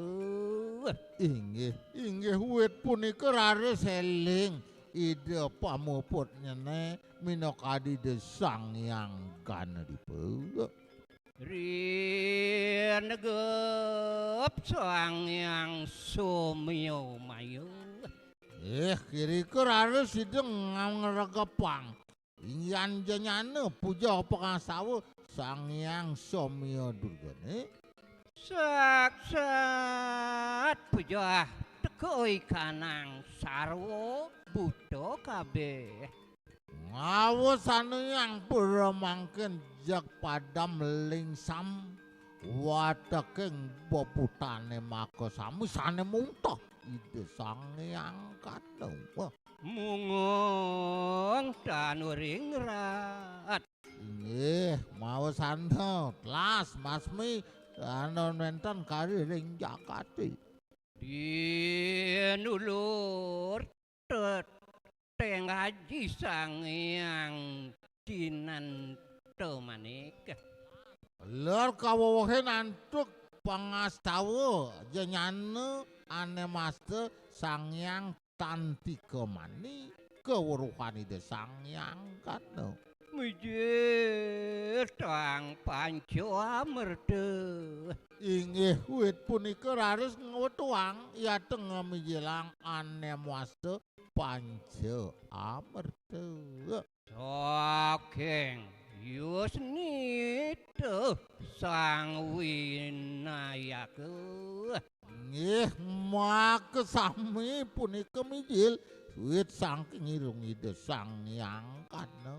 Inggih, inggih wit punika raris eling Ida pamuputnyane minakadi Ida Sang Hyang Ganadipa. Rinegep Sang Hyang Somya Maya. Eh, kirika raris sida ngregepang. Ingyan janyana puja pangastawa Sang Hyang Somya Durgane. Saksat puja teka ikanang sarwa buta kabeh. Ngawasanayang pura mangkin jag padam lingsam wateking bebutane makasami sane muntah Ida Sang Hyang Gana. Mungong tanuring rat. Inggih, maosanta telas masmi anu wenten kari ring jagate. Dinulur tet tenggaji Sang Hyang Tinanta Manik. Ler kawewehin antuk pangastawa janyana ane masta Sang Hyang Tantika Mani kaweruhan Ida Sang Hyang Gana. Mijil tang panca amerta. Inggih, wit punika raris ngwetuang yateng ngamijilang ane masta panca amerta. Saking Yusnita Sang Winayaka. Nggih, makasami punika mijil wit saking irung Ida Sang Hyang Kana.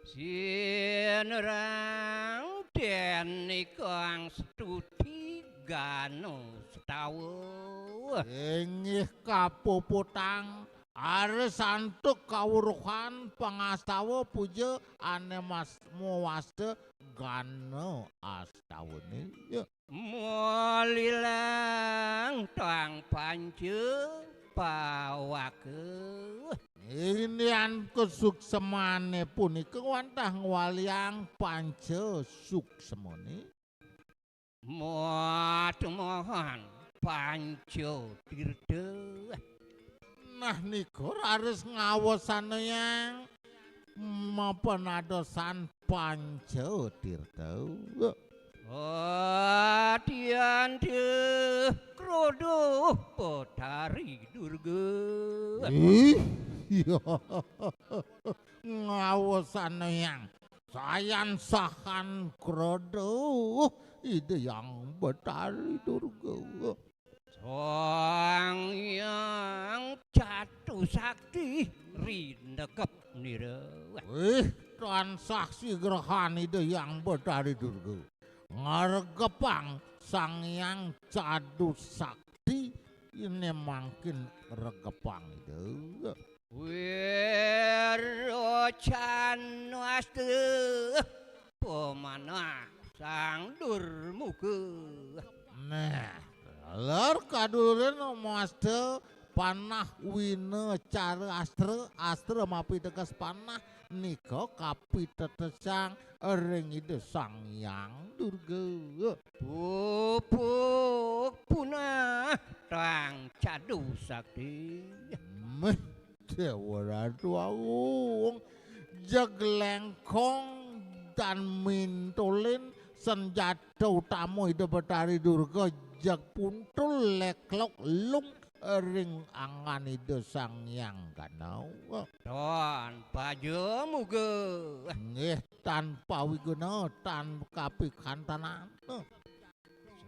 Sinrang dening kang stuti gana stawa. Inggih kapuputang ari santuk kawruhan pangastawa puja ane mas mawasta gana astawane. Ya. Mulilang tang panca pawaka. Indian kesuksemane punika wantah ngwaliang panca suksemane. Matumahan panca tirta. Nah, nika raris ngawasanayang mapanadosan panca tirta. Atyanta krodo Betari Durga. Ih, iya. Ngawasanayang sayan sahan krodo Ida Hyang Betari Durga. Sang Hyang Catu Sakti rinekep nira. Wih, tansah sigrahan Ida Hyang Betari Durga. Ngregepang Sang Hyang Catu Sakti ini mangkin regepang Ida. Wirocanoastu pemanah Sang Durmuka. Nah, ler kadulurin masta panah wina cara astra, astra mapiteges panah nika kapitetesang ring Ida Sang Hyang Durga. Pupuk punah tang Cadu Sakti. Meh, Dewa Ratu Agung, jeg lengkong tan mintulin senjata utama Ida Betari Durga, jeg puntul leklok lung ring angan Ida Sang Hyang Ganawa. Tan paja muga. Nggih, tan pawiguna, tan kapikantanan.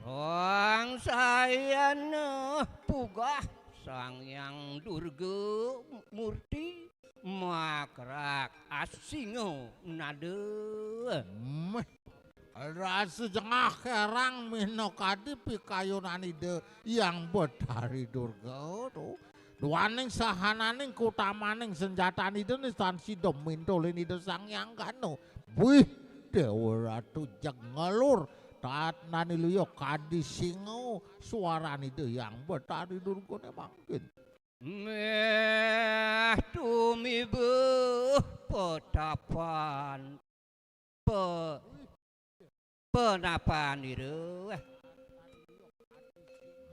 Sang Sayana pugah Sang Hyang Durga Murti makrak asinga nada. Meh, rasa jengah kerang minakadi pikayunan Ida Hyang Betari Durga to. Duaning sahananing kutamaning senjatan Ida ni tan sida mintulin Ida Sang Hyang Gana. Wih, Dewa Ratu jeg ngelur tatnani luya kadi singa suaran Ida Hyang Betari Durgane mangkin. Meh tumibuh petapan pe, penapanira.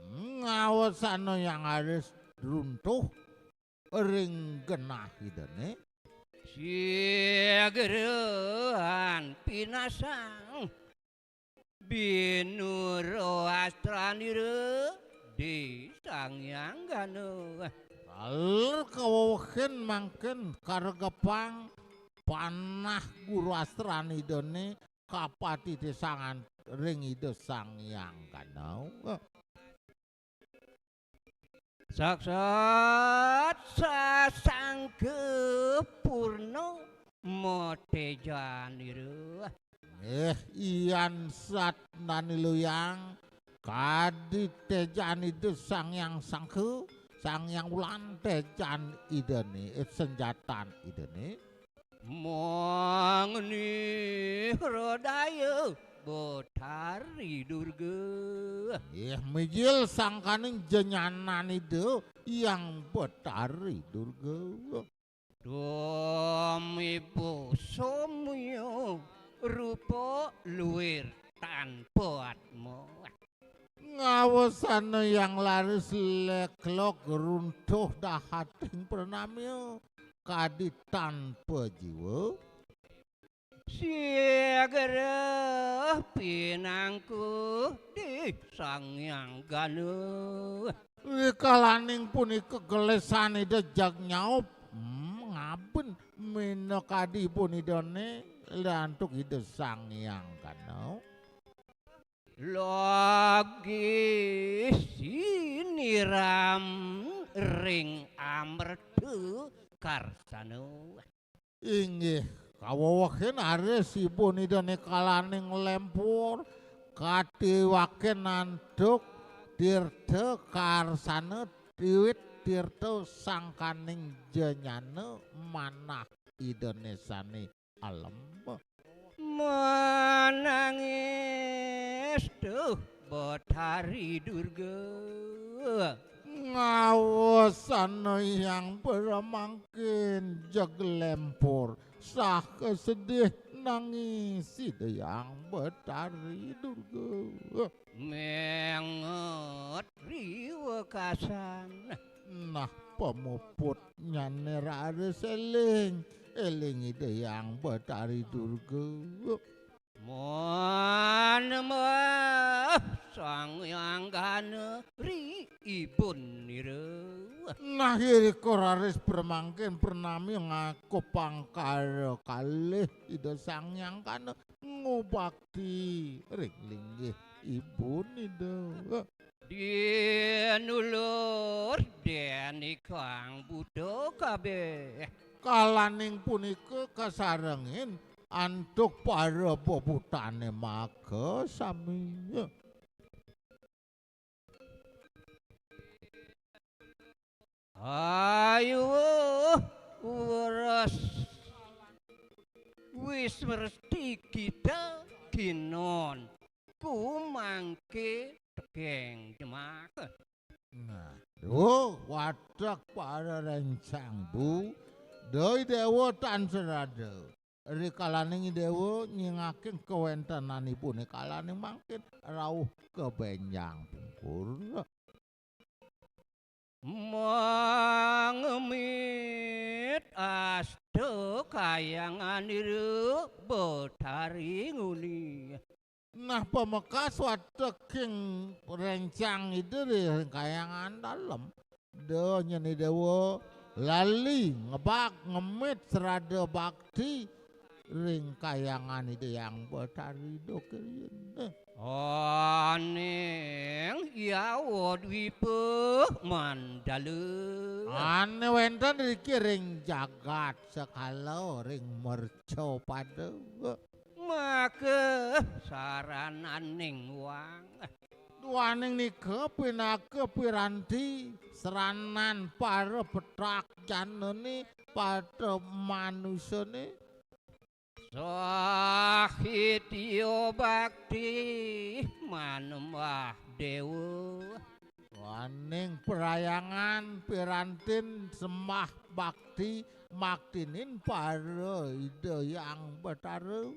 Ngawasana Hyang Aris runtuh ring genah Idane. Siageran pinasang binura astranira di Sang Hyang Gana. Taler kawewehin mangkin karegepang panah guru astran Idane kapati tisangan ring Ida Sang Hyang Gana. Saksat sasangka purna matejanira. Eh, iyan satnani luyang kadi tejan Ida Sang Hyang Sangka, Sang Hyang Wulan tejan Idane, eh, senjatan Idane. Mangni hridaya Betari Durga. Nggih, mijil sangkaning jenyanan Ida Hyang Betari Durga. Tumibu somya rupa luir tanpa atma. Ngawasana Hyang Laris leklok runtuh dahating pranamya kadi tanpa jiwa. Siagra pinangku di Sang Hyang Gana. Rikalaning punika gelesan Ida jag nyaup, hmm, ngaben minakadi pun Idane. antuk Ida Sang Hyang Kana. Lagi siniram ring amerta karsana. Inggih, kawewehin aris ibun Ida Nikalaning Lempur, katiwakin antuk tirta karsana, wiwit tirta sangkaning janyana manah Ida Nesane Alem. Manangis tuh Betari Durga. Ngawasana Hyang Bramangkin jeg Lempur, sah kasedih nangis Ida Hyang Betari Durga. Menget riwekasan. Nah, pamuputnyane raris eling, eling Ida Hyang Betari Durga. Manembah Sang Hyang Kana ri ibun nira. Nah, irika raris pramangkin pranami ngaku pangkara kalih Ida Sang Hyang Kana ngubakti ring linggih ibun Ida. Dinulur dening kang buta kabeh. Kalaning punika kasarengin antuk para bebutane maka sami. Ayu wres wismerti kita kinon kumangke tekeng jemak. Nah, duh, watek para rencang bu, doi dewa tan serada. Rikalaning dewa nyingaking kawentenanipune kalaning mangkin rauh ka benjang pungkur. Mangemit asta kayanganira Betari nguni. Nah, pamekas wateking rencang Ida ring kayangan dalem. Da nyeni dewa lali ngebak ngemit serada bakti ring kayangan Ida Hyang Betari Dokirin. Aning yawa dwipa mandala. Ane wenten riki ring jagat sekala ring mercapada. Maka sarananing wang. Duaning nika pinaka piranti seranan para petak janane, para manusane. Sahitya bakti manembah dewa. Waning perayangan pirantin sembah bakti maktinin para Ida Hyang Betara.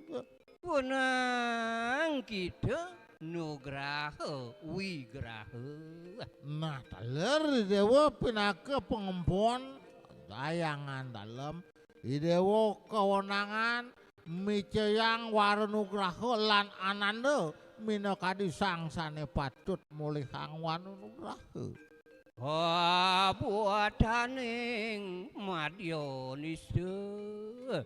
Punang kita nugraha wigraha. Nah, taler dewa pinaka pangempon kayangan dalem. Idewa kawenangan micayang wara nugraha lan ananda minakadi sang sane patut molihang wara nugraha. Abuataning madya nista.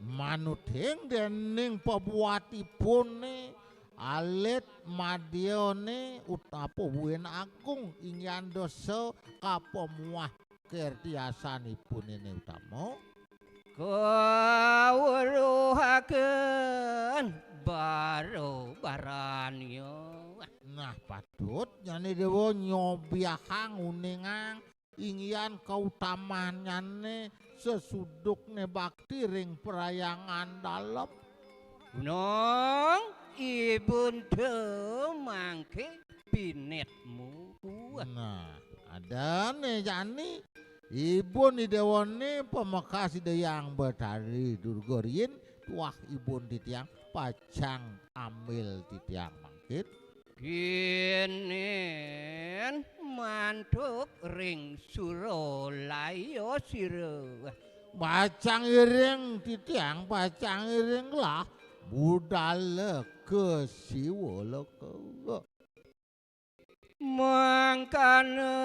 Manuting dening pabuatipune alit madyane utapa buin agung inggihan dasa kapamuah kertiasanipune utama. Kaweruhaken bara baranya. Nah, patut jani dewa nyobiahang uningang inggihan kautamanyane sesudukne bakti ring perayangan dalem. Gunung ibun te mangke pinetmu. Nah, adane jani ibun idewane pamekas Ida Hyang Betari Durga riin tuah ibun titiang pacang ambil titiang mangkin. Kinin mantuk ring suralaya sira. Pacang iring titiang, pacang iring lah budal ka Siwaloka. Mangkana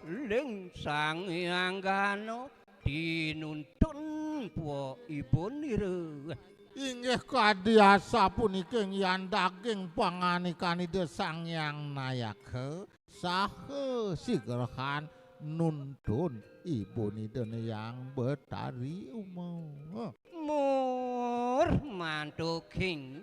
ling Sang Hyang Gana tinuntun pua ibun ira. Inggih kadi asapunika, yan daging panganikan Ida Sang Hyang Nayaga saha sigrahan nuntun ibun Ida Hyang Betari Uma. Mur mantuking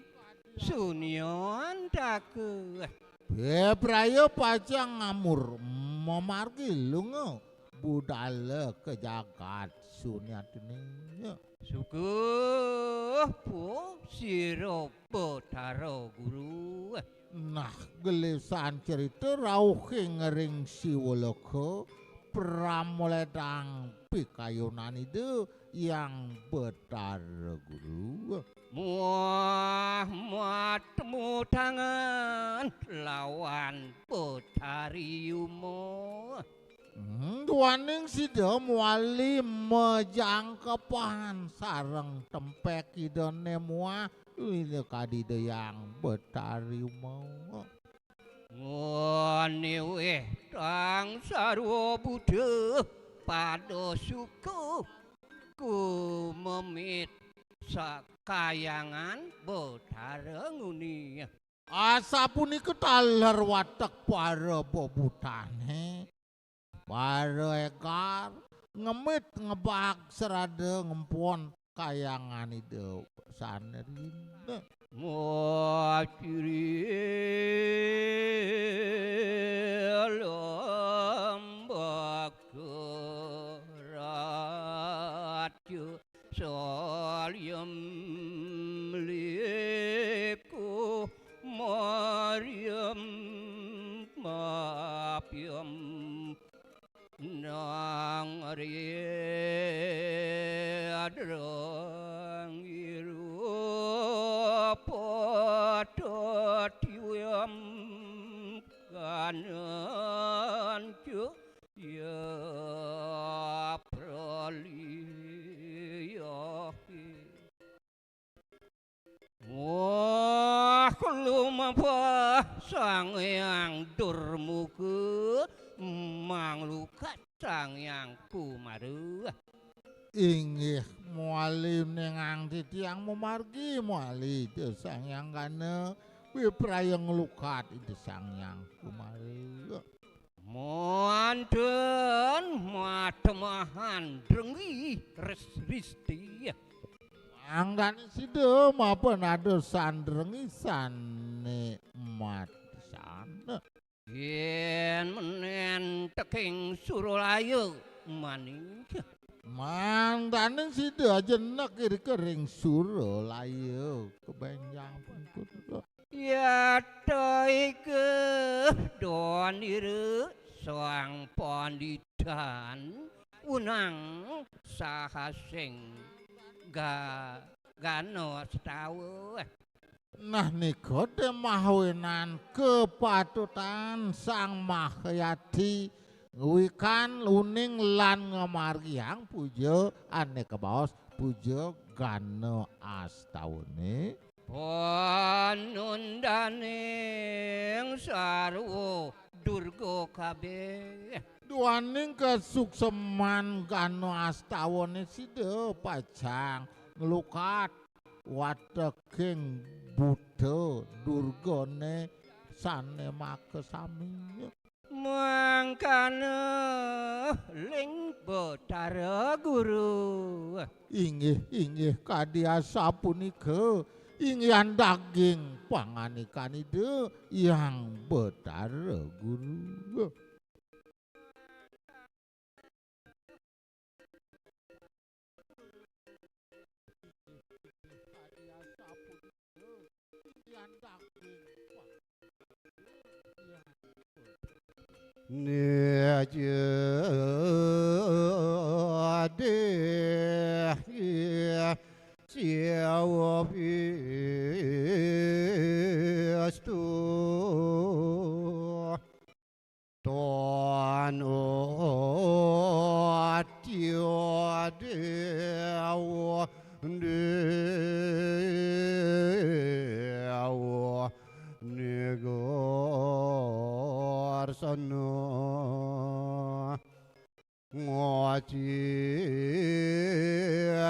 sunyan daga. Bebraya pacang ngamur mamargi lunga budala ka jagat sunyatine. Suguh po sira Betara Guru. Nah, gelisan cerita rauhing ring Siwaloka pramoledang pikayunan Ida Hyang Betara Guru. Muah matemu tangan lawan Betari Uma. Hmm, duaning sida mawali majangkepan sareng tempek Idane muah ina kadi Ida Hyang Betari Uma. Ngene weh tang sarwa buta pada suka kumemit sakayangan Betara nguni. Asapunika taler watek para bebutane, para egar, ngemit ngebag serada ngempon kayangan Ida sane rina. Maciri lembaka raja salyam liku maryam mapyam nang riadrang irupa tatiwam kananca ya praliyahi. Wah, lumebah Sang Hyang Durmuka, manglukat Sang Hyang Kumara. Inggih, mawali nengang titiang mamargi, mawali Ida Sang Hyang Gana, wipraya nglukat Ida Sang Hyang Kumara. Manten matemahan drenggi res-, risti. Mangdane sida mapan ada sandrengi sane matisan. Yen menen teking Suralaya maning. Mangdane sida aja nek irika ring Suralaya kebenjang pungkur. Yata ika donira sang panditan unang sahasing ga-, gana setawa. Nah, nika te mawinan kepatutan Sang Mahayati ngwikan uning lan ngamargiang puja ane kabaos puja gana astawane. Panundaning sarwa Durga kabeh. Duaning kasukseman gana astawane sida pacang nglukat wateking buta Durgane sane makasami. Mangkana ling Betara Guru. Inggih, inggih, kadi asapunika, inggih daging panganikan Ida Hyang Betara Guru. Nijadeh siawa pistu. Tanu atya dewa dewa nigarsana. Ngoci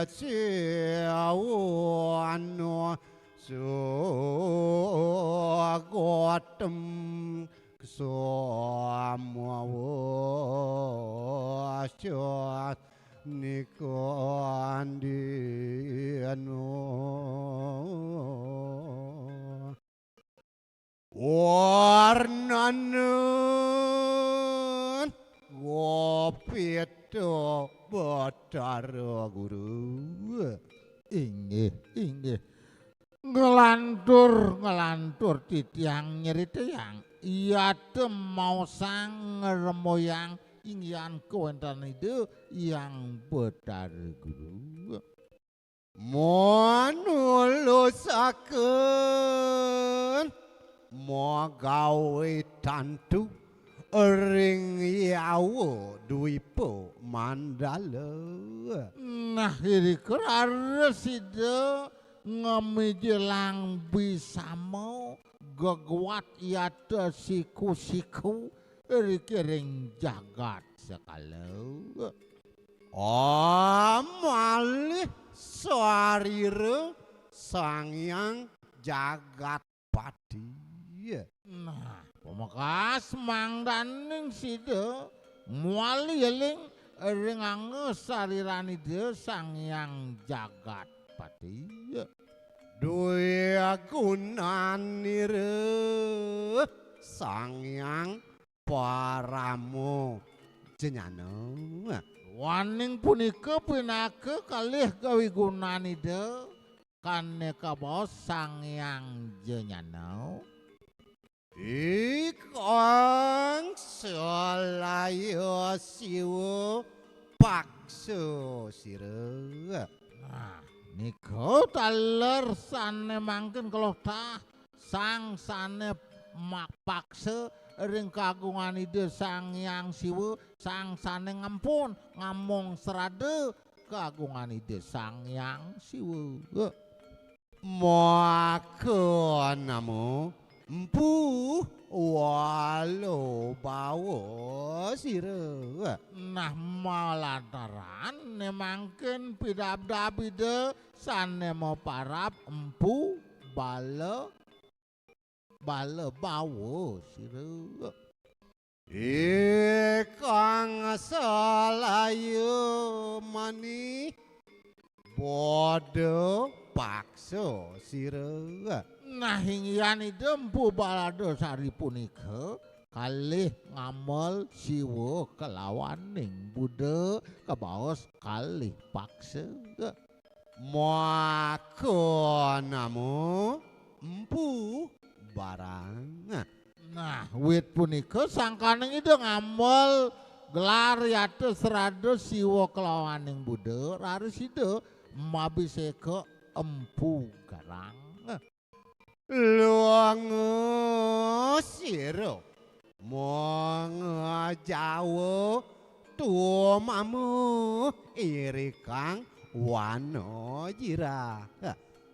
siawan Sugotem Samawasyas Nikandino. Warnanen Gopita Batara Guru. Inggih, inggih. Nglantur, nglantur titiang nyeritayang. Yata maosang ngremoyang inggihan kawéntenan Ida Hyang Batara Guru. Manulusaken magawé tantu ring Yawa Dwipa Mandala. Nah, irika raris Ida ngamijilang bisama geguat yata siku-siku irika ring jagat sekala. Amalih sarira Sang Hyang Jagatpati. Nah, pamekas mangdaning sida mawali eling ring angga sariran Ida Sang Hyang Jagatpati. Dwi gunanira Sang Hyang Parama Jnana. Waning punika pinaka kalih kawigunan Ida, kane kabaos Sang Hyang Jnana. Ikang salaya Siwa paksa sira. Nah, nika taler sane mangkin kelotah, sang sane ma-, paksa ring kagungan Ida Sang Hyang Siwa, sang sane ngampun ngamong srada kagungan Ida Sang Hyang Siwa. Maka nama Mpu Wala Bawa sira. Nah, malantaran ne mangkin pidabdab Ida sane maparab Mpu Bala, Bala Bawa sira. Ikang salaya mani Buda paksa sira. Nah, inggihan Ida Mpu Balada Sari punika kalih ngamel Siwa kelawaning Buda, kabaos kalih paksa. Maka nama Mpu Barang. Nah, wit punika sangkaning Ida ngamel gelar yata srada Siwa kelawaning Buda, raris Ida mabiseka Empu Garang. Lunga sira mangda Jawa tumama irikang wana jirah.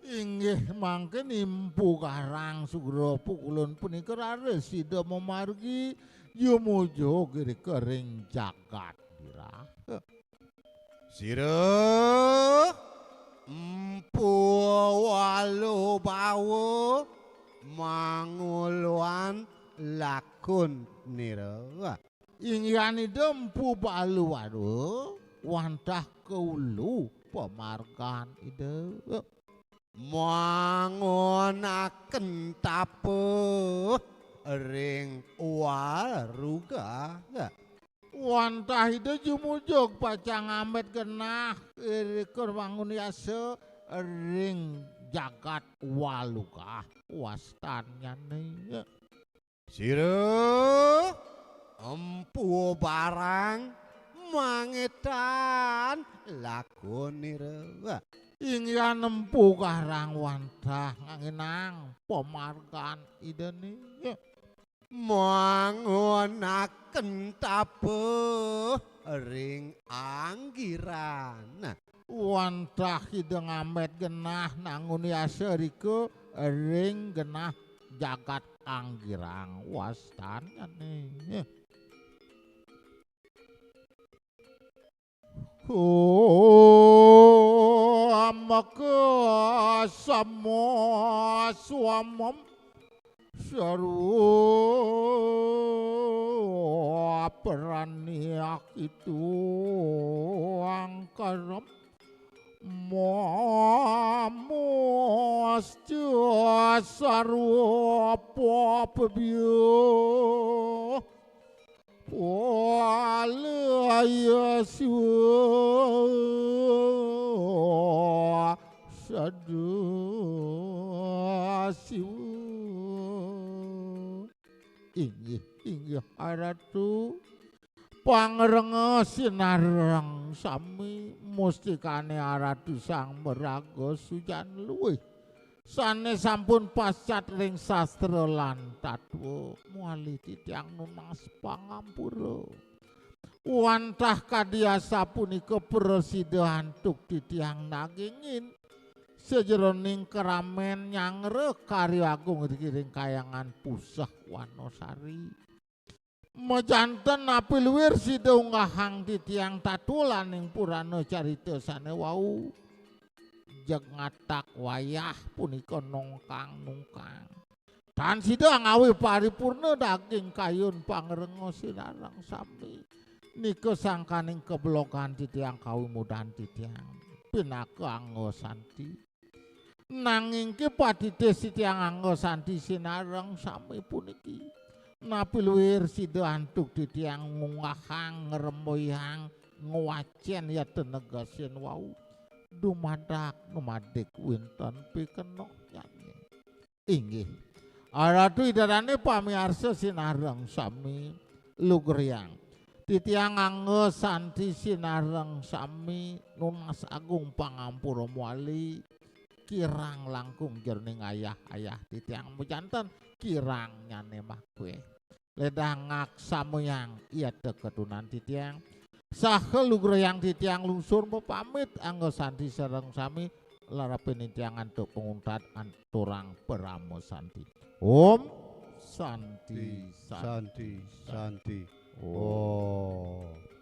Inggih mangkin Mpu Garang Sugra Pukulun punika raris sida mamargi jumujug irika ring jagat jirah. Sira Mpu Walubawa manguluan lakunira. Inggihan Ida Mpu Baluwaru wantah kaulu pamargan Ida. Mangunaken tapa ring Waruga. Wantah Ida jumujug pacang ambet genah irika mangun yasa ring jagat Waluga wastannyane. Sira Empu Barang mangetan lakunira. Inggihan Empu Garang wantah nganginang pamargan Idane. Mangunaken tapa ring Anggiran. Wantah Ida ngambet genah nangun yasa rika ring genah jagat Anggirang wastannyane. Oh. Maka sama swamam sarwa praniak itu angkaram. Mamasca sarwa papabya. Palaya siwa sada siwa. Inggih, inggih, Aratu. Pangrenga sinareng sami mustikane Aratu Sang Maraga Sujan Luwih. Sane sampun pascat ring sastra lan tatwa, malih titiang nunas pangampura. Wantah kadi asapunika prasida antuk titiang nagingin sajeroning kramen nyanggra karya agung ring Kahyangan Puseh Wanasari. Majanten napi luir sida unggahang titiang tatulaning purana carita sane wau. Jeg ngatak wayah punika nongkang-nungkang. Tan sida ngawi paripurna daging kayun pangrenga sinareng sami. Nika sangkaning kablogan titiang kawimudan titiang. Pinaka angga santi. Nanging ki patitih titiang angga santi sinareng sami puniki. Napi luir sida antuk titiang ngunggahang, ngrembuyang, ngwacen yata negasin wau. Dumadak numadik winten pikenohnyané. Inggih. Aratu Ida Dané pamiarsa sinareng sami lugrayang. Titiang angga santi sinareng sami nunas agung pangampura mawali kirang langkung jeroning ayah-ayah titiang majanten kirang nyané makué. Ledang ngaksamayang yata katunan titiang. Saha lugrayang titiang lungsur mapamit angga santi sareng sami larapin titiang antuk panguntat aturang parama santi. Om Santi, Santi, Santi. Santi. Om.